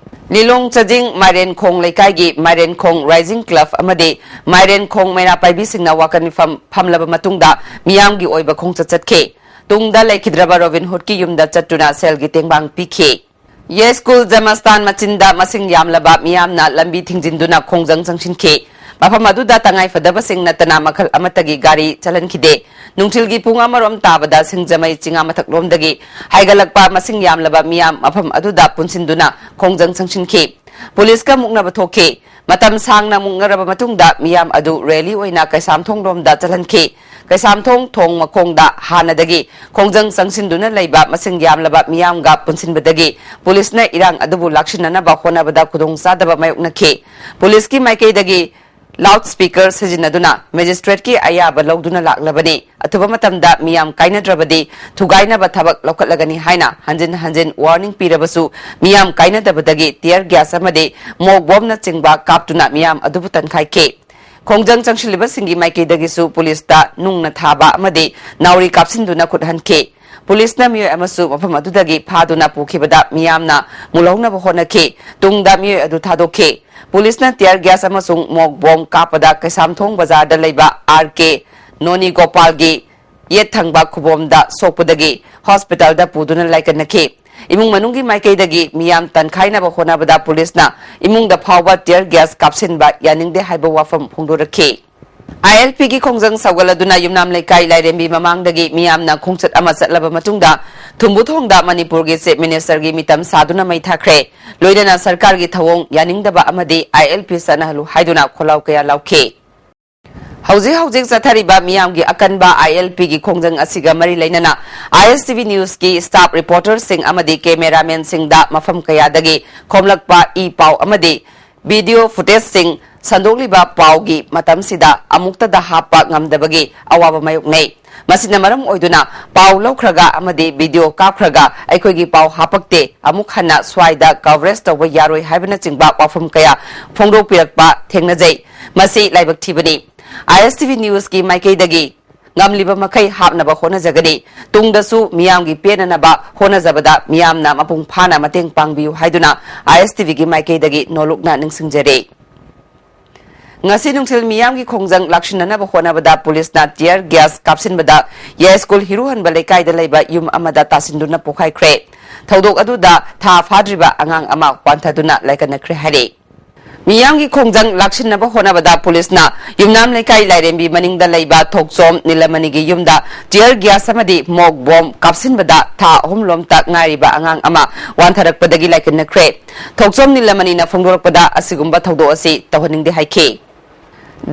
ꯂꯤꯂꯣꯡ ꯆꯥꯖꯤꯡ ꯃꯥꯏꯔꯦꯟꯈꯣꯡ ꯂꯩꯀꯥꯏꯒꯤ ꯃꯥꯏꯔꯦꯟꯈꯣꯡ ꯔꯥꯏꯖꯤꯡ ꯀ꯭ꯂꯕ ꯑꯃꯗꯤ ꯃꯥꯏꯔꯦꯟꯈꯣꯡ ꯃꯩꯔꯥ ꯄꯥꯏꯕꯤꯁꯤꯡꯅ ꯋꯥꯀꯠ ꯃꯤꯐꯝ ꯐꯝꯂꯕ ꯃꯇꯨꯡꯗ ꯃꯤꯌꯥꯝꯒꯤ ꯑꯣꯏꯕ ꯈꯣꯡꯆꯠ ꯆꯠꯈꯤ꯫ ꯇꯨꯡꯗ ꯂꯩꯈꯤꯗ꯭ꯔꯕ ꯔꯣꯕꯤꯟ ꯍꯨꯗꯀꯤ ꯌꯨꯝꯗ ꯆꯠꯇꯨꯅ ꯁꯦꯜꯒꯤ ꯇꯦꯡꯕꯥꯡ ꯄꯤꯈꯤ꯫ ꯌꯦꯁꯀꯨꯜ ꯖꯃꯁꯇꯥꯟ ꯃꯆꯤꯟꯗ ꯃꯁꯤꯡ ꯌꯥꯝꯂꯕ ꯃꯤꯌꯥꯝꯅ ꯂꯝꯕꯤ ꯊꯤꯡꯖꯤꯟꯗꯨꯅ ꯈꯣꯡꯖꯪ ꯆꯪꯁꯤꯟꯈꯤ꯫ ꯃꯐꯝ ꯑꯗꯨꯗ ꯇꯉꯥꯏ ꯐꯗꯕꯁꯤꯡ ꯅꯠꯇꯅ ꯃꯈꯜ ꯑꯃꯠꯇꯒꯤ ꯒꯥꯔꯤ ꯆꯠꯍꯟꯈꯤꯗꯦ꯫ ꯅꯨꯡꯊꯤꯜꯒꯤ ꯄꯨꯡ ꯑꯃꯔꯣꯝ ꯇꯥꯕꯗ ꯁꯤꯡꯖꯃꯩ ꯆꯤꯉꯥ ꯃꯊꯛꯂꯣꯝꯗꯒꯤ ꯍꯥꯏꯒꯠꯂꯛꯄ ꯃꯁꯤꯡ ꯌꯥꯝꯂꯕ ꯃꯤꯌꯥꯝ ꯃꯐꯝ ꯑꯗꯨꯗ ꯄꯨꯟꯁꯤꯟꯗꯨꯅ ꯈꯣꯡꯖꯪ ꯆꯪꯁꯤꯟꯈꯤ꯫ ꯄꯨꯂꯤꯁꯀ ꯃꯨꯛꯅꯕ ꯊꯣꯛꯈꯤ꯫ ꯃꯇꯝ ꯁꯥꯡꯅ ꯃꯨꯛꯅꯔꯕ ꯃꯇꯨꯡꯗ ꯃꯤꯌꯥꯝ ꯑꯗꯨ ꯔꯦꯂꯤ ꯑꯣꯏꯅ ꯀꯩꯁꯥꯝꯊꯣꯡꯂꯣꯝꯗ ꯆꯠꯍꯟꯈꯤ꯫ ꯀꯩꯁꯥꯝꯊꯣꯡ ꯊꯣꯡ ꯃꯈꯣꯡꯗ ꯍꯥꯟꯅꯗꯒꯤ ꯈꯣꯡꯖꯪ ꯆꯪꯁꯤꯟꯗꯨꯅ ꯂꯩꯕ ꯃꯁꯤꯡ ꯌꯥꯝꯂꯕ ꯃꯤꯌꯥꯝꯒ ꯄꯨꯟꯁꯤꯟꯕꯗꯒꯤ ꯄꯨꯂꯤꯁꯅ ꯏꯔꯥꯡ ꯑꯗꯨꯕꯨ ꯂꯥꯛꯁꯤꯟꯅꯅꯕ ꯍꯣꯠꯅꯕꯗ ꯈꯨꯗꯣꯡꯆꯥꯗꯕ ꯃꯥꯌꯣꯛꯅꯈꯤ꯫ ꯄꯨꯂꯤꯁꯀꯤ ꯃꯥꯏꯀꯩꯗꯒꯤ ꯂꯥꯎꯗ ꯁ꯭ꯄꯤꯀꯔ ꯁꯤꯖꯤꯟꯅꯗꯨꯅ ꯃꯦꯖꯤꯁꯇ꯭ꯔꯦꯠꯀꯤ ꯑꯌꯥꯕ ꯂꯧꯗꯨꯅ ꯂꯥꯛꯂꯕꯅꯤ꯫ ꯑꯊꯨꯕ ꯃꯇꯝꯗ ꯃꯤꯌꯥꯝ ꯀꯥꯏꯅꯗ꯭ꯔꯕꯗꯤ ꯊꯨꯒꯥꯏꯅꯕ ꯊꯕꯛ ꯂꯧꯈꯠꯂꯒꯅꯤ ꯍꯥꯏꯅ ꯍꯟꯖꯤꯟ ꯍꯟꯖꯤꯟ ꯋꯥꯔꯅꯤꯡ ꯄꯤꯔꯕꯁꯨ ꯃꯤꯌꯥꯝ ꯀꯥꯏꯅꯗꯕꯗꯒꯤ ꯇꯤꯌꯔ ꯒ꯭ꯌꯥꯁ ꯑꯃꯗꯤ ꯃꯣꯛ ꯕꯣꯝꯅꯆꯤꯡꯕ ꯀꯥꯞꯇꯨꯅ ꯃꯤꯌꯥꯝ ꯑꯗꯨꯕꯨ ꯇꯟꯈꯥꯏꯈꯤ꯫ ꯈꯣꯡꯖꯪ ꯆꯪꯁꯤꯜꯂꯤꯕꯁꯤꯡꯒꯤ ꯃꯥꯏꯀꯩꯗꯒꯤꯁꯨ ꯄꯨꯂꯤꯁꯇ ꯅꯨꯡꯅ ꯊꯥꯕ ꯑꯃꯗꯤ ꯅꯥꯎꯔꯤ ꯀꯥꯞꯁꯤꯟꯗꯨꯅ ꯈꯨꯠ ꯍꯟꯈꯤ꯫ ꯄꯨꯂꯤꯁꯅ ꯃꯤꯑꯣꯏ ꯑꯃꯁꯨ ꯃꯐꯝ ꯑꯗꯨꯗꯒꯤ ꯐꯥꯗꯨꯅ ꯄꯨꯈꯤꯕꯗ ꯃꯤꯌꯥꯝꯅ ꯃꯨꯜꯍꯧꯅꯕ ꯍꯣꯠꯅꯈꯤ꯫ ꯇꯨꯡꯗ ꯃꯤꯑꯣꯏ ꯑꯗꯨ ꯊꯥꯗꯣꯛꯈꯤ꯫ ꯄꯨꯂꯤꯁꯅ ꯇꯤꯌꯔ ꯒ꯭ꯌꯥꯁ ꯑꯃꯁꯨꯡ ꯃꯣꯛ ꯕꯣꯝ ꯀꯥꯞꯄꯗ ꯀꯩꯁꯥꯝꯊꯣꯡ ꯕꯖꯥꯔꯗ ꯂꯩꯕ ꯑꯥꯔ ꯀꯦ ꯅꯣꯅꯤ ꯒꯣꯄꯥꯜꯒꯤ ꯌꯦꯠ ꯊꯪꯕ ꯈꯨꯕꯣꯝꯗ ꯁꯣꯛꯄꯗꯒꯤ ꯍꯣꯁꯄꯤꯇꯥꯜꯗ ꯄꯨꯗꯨꯅ ꯂꯥꯏꯀꯠꯅꯈꯤ꯫ ꯏꯃꯨꯡ ꯃꯅꯨꯡꯒꯤ ꯃꯥꯏꯀꯩꯗꯒꯤ ꯃꯤꯌꯥꯝ ꯇꯟꯈꯥꯏꯅꯕ ꯍꯣꯠꯅꯕꯗ ꯄꯨꯂꯤꯁꯅ ꯏꯃꯨꯡꯗ ꯐꯥꯎꯕ ꯇꯤꯌꯔ ꯒ꯭ꯌꯥꯁ ꯀꯥꯞꯁꯤꯟꯕ ꯌꯥꯅꯤꯡꯗꯦ ꯍꯥꯏꯕ ꯋꯥꯐꯝ ꯐꯣꯡꯗꯣꯔꯛꯈꯤ꯫ ꯑꯥꯏ ꯑꯦꯜ ꯄꯤꯒꯤ ꯈꯣꯡꯖꯪ ꯁꯧꯒꯠꯂꯗꯨꯅ ꯌꯨꯝꯅꯥꯝ ꯂꯩꯀꯥꯏ ꯂꯥꯏꯔꯦꯝꯕꯤ ꯃꯃꯥꯡꯗꯒꯤ ꯃꯤꯌꯥꯝꯅ ꯈꯣꯡꯆꯠ ꯑꯃ ꯆꯠꯂꯕ ꯃꯇꯨꯡꯗ ꯊꯨꯝꯕꯨꯊꯣꯡꯗ ꯃꯅꯤꯄꯨꯔꯒꯤ ꯆꯤꯐ ꯃꯤꯅꯤꯁꯇꯔꯒꯤ ꯃꯤꯇꯝ ꯁꯥꯗꯨꯅ ꯃꯩ ꯊꯥꯈ꯭ꯔꯦ꯫ ꯂꯣꯏꯅꯅ ꯁꯔꯀꯥꯔꯒꯤ ꯊꯧꯑꯣꯡ ꯌꯥꯅꯤꯡꯗꯕ ꯑꯃꯗꯤ ꯑꯥꯏ ꯑꯦꯜ ꯄꯤ ꯆꯠꯅꯍꯜꯂꯨ ꯍꯥꯏꯗꯨꯅ ꯈꯣꯜꯂꯥꯎ ꯀꯌꯥ ꯂꯥꯎꯈꯤ꯫ ꯍꯧꯖꯤꯛ ꯍꯧꯖꯤꯛ ꯆꯠꯊꯔꯤꯕ ꯃꯤꯌꯥꯝꯒꯤ ꯑꯀꯟꯕ ꯑꯥꯏ ꯑꯦꯜ ꯄꯤꯒꯤ ꯈꯣꯡꯖꯪ ꯑꯁꯤꯒ ꯃꯔꯤ ꯂꯩꯅꯅ ꯑꯥꯏ ꯑꯦꯁ ꯇꯤ ꯚꯤ ꯅ꯭ꯌꯨꯁꯀꯤ ꯁ꯭ꯇꯥꯐ ꯔꯤꯄꯣꯔꯇꯔꯁꯤꯡ ꯑꯃꯗꯤ ꯀꯦꯃꯦꯔꯥꯃꯦꯟꯁꯤꯡꯗ ꯃꯐꯝ ꯀꯌꯥꯗꯒꯤ ꯈꯣꯝꯂꯛꯄ ꯏ ꯄꯥꯎ ꯑꯃꯗꯤ ꯚꯤꯗꯤꯑꯣ ꯐꯨꯇꯦꯖꯁꯤꯡ ꯁꯟꯗꯣꯛꯂꯤꯕ ꯄꯥꯎꯒꯤ ꯃꯇꯝꯁꯤꯗ ꯑꯃꯨꯛꯇꯗ ꯍꯥꯞꯄ ꯉꯝꯗꯕꯒꯤ ꯑꯋꯥꯕ ꯃꯥꯌꯣꯛꯅꯩ꯫ ꯃꯁꯤꯅ ꯃꯔꯝ ꯑꯣꯏꯗꯨꯅ ꯄꯥꯎ ꯂꯧꯈ꯭ꯔꯒ ꯑꯃꯗꯤ ꯚꯤꯗꯤꯑꯣ ꯀꯥꯞꯈ꯭ꯔꯒ ꯑꯩꯈꯣꯏꯒꯤ ꯄꯥꯎ ꯍꯥꯞꯄꯛꯇꯦ, ꯑꯃꯨꯛ ꯍꯟꯅ ꯁ꯭ꯋꯥꯏꯗ ꯀꯚꯔꯦꯖ ꯇꯧꯕ ꯌꯥꯔꯣꯏ ꯍꯥꯏꯕꯅꯆꯤꯡꯕ ꯋꯥꯐꯝ ꯀꯌꯥ ꯐꯣꯡꯗꯣꯛꯄꯤꯔꯛꯄ ꯊꯦꯡꯅꯖꯩ꯫ ꯃꯁꯤ ꯂꯥꯏꯕꯛ ꯊꯤꯕꯅꯤ꯫ ꯑꯥꯏ ꯑꯦꯁ ꯇꯤ ꯚꯤ ꯅ꯭ꯌꯨꯁꯀꯤ ꯃꯥꯏꯀꯩꯗꯒꯤ ꯉꯝꯂꯤꯕ ꯃꯈꯩ ꯍꯥꯞꯅꯕ ꯍꯣꯠꯅꯖꯒꯅꯤ꯫ ꯇꯨꯡꯗꯁꯨ ꯃꯤꯌꯥꯝꯒꯤ ꯄꯦꯟꯅꯅꯕ ꯍꯣꯠꯅꯖꯕꯗ ꯃꯤꯌꯥꯝꯅ ꯃꯄꯨꯡ ꯐꯥꯅ ꯃꯇꯦꯡ ꯄꯥꯡꯕꯤꯌꯨ ꯍꯥꯏꯗꯨꯅ ꯑꯥꯏ ꯑꯦꯁ ꯇꯤ ꯚꯤꯒꯤ ꯃꯥꯏꯀꯩꯗꯒꯤ ꯅꯣꯂꯨꯛꯅ ꯅꯤꯡꯁꯤꯡꯖꯔꯤ꯫ ꯉꯁꯤ ꯅꯨꯡꯊꯤꯜ ꯃꯤꯌꯥꯝꯒꯤ ꯈꯣꯡꯖꯪ ꯂꯥꯛꯁꯤꯟꯅꯅꯕ ꯍꯣꯠꯅꯕꯗ ꯄꯨꯂꯤꯁꯅ ꯇꯤꯌꯔ ꯒ꯭ꯌꯥꯁ ꯀꯥꯞꯁꯤꯟꯕꯗ ꯌꯥꯏꯁ꯭ꯀꯨꯜ ꯍꯤꯔꯨꯍꯟꯕ ꯂꯩꯀꯥꯏꯗ ꯂꯩꯕ ꯌꯨꯝ ꯑꯃꯗ ꯇꯥꯁꯤꯟꯗꯨꯅ ꯄꯣꯈꯥꯏꯈ꯭ꯔꯦ꯫ ꯊꯧꯗꯣꯛ ꯑꯗꯨꯗ ꯊꯥ ꯐꯥꯗ꯭ꯔꯤꯕ ꯑꯉꯥꯡ ꯑꯃ ꯋꯥꯟꯊꯗꯨꯅ ꯂꯥꯏꯀꯠꯅꯈ꯭ꯔꯦ ꯍꯥꯏꯔꯤ꯫ ꯃꯤꯌꯥꯝꯒꯤ ꯈꯣꯡꯖꯪ ꯂꯥꯛꯁꯤꯟꯅꯕ ꯍꯣꯠꯅꯕꯗ ꯄꯨꯂꯤꯁꯅ ꯌꯨꯝꯅꯥꯝ ꯂꯩꯀꯥꯏ ꯂꯥꯏꯔꯦꯝꯕꯤ ꯃꯅꯤꯡꯗ ꯂꯩꯕ ꯊꯣꯛꯆꯣꯝ ꯅꯤꯂꯃꯅꯤꯒꯤ ꯌꯨꯝꯗ ꯇꯤꯌꯔ ꯒ꯭ꯌꯥꯁ ꯑꯃꯗꯤ ꯃꯣꯛ ꯕꯣꯝ ꯀꯥꯞꯁꯤꯟꯕꯗ ꯊꯥ ꯑꯍꯨꯝ ꯂꯣꯝꯇ ꯉꯥꯏꯔꯤꯕ ꯑꯉꯥꯡ ꯑꯃ ꯋꯥꯟꯊꯔꯛꯄꯗꯒꯤ ꯂꯥꯏꯀꯠꯅꯈ꯭ꯔꯦ꯫ ꯊꯣꯛꯆꯣꯝ ꯅꯤꯂꯃꯅꯤꯅ ꯐꯣꯡꯗꯣꯔꯛꯄꯗ ꯑꯁꯤꯒꯨꯝꯕ ꯊꯧꯗꯣꯛ ꯑꯁꯤ ꯇꯧꯍꯟꯅꯤꯡꯗꯦ ꯍꯥꯏꯈꯤ꯫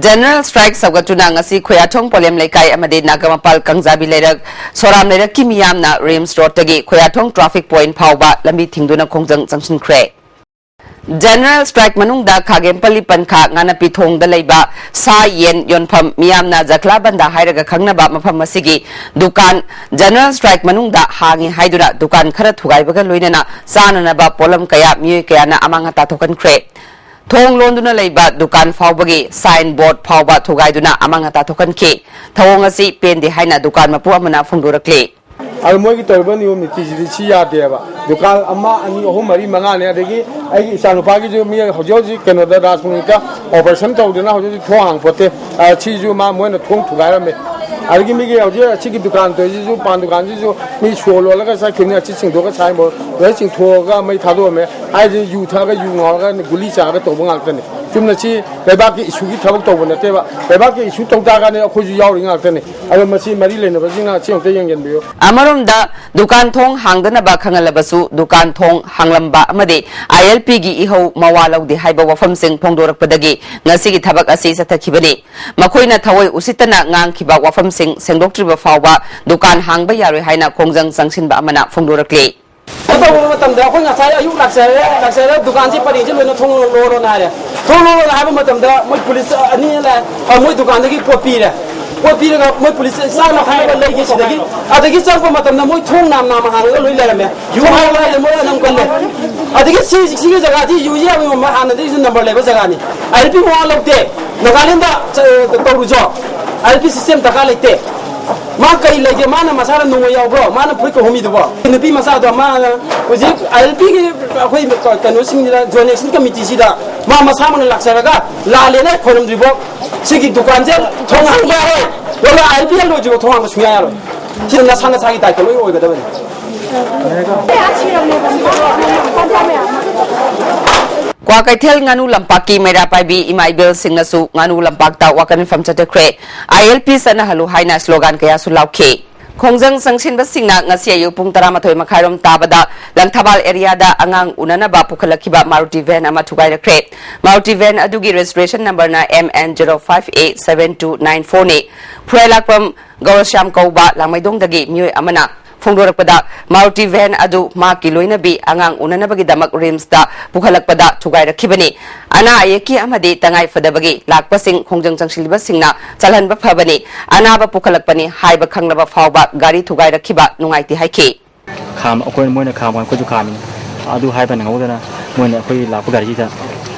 ꯖꯦꯅꯔꯦꯜ ꯁ꯭ꯇ꯭ꯔꯥꯏꯛ ꯁꯧꯒꯠꯇꯨꯅ ꯉꯁꯤ ꯈꯣꯌꯥꯊꯣꯡ ꯄꯣꯂꯦꯝ ꯂꯩꯀꯥꯏ ꯑꯃꯗꯤ ꯅꯥꯒꯥꯃꯄꯥꯜ ꯀꯥꯡꯖꯥꯕꯤ ꯂꯩꯔꯛ ꯁꯣꯔꯥꯝ ꯂꯩꯔꯛꯀꯤ ꯃꯤꯌꯥꯝꯅ ꯔꯤꯝꯁ ꯔꯣꯗꯇꯒꯤ ꯈꯣꯌꯥꯊꯣꯡ ꯇ꯭ꯔꯥꯐꯤꯛ ꯄꯣꯏꯟꯠ ꯐꯥꯎꯕ ꯂꯝꯕꯤ ꯊꯤꯡꯗꯨꯅ ꯈꯣꯡꯖꯪ ꯆꯪꯁꯤꯟꯈ꯭ꯔꯦ꯫ General strike ꯃꯅꯨꯡꯗ ꯈꯥꯒꯦꯝꯄꯜꯂꯤ ꯄꯟꯈꯥ ꯉꯥꯅꯄꯤ ꯊꯣꯡꯗ ꯂꯩꯕ ꯁꯥ ꯌꯦꯟ ꯌꯣꯟꯐꯝ, ꯃꯤꯌꯥꯝꯅ ꯖꯈ꯭ꯂꯥ ꯕꯟꯗꯥ ꯍꯥꯏꯔꯒ ꯈꯪꯅꯕ ꯃꯐꯝ ꯑꯁꯤꯒꯤ ꯗꯨꯀꯥꯟ, general strike ꯃꯅꯨꯡꯗ ꯍꯥꯡꯉꯤ ꯍꯥꯏꯗꯨꯅ ꯗꯨꯀꯥꯟ ꯈꯔ ꯊꯨꯒꯥꯏꯕꯒ ꯂꯣꯏꯅꯅ ꯆꯥꯅꯅꯕ ꯄꯣꯠꯂꯝ ꯀꯌꯥ ꯃꯤꯑꯣꯏ ꯀꯌꯥꯅ ꯑꯃꯥꯡ ꯑꯇꯥ ꯊꯣꯛꯍꯟꯈ꯭ꯔꯦ꯫ ꯊꯣꯡ ꯂꯣꯟꯗꯨꯅ ꯂꯩꯕ ꯗꯨꯀꯥꯟ ꯐꯥꯎꯕꯒꯤ sign board ꯐꯥꯎꯕ ꯊꯨꯒꯥꯏꯗꯨꯅ ꯑꯃꯥꯡ ꯑꯇꯥ ꯊꯣꯛꯍꯟꯈꯤ꯫ ꯊꯧꯑꯣꯡ ꯑꯁꯤ ꯄꯦꯟꯗꯦ ꯍꯥꯏꯅ ꯗꯨꯀꯥꯟ ꯃꯄꯨ ꯑꯃꯅ ꯐꯣꯡꯗꯣꯔꯛꯂꯤ꯫ ꯑꯗꯣ ꯃꯣꯏꯒꯤ ꯇꯧꯔꯤꯕ ꯅꯤꯌꯣꯝ ꯅꯤꯇꯤꯁꯤꯗꯤ ꯁꯤ ꯌꯥꯗꯦꯕ꯫ ꯗꯨꯀꯥꯟ ꯑꯃ, ꯑꯅꯤ, ꯑꯍꯨꯝ, ꯃꯔꯤ, ꯃꯉꯥꯅꯦ, ꯑꯗꯒꯤ ꯑꯩꯒꯤ ꯏꯆꯥꯅꯨꯄꯥꯒꯤꯁꯨ ꯃꯤ ꯍꯧꯖꯤꯛ ꯍꯧꯖꯤꯛ ꯀꯩꯅꯣꯗ ꯔꯥꯖꯃꯅꯤꯇ operation ꯇꯧꯗꯅ ꯍꯧꯖꯤꯛ ꯍꯧꯖꯤꯛ ꯊꯣꯡ ꯍꯥꯡꯄꯣꯠꯇꯦ꯫ ꯑ, ꯁꯤꯁꯨ ꯃꯥ, ꯃꯣꯏꯅ ꯊꯣꯡ ꯊꯨꯒꯥꯏꯔꯝꯃꯦ꯫ ꯑꯗꯒꯤ ꯃꯤꯒꯤ ꯍꯧꯖꯤꯛ ꯑꯁꯤꯒꯤ ꯗꯨꯀꯥꯟ ꯇꯧꯔꯤꯁꯤꯁꯨ, ꯄꯥꯟ ꯗꯨꯀꯥꯟꯁꯤꯁꯨ ꯃꯤ ꯁꯣ ꯂꯣꯜꯂꯒ ꯆꯠꯈꯤꯕꯅꯤ, ꯑꯁꯤ ꯆꯤꯡꯊꯣꯛꯑꯒ ꯁꯥꯏꯟꯕꯣꯔꯗ ꯂꯣꯏ ꯆꯤꯡꯊꯣꯛꯑꯒ ꯃꯩ ꯊꯥꯗꯣꯛꯑꯝꯃꯦ꯫ ꯍꯥꯏꯗꯤ ꯌꯨ ꯊꯛꯑꯒ, ꯌꯨ ꯉꯥꯎꯔꯒ ꯒꯨꯂꯤ ꯆꯥꯔꯒ ꯇꯧꯕ ꯉꯥꯛꯇꯅꯤ꯫ ꯆꯨꯝꯅ ꯁꯤ ꯂꯩꯕꯥꯛꯀꯤ ꯏꯁꯨꯒꯤ ꯊꯕꯛ ꯇꯧꯕ ꯅꯠꯇꯦꯕ꯫ ꯂꯩꯕꯥꯛꯀꯤ ꯏꯁꯨ ꯇꯧ ꯇꯥꯔꯒꯗꯤ ꯑꯩꯈꯣꯏꯁꯨ ꯌꯥꯎꯔꯤ ꯉꯥꯛꯇꯅꯤ꯫ ꯑꯗꯣ ꯃꯁꯤ ꯃꯔꯤ ꯂꯩꯅꯕꯁꯤꯡꯅ ꯑꯁꯤ ꯑꯃꯨꯛꯇ ꯌꯦꯡꯁꯤꯟꯕꯤꯌꯨ꯫ ꯑꯃꯔꯣꯝꯗ, ꯗꯨꯀꯥꯟ ꯊꯣꯡ ꯍꯥꯡꯗꯅꯕ ꯈꯪꯍꯜꯂꯕꯁꯨ, ꯗꯨꯀꯥꯟ ꯊꯣꯡ ꯍꯥꯡꯂꯝꯕ ꯑꯃꯗꯤ I L P ꯒꯤ ꯏꯍꯧ ꯃꯋꯥ ꯂꯧꯗꯦ ꯍꯥꯏꯕ ꯋꯥꯐꯝꯁꯤꯡ ꯐꯣꯡꯗꯣꯔꯛꯄꯗꯒꯤ ꯉꯁꯤꯒꯤ ꯊꯕꯛ ꯑꯁꯤ ꯆꯠꯊꯈꯤꯕꯅꯤ꯫ ꯃꯈꯣꯏꯅ ꯊꯑꯣꯏ ꯎꯁꯤꯠꯇꯅ ꯉꯥꯡꯈꯤꯕ ꯋꯥꯐꯝꯁꯤꯡ ꯁꯦꯡꯗꯣꯛꯇ꯭ꯔꯤꯕ ꯐꯥꯎꯕ ꯗꯨꯀꯥꯟ ꯍꯥꯡꯕ ꯌꯥꯔꯣꯏ ꯍꯥꯏꯅ ꯈꯣꯡꯖꯪ ꯆꯪꯁꯤꯟꯕ ꯑꯃꯅ ꯐꯣꯡꯗꯣꯔꯛꯂꯤ꯫ ꯇꯧꯕ ꯃꯇꯝꯗ ꯑꯩꯈꯣꯏ ꯉꯁꯥꯏ ꯑꯌꯨꯛ ꯂꯥꯛꯆꯔꯦ, ꯂꯥꯛꯆꯔꯒ ꯗꯨꯀꯥꯟꯁꯤ ꯄꯔꯦꯡꯁꯤ ꯂꯣꯏꯅ ꯊꯣꯡ ꯂꯣꯜꯂꯣꯅ ꯍꯥꯏꯔꯦ꯫ ꯊꯣꯡ ꯂꯣꯜꯂꯣꯅ ꯍꯥꯏꯕ ꯃꯇꯝꯗ ꯃꯣꯏ ꯄꯨꯂꯤꯁ ꯑꯅꯤ ꯂꯥꯛꯑꯦ꯫ ꯑ, ꯃꯣꯏ ꯗꯨꯀꯥꯟꯗꯒꯤ ꯄꯣꯠ ꯄꯤꯔꯦ꯫ ꯄꯣꯠ ꯄꯤꯔꯒ ꯃꯣꯏ ꯄꯨꯂꯤꯁ ꯆꯥꯅ ꯊꯛꯅꯕ ꯂꯩꯒꯦ ꯁꯤꯗꯒꯤ꯫ ꯑꯗꯒꯤ ꯆꯪꯕ ꯃꯇꯝꯗ ꯃꯣꯏ ꯊꯣꯡ ꯅꯥꯝ ꯅꯥꯝ ꯍꯥꯡꯉꯒ ꯂꯣꯏ ꯂꯩꯔꯝꯃꯦ꯫ ꯊꯣꯡ ꯍꯥꯡꯕ ꯍꯥꯏꯁꯦ ꯃꯣꯏ ꯑꯅꯝ ꯀꯜꯂꯦ꯫ ꯑꯗꯒꯤ ꯁꯤ, ꯁꯤꯒꯤ ꯖꯒꯥꯁꯤ ꯌꯨ ꯌꯥꯕ ꯌꯣꯟꯕ ꯍꯥꯟꯅꯗꯒꯤꯁꯨ ꯅꯝꯕꯔ ꯂꯩꯕ ꯖꯒꯥꯅꯤ꯫ ꯑꯥꯏ ꯑꯦꯜ ꯄꯤ ꯃꯋꯥ ꯂꯧꯗꯦ꯫ ꯅꯥꯒꯥꯂꯦꯟꯗ ꯆ-, ꯇꯧꯔꯨꯆꯣ꯫ ꯑꯥꯏ ꯑꯦꯜ ꯄꯤ system ꯗꯔꯀꯥꯔ ꯂꯩꯇꯦ꯫ ꯃꯥ ꯀꯔꯤ ꯂꯩꯒꯦ? ꯃꯥꯅ ꯃꯁꯥꯅ ꯅꯣꯡꯃ ꯌꯥꯎꯕ꯭ꯔꯣ? ꯃꯥꯅ ꯐꯨꯔꯤꯠ ꯀꯧꯍꯣꯝꯃꯤꯗꯨꯕꯣ? ꯅꯨꯄꯤ ꯃꯆꯥꯗꯣ ꯃꯥ ꯍꯧꯖꯤꯛ ꯑꯥꯏ ꯑꯦꯜ ꯄꯤꯒꯤ ꯑꯩꯈꯣꯏ ꯀꯩꯅꯣꯁꯤꯡꯁꯤꯗ, joint action committee ꯁꯤꯗ ꯃꯥ ꯃꯁꯥꯃꯛꯅ ꯂꯥꯛꯆꯔꯒ ꯂꯥꯜꯂꯦꯅ ꯈꯣꯏꯔꯝꯗ꯭ꯔꯤꯕꯣ? ꯁꯤꯒꯤ ꯗꯨꯀꯥꯟꯁꯦ ꯊꯣꯡ ꯍꯥꯡꯕ ꯌꯥꯔꯣꯏ꯫ ꯋꯥꯂꯥ ꯑꯥꯏ ꯑꯦꯜ ꯄꯤ ꯂꯣꯏꯗ꯭ꯔꯤꯕꯣ ꯊꯣꯡ ꯍꯥꯡꯕ ꯁꯨꯡꯌꯥ ꯌꯥꯔꯣꯏ꯫ ꯁꯤꯗ ꯅꯁꯥ ꯅꯁꯥꯒꯤ ꯗꯥꯏꯇ ꯂꯣꯏ ꯑꯣꯏꯒꯗꯕꯅꯤ꯫ ꯀ꯭ꯋꯥꯀꯩꯊꯦꯜ ꯉꯥꯅꯨ ꯂꯝꯄꯥꯛꯀꯤ ꯃꯩꯔꯥ ꯄꯥꯏꯕꯤ ꯏꯃꯥ ꯏꯕꯦꯜꯁꯤꯡꯅꯁꯨ ꯉꯥꯅꯨ ꯂꯝꯄꯥꯛꯇ ꯋꯥꯀꯠ ꯃꯤꯐꯝ ꯆꯠꯊꯈ꯭ꯔꯦ꯫ ꯑꯥꯏ ꯑꯦꯜ ꯄꯤ ꯆꯠꯅꯍꯜꯂꯨ ꯍꯥꯏꯅ slogan ꯀꯌꯥꯁꯨ ꯂꯥꯎꯈꯤ꯫ ꯈꯣꯡꯖꯪ ꯆꯪꯁꯤꯟꯕꯁꯤꯡꯅ ꯉꯁꯤ ꯑꯌꯨꯛ ꯄꯨꯡ ꯇꯔꯥꯃꯥꯊꯣꯏ ꯃꯈꯥꯏꯔꯣꯝ ꯇꯥꯕꯗ ꯂꯪꯊꯕꯥꯜ area ꯗ ꯑꯉꯥꯡ ꯎꯅꯅꯕ ꯄꯨꯈꯠꯂꯛꯈꯤꯕ Maruti van ꯑꯃ ꯊꯨꯒꯥꯏꯔꯛꯈ꯭ꯔꯦ꯫ Maruti van ꯑꯗꯨꯒꯤ registration number ꯅ M N zero five eight seven two nine four ꯅꯤ꯫ ꯐꯨꯔꯥꯏꯂꯥꯛꯄꯝ ꯒꯧꯔꯁ꯭ꯌꯥꯝ ꯀꯧꯕ ꯂꯥꯡꯃꯩꯗꯣꯡꯗꯒꯤ ꯃꯤꯑꯣꯏ ꯑꯃꯅ ꯐꯣꯡꯗꯣꯔꯛꯄꯗ, ꯃꯥꯔꯨꯇꯤ ꯚꯦꯟ ꯑꯗꯨ ꯃꯍꯥꯛꯀꯤ ꯂꯣꯏꯅꯕꯤ ꯑꯉꯥꯡ ꯎꯅꯅꯕꯒꯤꯗꯃꯛ ꯔꯤꯝꯁꯇ ꯄꯨꯈꯠꯂꯛꯄꯗ ꯊꯨꯒꯥꯏꯔꯛꯈꯤꯕꯅꯤ꯫ ꯑꯅꯥ ꯑꯌꯦꯛꯀꯤ ꯑꯃꯗꯤ ꯇꯉꯥꯏ ꯐꯗꯕꯒꯤ ꯂꯥꯛꯄꯁꯤꯡ ꯈꯣꯡꯖꯪ ꯆꯪꯁꯤꯜꯂꯤꯕꯁꯤꯡꯅ ꯆꯜꯍꯟꯕ ꯐꯕꯅꯤ꯫ ꯑꯅꯥꯕ ꯄꯨꯈꯠꯂꯛꯄꯅꯤ ꯍꯥꯏꯕ ꯈꯪꯂꯕ ꯐꯥꯎꯕ ꯒꯥꯔꯤ ꯊꯨꯒꯥꯏꯔꯛꯈꯤꯕ ꯅꯨꯡꯉꯥꯏꯇꯦ ꯍꯥꯏꯈꯤ꯫ ꯈꯥꯝ ꯑꯩꯈꯣꯏꯅ ꯃꯣꯏꯅ ꯈꯥꯝ ꯑꯩꯈꯣꯏꯁꯨ ꯈꯥꯝꯃꯤ꯫ ꯑꯗꯨ ꯍꯥꯏꯕ ꯅꯪꯍꯧꯗꯅ ꯃꯣꯏꯅ ꯑꯩꯈꯣꯏ ꯂꯥꯛꯄ ꯒꯥꯔꯤꯁꯤꯗ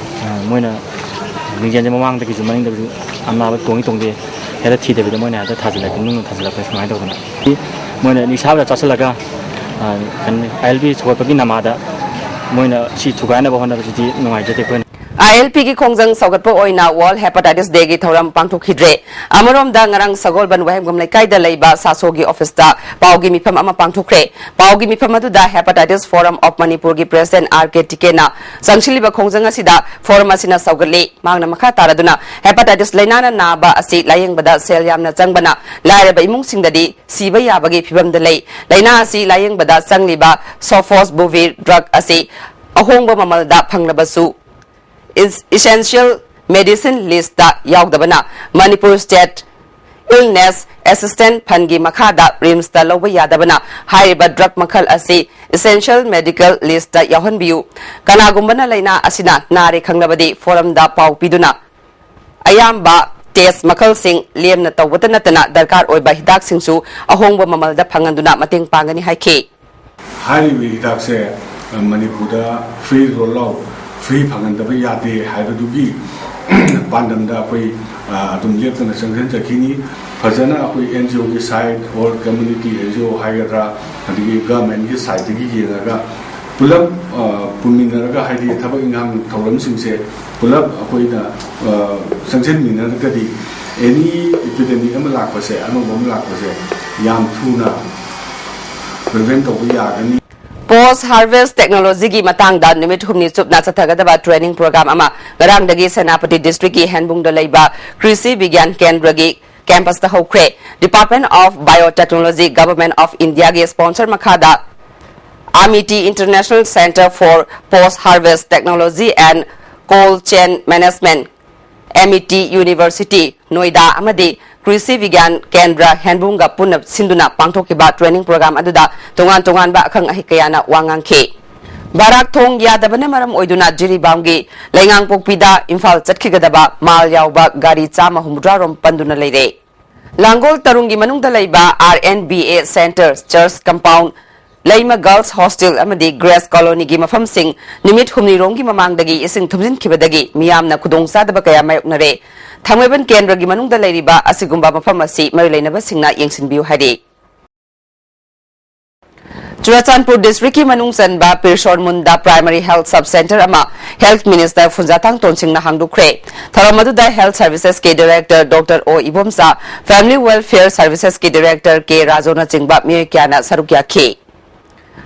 ꯃꯣꯏꯅ ꯂꯤꯡꯖꯦꯜꯁꯦ ꯃꯃꯥꯡꯗꯒꯤꯁꯨ ꯃꯅꯤꯡꯗꯒꯤꯁꯨ ꯑꯅꯥꯕ ꯇꯣꯡꯉꯤ ꯇꯣꯡꯗꯦ ꯍꯦꯛꯇ ꯊꯤꯗꯕꯤꯗ ꯃꯣꯏꯅ ꯍꯦꯛꯇ ꯊꯥꯖꯤꯜꯂꯛꯄ ꯅꯨꯡꯅ ꯊꯥꯖꯤꯜꯂꯛꯄ ꯁꯨꯃꯥꯏꯅ ꯇꯧꯗꯅ ꯃꯣꯏꯅ ꯅꯤꯁꯥ ꯆꯥꯁꯤꯜꯂꯒ ꯑꯥꯏ ꯑꯦꯜ ꯕꯤ ꯁꯧꯒꯠꯄꯒꯤ ꯅꯃꯥꯗ ꯃꯣꯏꯅ ꯁꯤ ꯊꯨꯒꯥꯏꯅꯕ ꯍꯣꯠꯅꯕꯁꯤꯗꯤ ꯅꯨꯡꯉꯥꯏꯖꯗꯦ ꯑꯩꯈꯣꯏꯅ꯫ ꯑꯥꯏ ꯑꯦꯜ ꯄꯤꯒꯤ ꯈꯣꯡꯖꯪ ꯁꯧꯒꯠꯄ ꯑꯣꯏꯅ ꯋꯥꯔꯜꯗ ꯍꯦꯄꯥꯇꯥꯏꯇꯤꯁ ꯗꯦꯒꯤ ꯊꯧꯔꯝ ꯄꯥꯡꯊꯣꯛꯈꯤꯗ꯭ꯔꯦ꯫ ꯑꯃꯔꯣꯝꯗ, ꯉꯔꯥꯡ ꯁꯒꯣꯜꯕꯟ ꯋꯥꯍꯦꯡꯕꯝ ꯂꯩꯀꯥꯏꯗ ꯂꯩꯕ ꯁꯥꯁꯣꯒꯤ ꯑꯣꯐꯤꯁꯇ ꯄꯥꯎꯒꯤ ꯃꯤꯐꯝ ꯑꯃ ꯄꯥꯡꯊꯣꯛꯈ꯭ꯔꯦ꯫ ꯄꯥꯎꯒꯤ ꯃꯤꯐꯝ ꯑꯗꯨꯗ Hepatitis Forum of Manipurꯒꯤ ꯄ꯭ꯔꯦꯁꯤꯗꯦꯟꯠ ꯑꯥꯔ ꯀꯦ ꯇꯤꯀꯦꯅ ꯆꯪꯁꯤꯜꯂꯤꯕ ꯈꯣꯡꯖꯪ ꯑꯁꯤꯗ ꯐꯣꯔꯝ ꯑꯁꯤꯅ ꯁꯧꯒꯠꯂꯤ꯫ ꯃꯍꯥꯛꯅ ꯃꯈꯥ ꯇꯥꯔꯗꯨꯅ, ꯍꯦꯄꯥꯇꯥꯏꯇꯤꯁ ꯂꯥꯏꯅꯥꯅ ꯅꯥꯕ ꯑꯁꯤ ꯂꯥꯌꯦꯡꯕꯗ ꯁꯦꯜ ꯌꯥꯝꯅ ꯆꯪꯕꯅ ꯂꯥꯏꯔꯕ ꯏꯃꯨꯡꯁꯤꯡꯗꯗꯤ ꯁꯤꯕ ꯌꯥꯕꯒꯤ ꯐꯤꯚꯝꯗ ꯂꯩ꯫ ꯂꯥꯏꯅꯥ ꯑꯁꯤ ꯂꯥꯌꯦꯡꯕꯗ ꯆꯪꯂꯤꯕ ꯁꯣꯐꯣꯁꯕꯨꯚꯤꯔ ꯗ꯭ꯔꯒ ꯑꯁꯤ ꯑꯍꯣꯡꯕ ꯃꯃꯜꯗ ꯐꯪꯂꯕꯁꯨ, ꯏꯁ-, essential medicine listꯇ ꯌꯥꯎꯗꯕꯅ ꯃꯅꯤꯄꯨꯔ ꯁ꯭ꯇꯦꯠ ꯏꯜꯅꯦꯁ ꯑꯦꯁꯤꯁꯇꯦꯟꯁ ꯐꯟꯒꯤ ꯃꯈꯥꯗ ꯔꯤꯝꯁꯇ ꯂꯧꯕ ꯌꯥꯗꯕꯅ ꯍꯥꯏꯔꯤꯕ ꯗ꯭ꯔꯒ ꯃꯈꯜ ꯑꯁꯤ essential medical listꯇ ꯌꯥꯎꯍꯟꯕꯤꯌꯨ꯫ ꯀꯅꯥꯒꯨꯝꯕꯅ ꯂꯥꯏꯅꯥ ꯑꯁꯤꯅ ꯅꯥꯔꯦ ꯈꯪꯂꯕꯗꯤ ꯐꯣꯔꯝꯗ ꯄꯥꯎ ꯄꯤꯗꯨꯅ ꯑꯌꯥꯝꯕ ꯇꯦꯁ ꯃꯈꯜꯁꯤꯡ ꯂꯦꯝꯅ ꯇꯧꯕꯇ ꯅꯠꯇꯅ ꯗꯔꯀꯥꯔ ꯑꯣꯏꯕ ꯍꯤꯗꯥꯛꯁꯤꯡꯁꯨ ꯑꯍꯣꯡꯕ ꯃꯃꯜꯗ ꯐꯪꯍꯟꯗꯨꯅ ꯃꯇꯦꯡ ꯄꯥꯡꯒꯅꯤ ꯍꯥꯏꯈꯤ꯫ ꯍꯥꯏꯔꯤꯕ ꯍꯤꯗꯥꯛꯁꯦ ꯃꯅꯤꯄꯨꯔꯗ free roll out, free ꯐꯪꯍꯟꯗꯕ ꯌꯥꯗꯦ ꯍꯥꯏꯕꯗꯨꯒꯤ ꯄꯥꯟꯗꯝꯗ ꯑꯩꯈꯣꯏ ꯑꯗꯨꯝ ꯂꯦꯞꯇꯅ ꯆꯪꯁꯤꯟꯖꯈꯤꯅꯤ꯫ ꯐꯖꯅ ꯑꯩꯈꯣꯏ NGOꯒꯤ side or community NGO ꯍꯥꯏꯒꯗ꯭ꯔꯥ, ꯑꯗꯒꯤ governmentꯀꯤ sideꯇꯒꯤ ꯌꯦꯡꯉꯒ ꯄꯨꯂꯞ ꯄꯨꯟꯃꯤꯟꯅꯔꯒ, ꯍꯥꯏꯗꯤ ꯊꯕꯛ ꯏꯪꯈꯥꯡ ꯊꯧꯔꯝꯁꯤꯡꯁꯦ ꯄꯨꯂꯞ ꯑꯩꯈꯣꯏꯅ ꯆꯪꯁꯤꯟꯃꯤꯟꯅꯔꯒꯗꯤ any epidemic ꯑꯃ ꯂꯥꯛꯄꯁꯦ, ꯑꯅꯧꯕ ꯑꯃ ꯂꯥꯛꯄꯁꯦ ꯌꯥꯝ ꯊꯨꯅ prevent ꯇꯧꯕ ꯌꯥꯒꯅꯤ꯫ Post harvest technologyꯒꯤ ꯃꯇꯥꯡꯗ ꯅꯨꯃꯤꯠ ꯍꯨꯝꯅꯤ ꯆꯨꯞꯅ ꯆꯠꯊꯒꯗꯕ training program ꯑꯃ ꯉꯔꯥꯡꯗꯒꯤ ꯁꯦꯅꯥꯄꯇꯤ districtꯀꯤ ꯍꯦꯟꯕꯨꯡꯗ ꯂꯩꯕ ꯀ꯭ꯔꯤꯁꯤ ꯕꯤꯒ꯭ꯌꯥꯟ ꯀꯦꯟꯗ꯭ꯔꯒꯤ campusꯇ ꯍꯧꯈ꯭ꯔꯦ꯫ Department of Biotechnology, Government of Indiaꯒꯤ sponsor ꯃꯈꯥꯗ Amity International Centre for Post Harvest Technology and Cold Chain Management, Amity University, Noida ꯑꯃꯗꯤ ꯀ꯭ꯔꯤꯁꯤ ꯕꯤꯒ꯭ꯌꯥꯟ ꯀꯦꯟꯗ꯭ꯔ ꯍꯦꯟꯕꯨꯡꯒ ꯄꯨꯟꯅ ꯁꯤꯟꯗꯨꯅ ꯄꯥꯡꯊꯣꯛꯈꯤꯕ training program ꯑꯗꯨꯗ ꯇꯣꯉꯥꯟ ꯇꯣꯉꯥꯟꯕ ꯑꯈꯪ ꯑꯍꯩ ꯀꯌꯥꯅ ꯋꯥ ꯉꯥꯡꯈꯤ꯫ ꯕꯥꯔꯥꯛ ꯊꯣꯡ ꯌꯥꯗꯕꯅ ꯃꯔꯝ ꯑꯣꯏꯗꯨꯅ ꯖꯤꯔꯤꯕꯥꯝꯒꯤ ꯂꯩꯉꯥꯡꯄꯣꯛꯄꯤꯗ ꯏꯝꯐꯥꯜ ꯆꯠꯈꯤꯒꯗꯕ ꯃꯥꯜ ꯌꯥꯎꯕ ꯒꯥꯔꯤ ꯆꯥꯝꯃ ꯍꯨꯝꯐꯨꯇꯔꯥ ꯔꯣꯝ ꯄꯟꯗꯨꯅ ꯂꯩꯔꯦ꯫ ꯂꯥꯡꯒꯣꯜ ꯇꯔꯨꯡꯒꯤ ꯃꯅꯨꯡꯗ ꯂꯩꯕ R N B A Center, Church Compound, Leima Girls Hostel ꯑꯃꯗꯤ Grace Colonyꯒꯤ ꯃꯐꯝꯁꯤꯡ ꯅꯨꯃꯤꯠ ꯍꯨꯝꯅꯤꯔꯣꯝꯒꯤ ꯃꯃꯥꯡꯗꯒꯤ ꯏꯁꯤꯡ ꯊꯨꯝꯖꯤꯟꯈꯤꯕꯗꯒꯤ ꯃꯤꯌꯥꯝꯅ ꯈꯨꯗꯣꯡꯆꯥꯗꯕ ꯀꯌꯥ ꯃꯥꯌꯣꯛꯅꯔꯦ꯫ ꯊꯥꯡꯃꯩꯕꯟ ꯀꯦꯟꯗ꯭ꯔꯒꯤ ꯃꯅꯨꯡꯗ ꯂꯩꯔꯤꯕ ꯑꯁꯤꯒꯨꯝꯕ ꯃꯐꯝ ꯑꯁꯤ ꯃꯔꯤ ꯂꯩꯅꯕꯁꯤꯡꯅ ꯌꯦꯡꯁꯤꯟꯕꯤꯌꯨ ꯍꯥꯏꯔꯤ꯫ ꯆꯨꯔꯥꯆꯥꯟꯄꯨꯔ districtꯀꯤ ꯃꯅꯨꯡ ꯆꯟꯕ ꯄꯤꯔꯁꯣꯟ ꯃꯨꯟꯗꯥ Primary Health Sub Center ꯑꯃ Health Minister ꯐꯨꯟꯖꯥꯊꯥꯡ ꯇꯣꯟꯁꯤꯡꯅ ꯍꯥꯡꯗꯣꯛꯈ꯭ꯔꯦ꯫ ꯊꯧꯔꯝ ꯑꯗꯨꯗ Health Servicesꯀꯤ Director Doctor O Ibomcha, Family Welfare Servicesꯀꯤ Director K ꯔꯥꯖꯣꯅꯆꯤꯡꯕ ꯃꯤꯑꯣꯏ ꯀꯌꯥꯅ ꯁꯔꯨꯛ ꯌꯥꯈꯤ꯫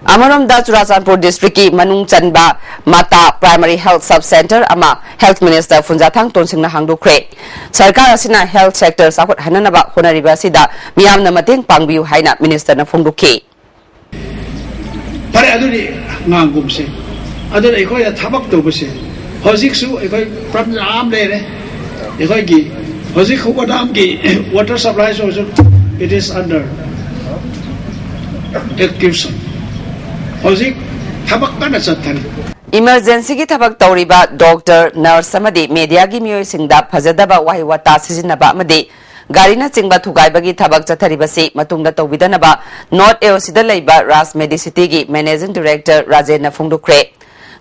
ꯑꯃꯔꯣꯝꯗ ꯆꯨꯔꯥꯆꯥꯟꯄꯨꯔ districtꯀꯤ ꯃꯅꯨꯡ ꯆꯟꯕ ꯃꯇꯥ Primary Health Sub Center ꯑꯃ Health Minister ꯐꯨꯟꯖꯥꯊꯥꯡ ꯇꯣꯟꯁꯤꯡꯅ ꯍꯥꯡꯗꯣꯛꯈ꯭ꯔꯦ꯫ ꯁꯔꯀꯥꯔ ꯑꯁꯤꯅ health sector ꯆꯥꯎꯈꯠꯍꯟꯅꯅꯕ ꯍꯣꯠꯅꯔꯤꯕ ꯑꯁꯤꯗ ꯃꯤꯌꯥꯝꯅ ꯃꯇꯦꯡ ꯄꯥꯡꯕꯤꯌꯨ ꯍꯥꯏꯅ Ministerꯅ ꯐꯣꯡꯗꯣꯛꯈꯤ꯫ ꯐꯔꯦ, ꯑꯗꯨꯗꯤ ꯉꯥꯡꯒꯨꯝꯁꯦ꯫ ꯑꯗꯨꯅ ꯑꯩꯈꯣꯏꯅ ꯊꯕꯛ ꯇꯧꯕꯁꯦ ꯍꯧꯖꯤꯛꯁꯨ ꯑꯩꯈꯣꯏ problem ꯌꯥꯝ ꯂꯩꯔꯦ꯫ ꯑꯩꯈꯣꯏꯒꯤ ꯍꯧꯖꯤꯛ ꯈꯨꯕꯗꯥꯝꯒꯤ water supply ꯁꯨ ꯍꯧꯖꯤꯛ it is under execution꯫ ꯍꯧꯖꯤꯛ ꯊꯕꯛ ꯀꯟꯅ ꯆꯠꯊꯔꯤ꯫ Emergencyꯒꯤ ꯊꯕꯛ ꯇꯧꯔꯤꯕ doctor, nurse ꯑꯃꯗꯤ mediaꯒꯤ ꯃꯤꯑꯣꯏꯁꯤꯡꯗ ꯐꯖꯗꯕ ꯋꯥꯍꯩ ꯋꯥꯇꯥ ꯁꯤꯖꯤꯟꯅꯕ ꯑꯃꯗꯤ ꯒꯥꯔꯤꯅꯆꯤꯡꯕ ꯊꯨꯒꯥꯏꯕꯒꯤ ꯊꯕꯛ ꯆꯠꯊꯔꯤꯕꯁꯤ ꯃꯇꯨꯡꯗ ꯇꯧꯕꯤꯗꯅꯕ North AOCꯗ ꯂꯩꯕ Raj Medicityꯒꯤ Managing Director ꯔꯥꯖꯦꯟꯅ ꯐꯣꯡꯗꯣꯛꯈ꯭ꯔꯦ꯫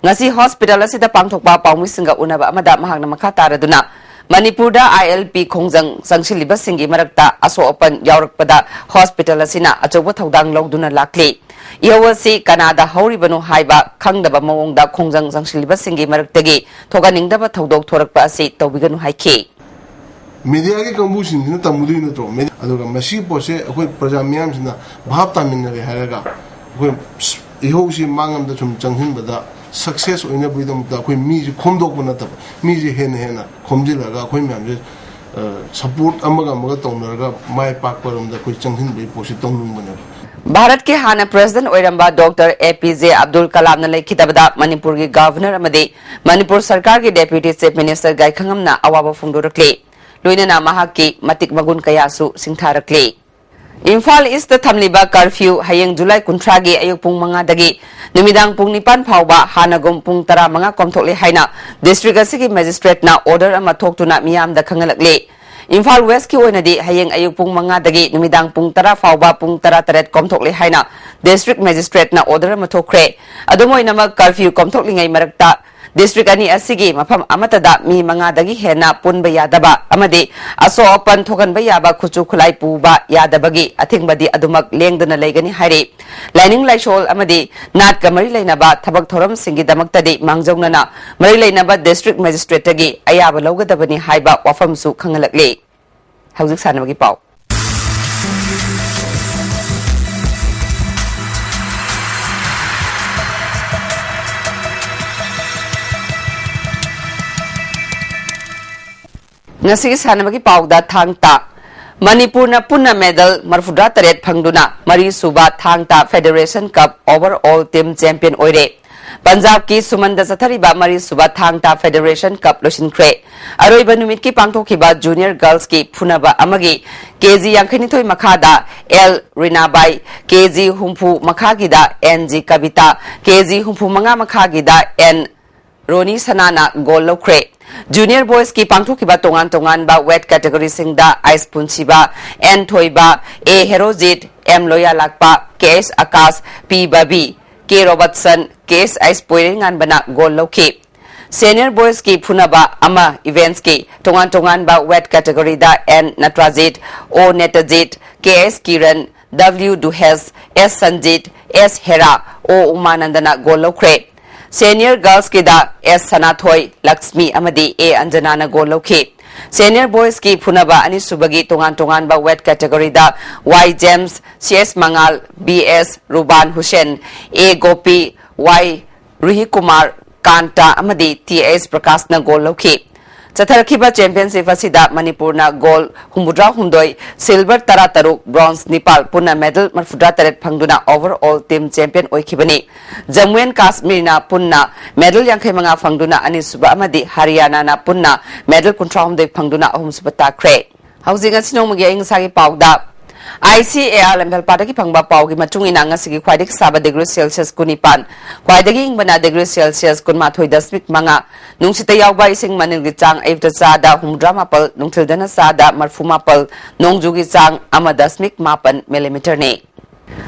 ꯉꯁꯤ hospital ꯑꯁꯤꯗ ꯄꯥꯡꯊꯣꯛꯄ ꯄꯥꯎꯃꯤꯁꯤꯡꯒ ꯎꯅꯕ ꯑꯃꯗ ꯃꯍꯥꯛꯅ ꯃꯈꯥ ꯇꯥꯔꯗꯨꯅ, ꯃꯅꯤꯄꯨꯔꯗ ILP ꯈꯣꯡꯖꯪ ꯆꯪꯁꯤꯜꯂꯤꯕꯁꯤꯡꯒꯤ ꯃꯔꯛꯇ ꯑꯁꯣꯛ ꯑꯄꯟ ꯌꯥꯎꯔꯛꯄꯗ hospital ꯑꯁꯤꯅ ꯑꯆꯧꯕ ꯊꯧꯗꯥꯡ ꯂꯧꯗꯨꯅ ꯂꯥꯛꯂꯤ꯫ ꯏꯍꯧ ꯑꯁꯤ ꯀꯅꯥꯗ ꯍꯧꯔꯤꯕꯅꯣ ꯍꯥꯏꯕ ꯈꯪꯗꯕ ꯃꯑꯣꯡꯗ ꯈꯣꯡꯖꯪ ꯆꯪꯁꯤꯜꯂꯤꯕꯁꯤꯡꯒꯤ ꯃꯔꯛꯇꯒꯤ ꯊꯣꯛꯍꯟꯅꯤꯡꯗꯕ ꯊꯧꯗꯣꯛ ꯊꯣꯔꯛꯄ ꯑꯁꯤ ꯇꯧꯕꯤꯒꯅꯨ ꯍꯥꯏꯈꯤ꯫ Mediaꯒꯤ ꯀꯥꯡꯕꯨꯁꯤꯡꯁꯤꯅ ꯇꯝꯒꯗꯣꯏ ꯅꯠꯇ꯭ꯔꯣ? Med-, ꯑꯗꯨꯒ ꯃꯁꯤꯒꯤ ꯄꯣꯠꯁꯦ ꯑꯩꯈꯣꯏ ꯄ꯭ꯔꯖꯥ ꯃꯤꯌꯥꯝꯁꯤꯅ ꯚꯥꯞ ꯇꯥꯃꯤꯟꯅꯔꯦ ꯍꯥꯏꯔꯒ ꯑꯩꯈꯣꯏ ꯏꯍꯧꯁꯤ ꯃꯥꯡꯂꯣꯝꯗ ꯁꯨꯝ ꯆꯪꯍꯟꯕꯗ success ꯑꯣꯏꯅꯕꯒꯤꯗꯃꯛꯇ ꯑꯩꯈꯣꯏ ꯃꯤꯁꯤ ꯈꯣꯝꯗꯣꯛꯄ ꯅꯠꯇꯕ, ꯃꯤꯁꯤ ꯍꯦꯟꯅ ꯍꯦꯟꯅ ꯈꯣꯝꯖꯤꯜꯂꯒ ꯑꯩꯈꯣꯏ ꯃꯌꯥꯝꯁꯦ, ꯑ, support ꯑꯃꯒ ꯑꯃꯒ ꯇꯧꯅꯔꯒ ꯃꯥꯏ ꯄꯥꯛꯄꯔꯣꯝꯗ ꯑꯩꯈꯣꯏ ꯆꯪꯍꯟꯕꯒꯤ ꯄꯣꯠꯁꯤ ꯇꯧꯅꯤꯡꯕꯅꯦꯕ꯫ ꯚꯥꯔꯠꯀꯤ ꯍꯥꯟꯅ president ꯑꯣꯏꯔꯝꯕ Doctor A P J Abdul Kalamꯅ ꯂꯩꯈꯤꯗꯕꯗ ꯃꯅꯤꯄꯨꯔꯒꯤ governor ꯑꯃꯗꯤ ꯃꯅꯤꯄꯨꯔ ꯁꯔꯀꯥꯔꯒꯤ Deputy Chief Minister ꯒꯥꯏꯈꯪꯉꯝꯅ ꯑꯋꯥꯕ ꯐꯣꯡꯗꯣꯔꯛꯂꯤ꯫ ꯂꯣꯏꯅꯅ ꯃꯍꯥꯛꯀꯤ ꯃꯇꯤꯛ ꯃꯒꯨꯟ ꯀꯌꯥꯁꯨ ꯁꯤꯡꯊꯥꯔꯛꯂꯤ꯫ ꯏꯝꯐꯥꯜ ꯏꯁꯇ ꯊꯝꯂꯤꯕ ꯀꯔꯐ꯭ꯌꯨ ꯍꯌꯦꯡ ꯖꯨꯂꯥꯏ ꯀꯨꯟꯊ꯭ꯔꯥꯒꯤ ꯑꯌꯨꯛ ꯄꯨꯡ ꯃꯉꯥꯗꯒꯤ ꯅꯨꯃꯤꯗꯥꯡ ꯄꯨꯡ ꯅꯤꯄꯥꯟ ꯐꯥꯎꯕ ꯍꯥꯟꯅꯒꯨꯝ ꯄꯨꯡ ꯇꯔꯥꯃꯉꯥ ꯀꯣꯝꯊꯣꯛꯂꯦ ꯍꯥꯏꯅ ꯗꯤꯁꯇ꯭ꯔꯤꯛ ꯑꯁꯤꯒꯤ ꯃꯦꯖꯤꯁꯇ꯭ꯔꯦꯠꯅ ꯑꯣꯔꯗꯔ ꯑꯃ ꯊꯣꯛꯇꯨꯅ ꯃꯤꯌꯥꯝꯗ ꯈꯪꯍꯜꯂꯛꯂꯤ꯫ ꯏꯝꯐꯥꯜ ꯋꯦꯁꯀꯤ ꯑꯣꯏꯅꯗꯤ ꯍꯌꯦꯡ ꯑꯌꯨꯛ ꯄꯨꯡ ꯃꯉꯥꯗꯒꯤ ꯅꯨꯃꯤꯗꯥꯡ ꯄꯨꯡ ꯇꯔꯥ ꯐꯥꯎꯕ ꯄꯨꯡ ꯇꯔꯥꯇꯔꯦꯠ ꯀꯣꯝꯊꯣꯛꯂꯦ ꯍꯥꯏꯅ ꯗꯤꯁꯇ꯭ꯔꯤꯛ ꯃꯦꯖꯤꯁꯇ꯭ꯔꯦꯠꯅ ꯑꯣꯔꯗꯔ ꯑꯃ ꯊꯣꯛꯈ꯭ꯔꯦ꯫ ꯑꯗꯨꯝ ꯑꯣꯏꯅꯃꯛ ꯀꯔꯐ꯭ꯌꯨ ꯀꯣꯝꯊꯣꯛꯂꯤꯉꯩ ꯃꯔꯛꯇ ꯗꯤꯁꯇ꯭ꯔꯤꯛ ꯑꯅꯤ ꯑꯁꯤꯒꯤ ꯃꯐꯝ ꯑꯃꯠꯇꯗ ꯃꯤ ꯃꯉꯥꯗꯒꯤ ꯍꯦꯟꯅ ꯄꯨꯟꯕ ꯌꯥꯗꯕ ꯑꯃꯗꯤ ꯑꯁꯣꯛ ꯑꯄꯟ ꯊꯣꯛꯍꯟꯕ ꯌꯥꯕ ꯈꯨꯠꯁꯨ ꯈꯨꯠꯂꯥꯏ ꯄꯨꯕ ꯌꯥꯗꯕꯒꯤ ꯑꯊꯤꯡꯕꯗꯤ ꯑꯗꯨꯃꯛ ꯂꯦꯡꯗꯅ ꯂꯩꯒꯅꯤ ꯍꯥꯏꯔꯤ꯫ ꯂꯥꯏꯅꯤꯡ ꯂꯥꯏꯁꯣꯜ ꯑꯃꯗꯤ ꯅꯥꯠꯀ ꯃꯔꯤ ꯂꯩꯅꯕ ꯊꯕꯛ ꯊꯧꯔꯝꯁꯤꯡꯒꯤꯗꯃꯛꯇꯗꯤ ꯃꯥꯡꯖꯧꯅꯅ ꯃꯔꯤ ꯂꯩꯅꯕ ꯗꯤꯁꯇ꯭ꯔꯤꯛ ꯃꯦꯖꯤꯁꯇ꯭ꯔꯦꯠꯇꯒꯤ ꯑꯌꯥꯕ ꯂꯧꯒꯗꯕꯅꯤ ꯍꯥꯏꯕ ꯋꯥꯐꯝꯁꯨ ꯈꯪꯍꯜꯂꯛꯂꯤ꯫ ꯍꯧꯖꯤꯛ ꯁꯥꯟꯅꯕꯒꯤ ꯄꯥꯎ꯫ ꯉꯁꯤꯒꯤ ꯁꯥꯟꯅꯕꯒꯤ ꯄꯥꯎꯗ ꯊꯥꯡ ꯇꯥ꯫ ꯃꯅꯤꯄꯨꯔꯅ ꯄꯨꯟꯅ ꯃꯦꯗꯜ ꯃꯔꯤꯐꯨꯇꯔꯥꯇꯔꯦꯠ ꯐꯪꯗꯨꯅ ꯃꯔꯤꯁꯨꯕ ꯊꯥꯡ ꯇꯥ ꯐꯦꯗꯔꯦꯁꯟ ꯀꯞ ꯑꯣꯚꯔ ꯑꯣꯜ ꯇꯤꯝ ꯆꯦꯝꯄꯤꯌꯟ ꯑꯣꯏꯔꯦ꯫ ꯄꯟꯖꯥꯕꯀꯤ ꯁꯨꯃꯟꯗ ꯆꯠꯊꯔꯤꯕ ꯃꯔꯤꯁꯨꯕ ꯊꯥꯡ ꯇꯥ ꯐꯦꯗꯔꯦꯁꯟ ꯀꯞ ꯂꯣꯏꯁꯤꯟꯈ꯭ꯔꯦ꯫ ꯑꯔꯣꯏꯕ ꯅꯨꯃꯤꯠꯀꯤ ꯄꯥꯡꯊꯣꯛꯈꯤꯕ ꯖꯨꯅꯤꯌꯔ ꯒꯔꯜꯁꯀꯤ ꯐꯨꯅꯕ ꯑꯃꯒꯤ ꯀꯦꯖꯤ ꯌꯥꯡꯈꯩꯅꯤꯊꯣꯏ ꯃꯈꯥꯗ ꯑꯦꯜ ꯔꯤꯅꯥꯕꯥꯏ, ꯀꯦꯖꯤ ꯍꯨꯝꯐꯨ ꯃꯈꯥꯒꯤꯗ ꯑꯦꯟ ꯖꯤ ꯀꯕꯤꯇꯥ, ꯀꯦꯖꯤ ꯍꯨꯝꯐꯨ ꯃꯉꯥ ꯃꯈꯥꯒꯤꯗ ꯑꯦꯟ ꯔꯣꯅꯤ ꯁꯅꯥꯅ ꯒꯣꯜ ꯂꯧꯈ꯭ꯔꯦ꯫ ꯖꯨꯅꯤꯌꯔ ꯕꯣꯏꯁꯀꯤ ꯄꯥꯡꯊꯣꯛꯈꯤꯕ ꯇꯣꯉꯥꯟ ꯇꯣꯉꯥꯟꯕ ꯋꯦꯠ ꯀꯦꯇꯦꯒꯣꯔꯤꯁꯤꯡꯗ ꯑꯥꯏꯁ ꯄꯨꯟꯁꯤꯕ, N Thoiba, A Herojit, M Loyalakpa, K S Akash, P Babi, K Robertson, K S ꯑꯥꯏꯁ ꯄꯣꯏꯔꯩꯉꯥꯟꯕꯅ ꯒꯣꯜ ꯂꯧꯈꯤ꯫ ꯁꯦꯅꯤꯌꯔ ꯕꯣꯏꯁꯀꯤ ꯐꯨꯅꯕ ꯑꯃ ꯏꯚꯦꯟꯠꯁꯀꯤ ꯇꯣꯉꯥꯟ ꯇꯣꯉꯥꯟꯕ ꯋꯦꯠ ꯀꯦꯇꯦꯒꯣꯔꯤꯗ N Natrajit, O Netjit, K S Kiran, W Duhes, S Sanjit, S Hera, O ꯎꯃꯥꯅꯟꯗꯅ ꯒꯣꯜ ꯂꯧꯈ꯭ꯔꯦ꯫ ꯁꯦꯅꯤꯌꯔ ꯒꯔꯜꯁꯀꯤꯗ ꯑꯦꯁ ꯁꯅꯥꯊꯣꯏ, ꯂꯛꯁꯃꯤ ꯑꯃꯗꯤ ꯑꯦ ꯑꯟꯖꯅꯥꯅ ꯒꯣꯜ ꯂꯧꯈꯤ꯫ ꯁꯦꯅꯤꯌꯔ ꯕꯣꯏꯁꯀꯤ ꯐꯨꯅꯕ ꯑꯅꯤꯁꯨꯕꯒꯤ ꯇꯣꯉꯥꯟ ꯇꯣꯉꯥꯟꯕ ꯋꯦꯠ ꯀꯦꯇꯦꯒꯣꯔꯤꯗ ꯋꯥꯏ ꯖꯦꯝꯁ, ꯁꯤ ꯑꯦꯁ ꯃꯉꯥꯜ, ꯕꯤ ꯑꯦꯁ ꯔꯨꯕꯥꯟ ꯍꯨꯁꯦꯟ, ꯑꯦ ꯒꯣꯄꯤ, ꯋꯥꯏ ꯔꯨꯍꯤꯀꯨꯃꯥꯔ ꯀꯥꯟꯇ ꯑꯃꯗꯤ ꯇꯤ ꯑꯦꯁ ꯄ꯭ꯔꯀꯥꯁꯅ ꯒꯣꯜ ꯂꯧꯈꯤ꯫ ꯆꯠꯊꯔꯛꯈꯤꯕ ꯆꯦꯝꯄꯤꯌꯟꯁꯤꯞ ꯑꯁꯤꯗ ꯃꯅꯤꯄꯨꯔꯅ ꯒꯣꯜ ꯍꯨꯝꯐꯨꯇꯔꯥ ꯍꯨꯝꯗꯣꯏ, ꯁꯤꯜꯚꯔ ꯇꯔꯥꯇꯔꯨꯛ, ꯕ꯭ꯔꯣꯟꯖ ꯅꯤꯄꯥꯜ, ꯄꯨꯟꯅ ꯃꯦꯗꯜ ꯃꯔꯤꯐꯨꯇꯔꯥ ꯇꯔꯦꯠ ꯐꯪꯗꯨꯅ overall team champion ꯑꯣꯏꯈꯤꯕꯅꯤ꯫ ꯖꯝꯃꯨ ꯑꯦꯟ ꯀꯥꯁꯃꯤꯔꯅ ꯄꯨꯟꯅ ꯃꯦꯗꯜ ꯌꯥꯡꯈꯩ ꯃꯉꯥ ꯐꯪꯗꯨꯅ ꯑꯅꯤꯁꯨꯕ ꯑꯃꯗꯤ ꯍꯔꯤꯌꯥꯅꯥꯅ ꯄꯨꯟꯅ ꯃꯦꯗꯜ ꯀꯨꯟꯊ꯭ꯔꯥ ꯍꯨꯝꯗꯣꯏ ꯐꯪꯗꯨꯅ ꯑꯍꯨꯝꯁꯨꯕ ꯇꯥꯈ꯭ꯔꯦ꯫ ꯍꯧꯖꯤꯛ ꯉꯁꯤ ꯅꯣꯡꯃꯒꯤ ꯑꯏꯪ ꯑꯁꯥꯒꯤ ꯄꯥꯎꯗ, ICAR ꯂꯝꯐꯦꯜꯄꯥꯠꯇꯒꯤ ꯐꯪꯕ ꯄꯥꯎꯒꯤ ꯃꯇꯨꯡ ꯏꯟꯅ ꯉꯁꯤꯒꯤ ꯈ꯭ꯋꯥꯏꯗꯒꯤ ꯁꯥꯕ ꯗꯤꯒ꯭ꯔꯤ ꯁꯦꯜꯁꯤꯌꯁ ꯀꯨꯟꯅꯤꯄꯥꯟ, ꯈ꯭ꯋꯥꯏꯗꯒꯤ ꯏꯪꯕꯅ ꯗꯤꯒ꯭ꯔꯤ ꯁꯦꯜꯁꯤꯌꯁ ꯀꯨꯟꯃꯥꯊꯣꯏ ꯗꯁꯃꯤꯛ ꯃꯉꯥ, ꯅꯨꯡꯁꯤꯠꯇ ꯌꯥꯎꯕ ꯏꯁꯤꯡ ꯃꯅꯤꯜꯒꯤ ꯆꯥꯡ ꯑꯌꯨꯛꯇ ꯆꯥꯗ ꯍꯨꯝꯐꯨꯇꯔꯥ ꯃꯥꯄꯜ, ꯅꯨꯡꯊꯤꯜꯗꯅ ꯆꯥꯗ ꯃꯔꯤꯐꯨ ꯃꯥꯄꯜ, ꯅꯣꯡꯖꯨꯒꯤ ꯆꯥꯡ ꯑꯃ ꯗꯁꯃꯤꯛ ꯃꯥꯄꯜ ꯃꯤꯂꯤꯃꯤꯇꯔꯅꯤ꯫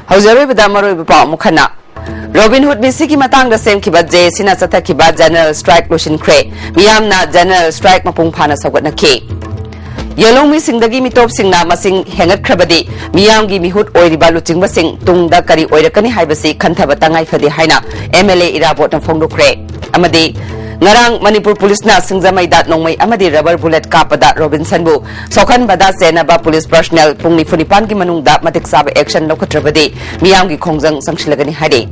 ꯍꯧꯖꯤꯛ ꯑꯔꯣꯏꯕꯗ ꯃꯔꯨꯑꯣꯏꯕ ꯄꯥꯎ ꯑꯃꯨꯛ ꯍꯟꯅ꯫ ꯔꯣꯕꯤꯟꯍꯨꯗ ꯃꯤꯁꯤꯒꯤ ꯃꯇꯥꯡꯗ ꯁꯦꯝꯈꯤꯕ ꯖꯦ ꯑꯦ ꯁꯤꯅ ꯆꯠꯊꯈꯤꯕ ꯖꯦꯅꯔꯦꯜ ꯁ꯭ꯇ꯭ꯔꯥꯏꯛ ꯂꯣꯏꯁꯤꯟꯈ꯭ꯔꯦ꯫ ꯃꯤꯌꯥꯝꯅ ꯖꯦꯅꯔꯦꯜ ꯁ꯭ꯇ꯭ꯔꯥꯏꯛ ꯃꯄꯨꯡ ꯐꯥꯅ ꯁꯧꯒꯠꯅꯈꯤ꯫ ꯌꯦꯜꯍꯧꯃꯤꯁꯤꯡꯗꯒꯤ ꯃꯤꯇꯣꯞꯁꯤꯡꯅ ꯃꯁꯤꯡ ꯍꯦꯟꯒꯠꯈ꯭ꯔꯕꯗꯤ ꯃꯤꯌꯥꯝꯒꯤ ꯃꯤꯍꯨꯠ ꯑꯣꯏꯔꯤꯕ ꯂꯨꯆꯤꯡꯕꯁꯤꯡ ꯇꯨꯡꯗ ꯀꯔꯤ ꯑꯣꯏꯔꯛꯀꯅꯤ ꯍꯥꯏꯕꯁꯤ ꯈꯟꯊꯕ ꯇꯉꯥꯏ ꯐꯗꯦ ꯍꯥꯏꯅ MLA ꯏꯔꯥꯕꯣꯠꯅ ꯐꯣꯡꯗꯣꯛꯈ꯭ꯔꯦ꯫ ꯑꯃꯗꯤ ꯉꯔꯥꯡ ꯃꯅꯤꯄꯨꯔ ꯄꯨꯂꯤꯁꯅ ꯁꯤꯡꯖꯃꯩꯗ ꯅꯣꯡꯃꯩ ꯑꯃꯗꯤ ꯔꯕꯔ ꯕꯨꯂꯦꯠ ꯀꯥꯞꯄꯗ ꯔꯣꯕꯤꯟꯁꯟꯕꯨ ꯁꯣꯛꯍꯟꯕꯗ ꯆꯦꯟꯅꯕ ꯄꯨꯂꯤꯁ ꯄꯔꯁꯅꯦꯜ ꯄꯨꯡ ꯅꯤꯐꯨ ꯅꯤꯄꯥꯟꯒꯤ ꯃꯅꯨꯡꯗ ꯃꯇꯤꯛ ꯆꯥꯕ ꯑꯦꯛꯁꯟ ꯂꯧꯈꯠꯇ꯭ꯔꯕꯗꯤ ꯃꯤꯌꯥꯝꯒꯤ ꯈꯣꯡꯖꯪ ꯆꯪꯁꯤꯜꯂꯒꯅꯤ ꯍꯥꯏꯔꯤ꯫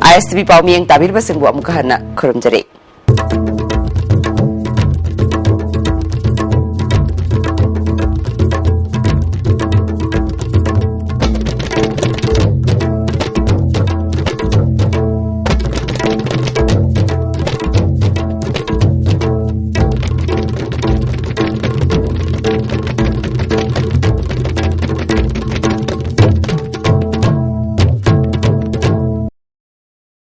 ISTV ꯄꯥꯎ ꯃꯤꯠꯌꯦꯡ ꯇꯥꯕꯤꯔꯤꯕꯁꯤꯡꯕꯨ ꯑꯃꯨꯛꯀ ꯍꯟꯅ ꯈꯨꯔꯨꯝꯖꯔꯤ꯫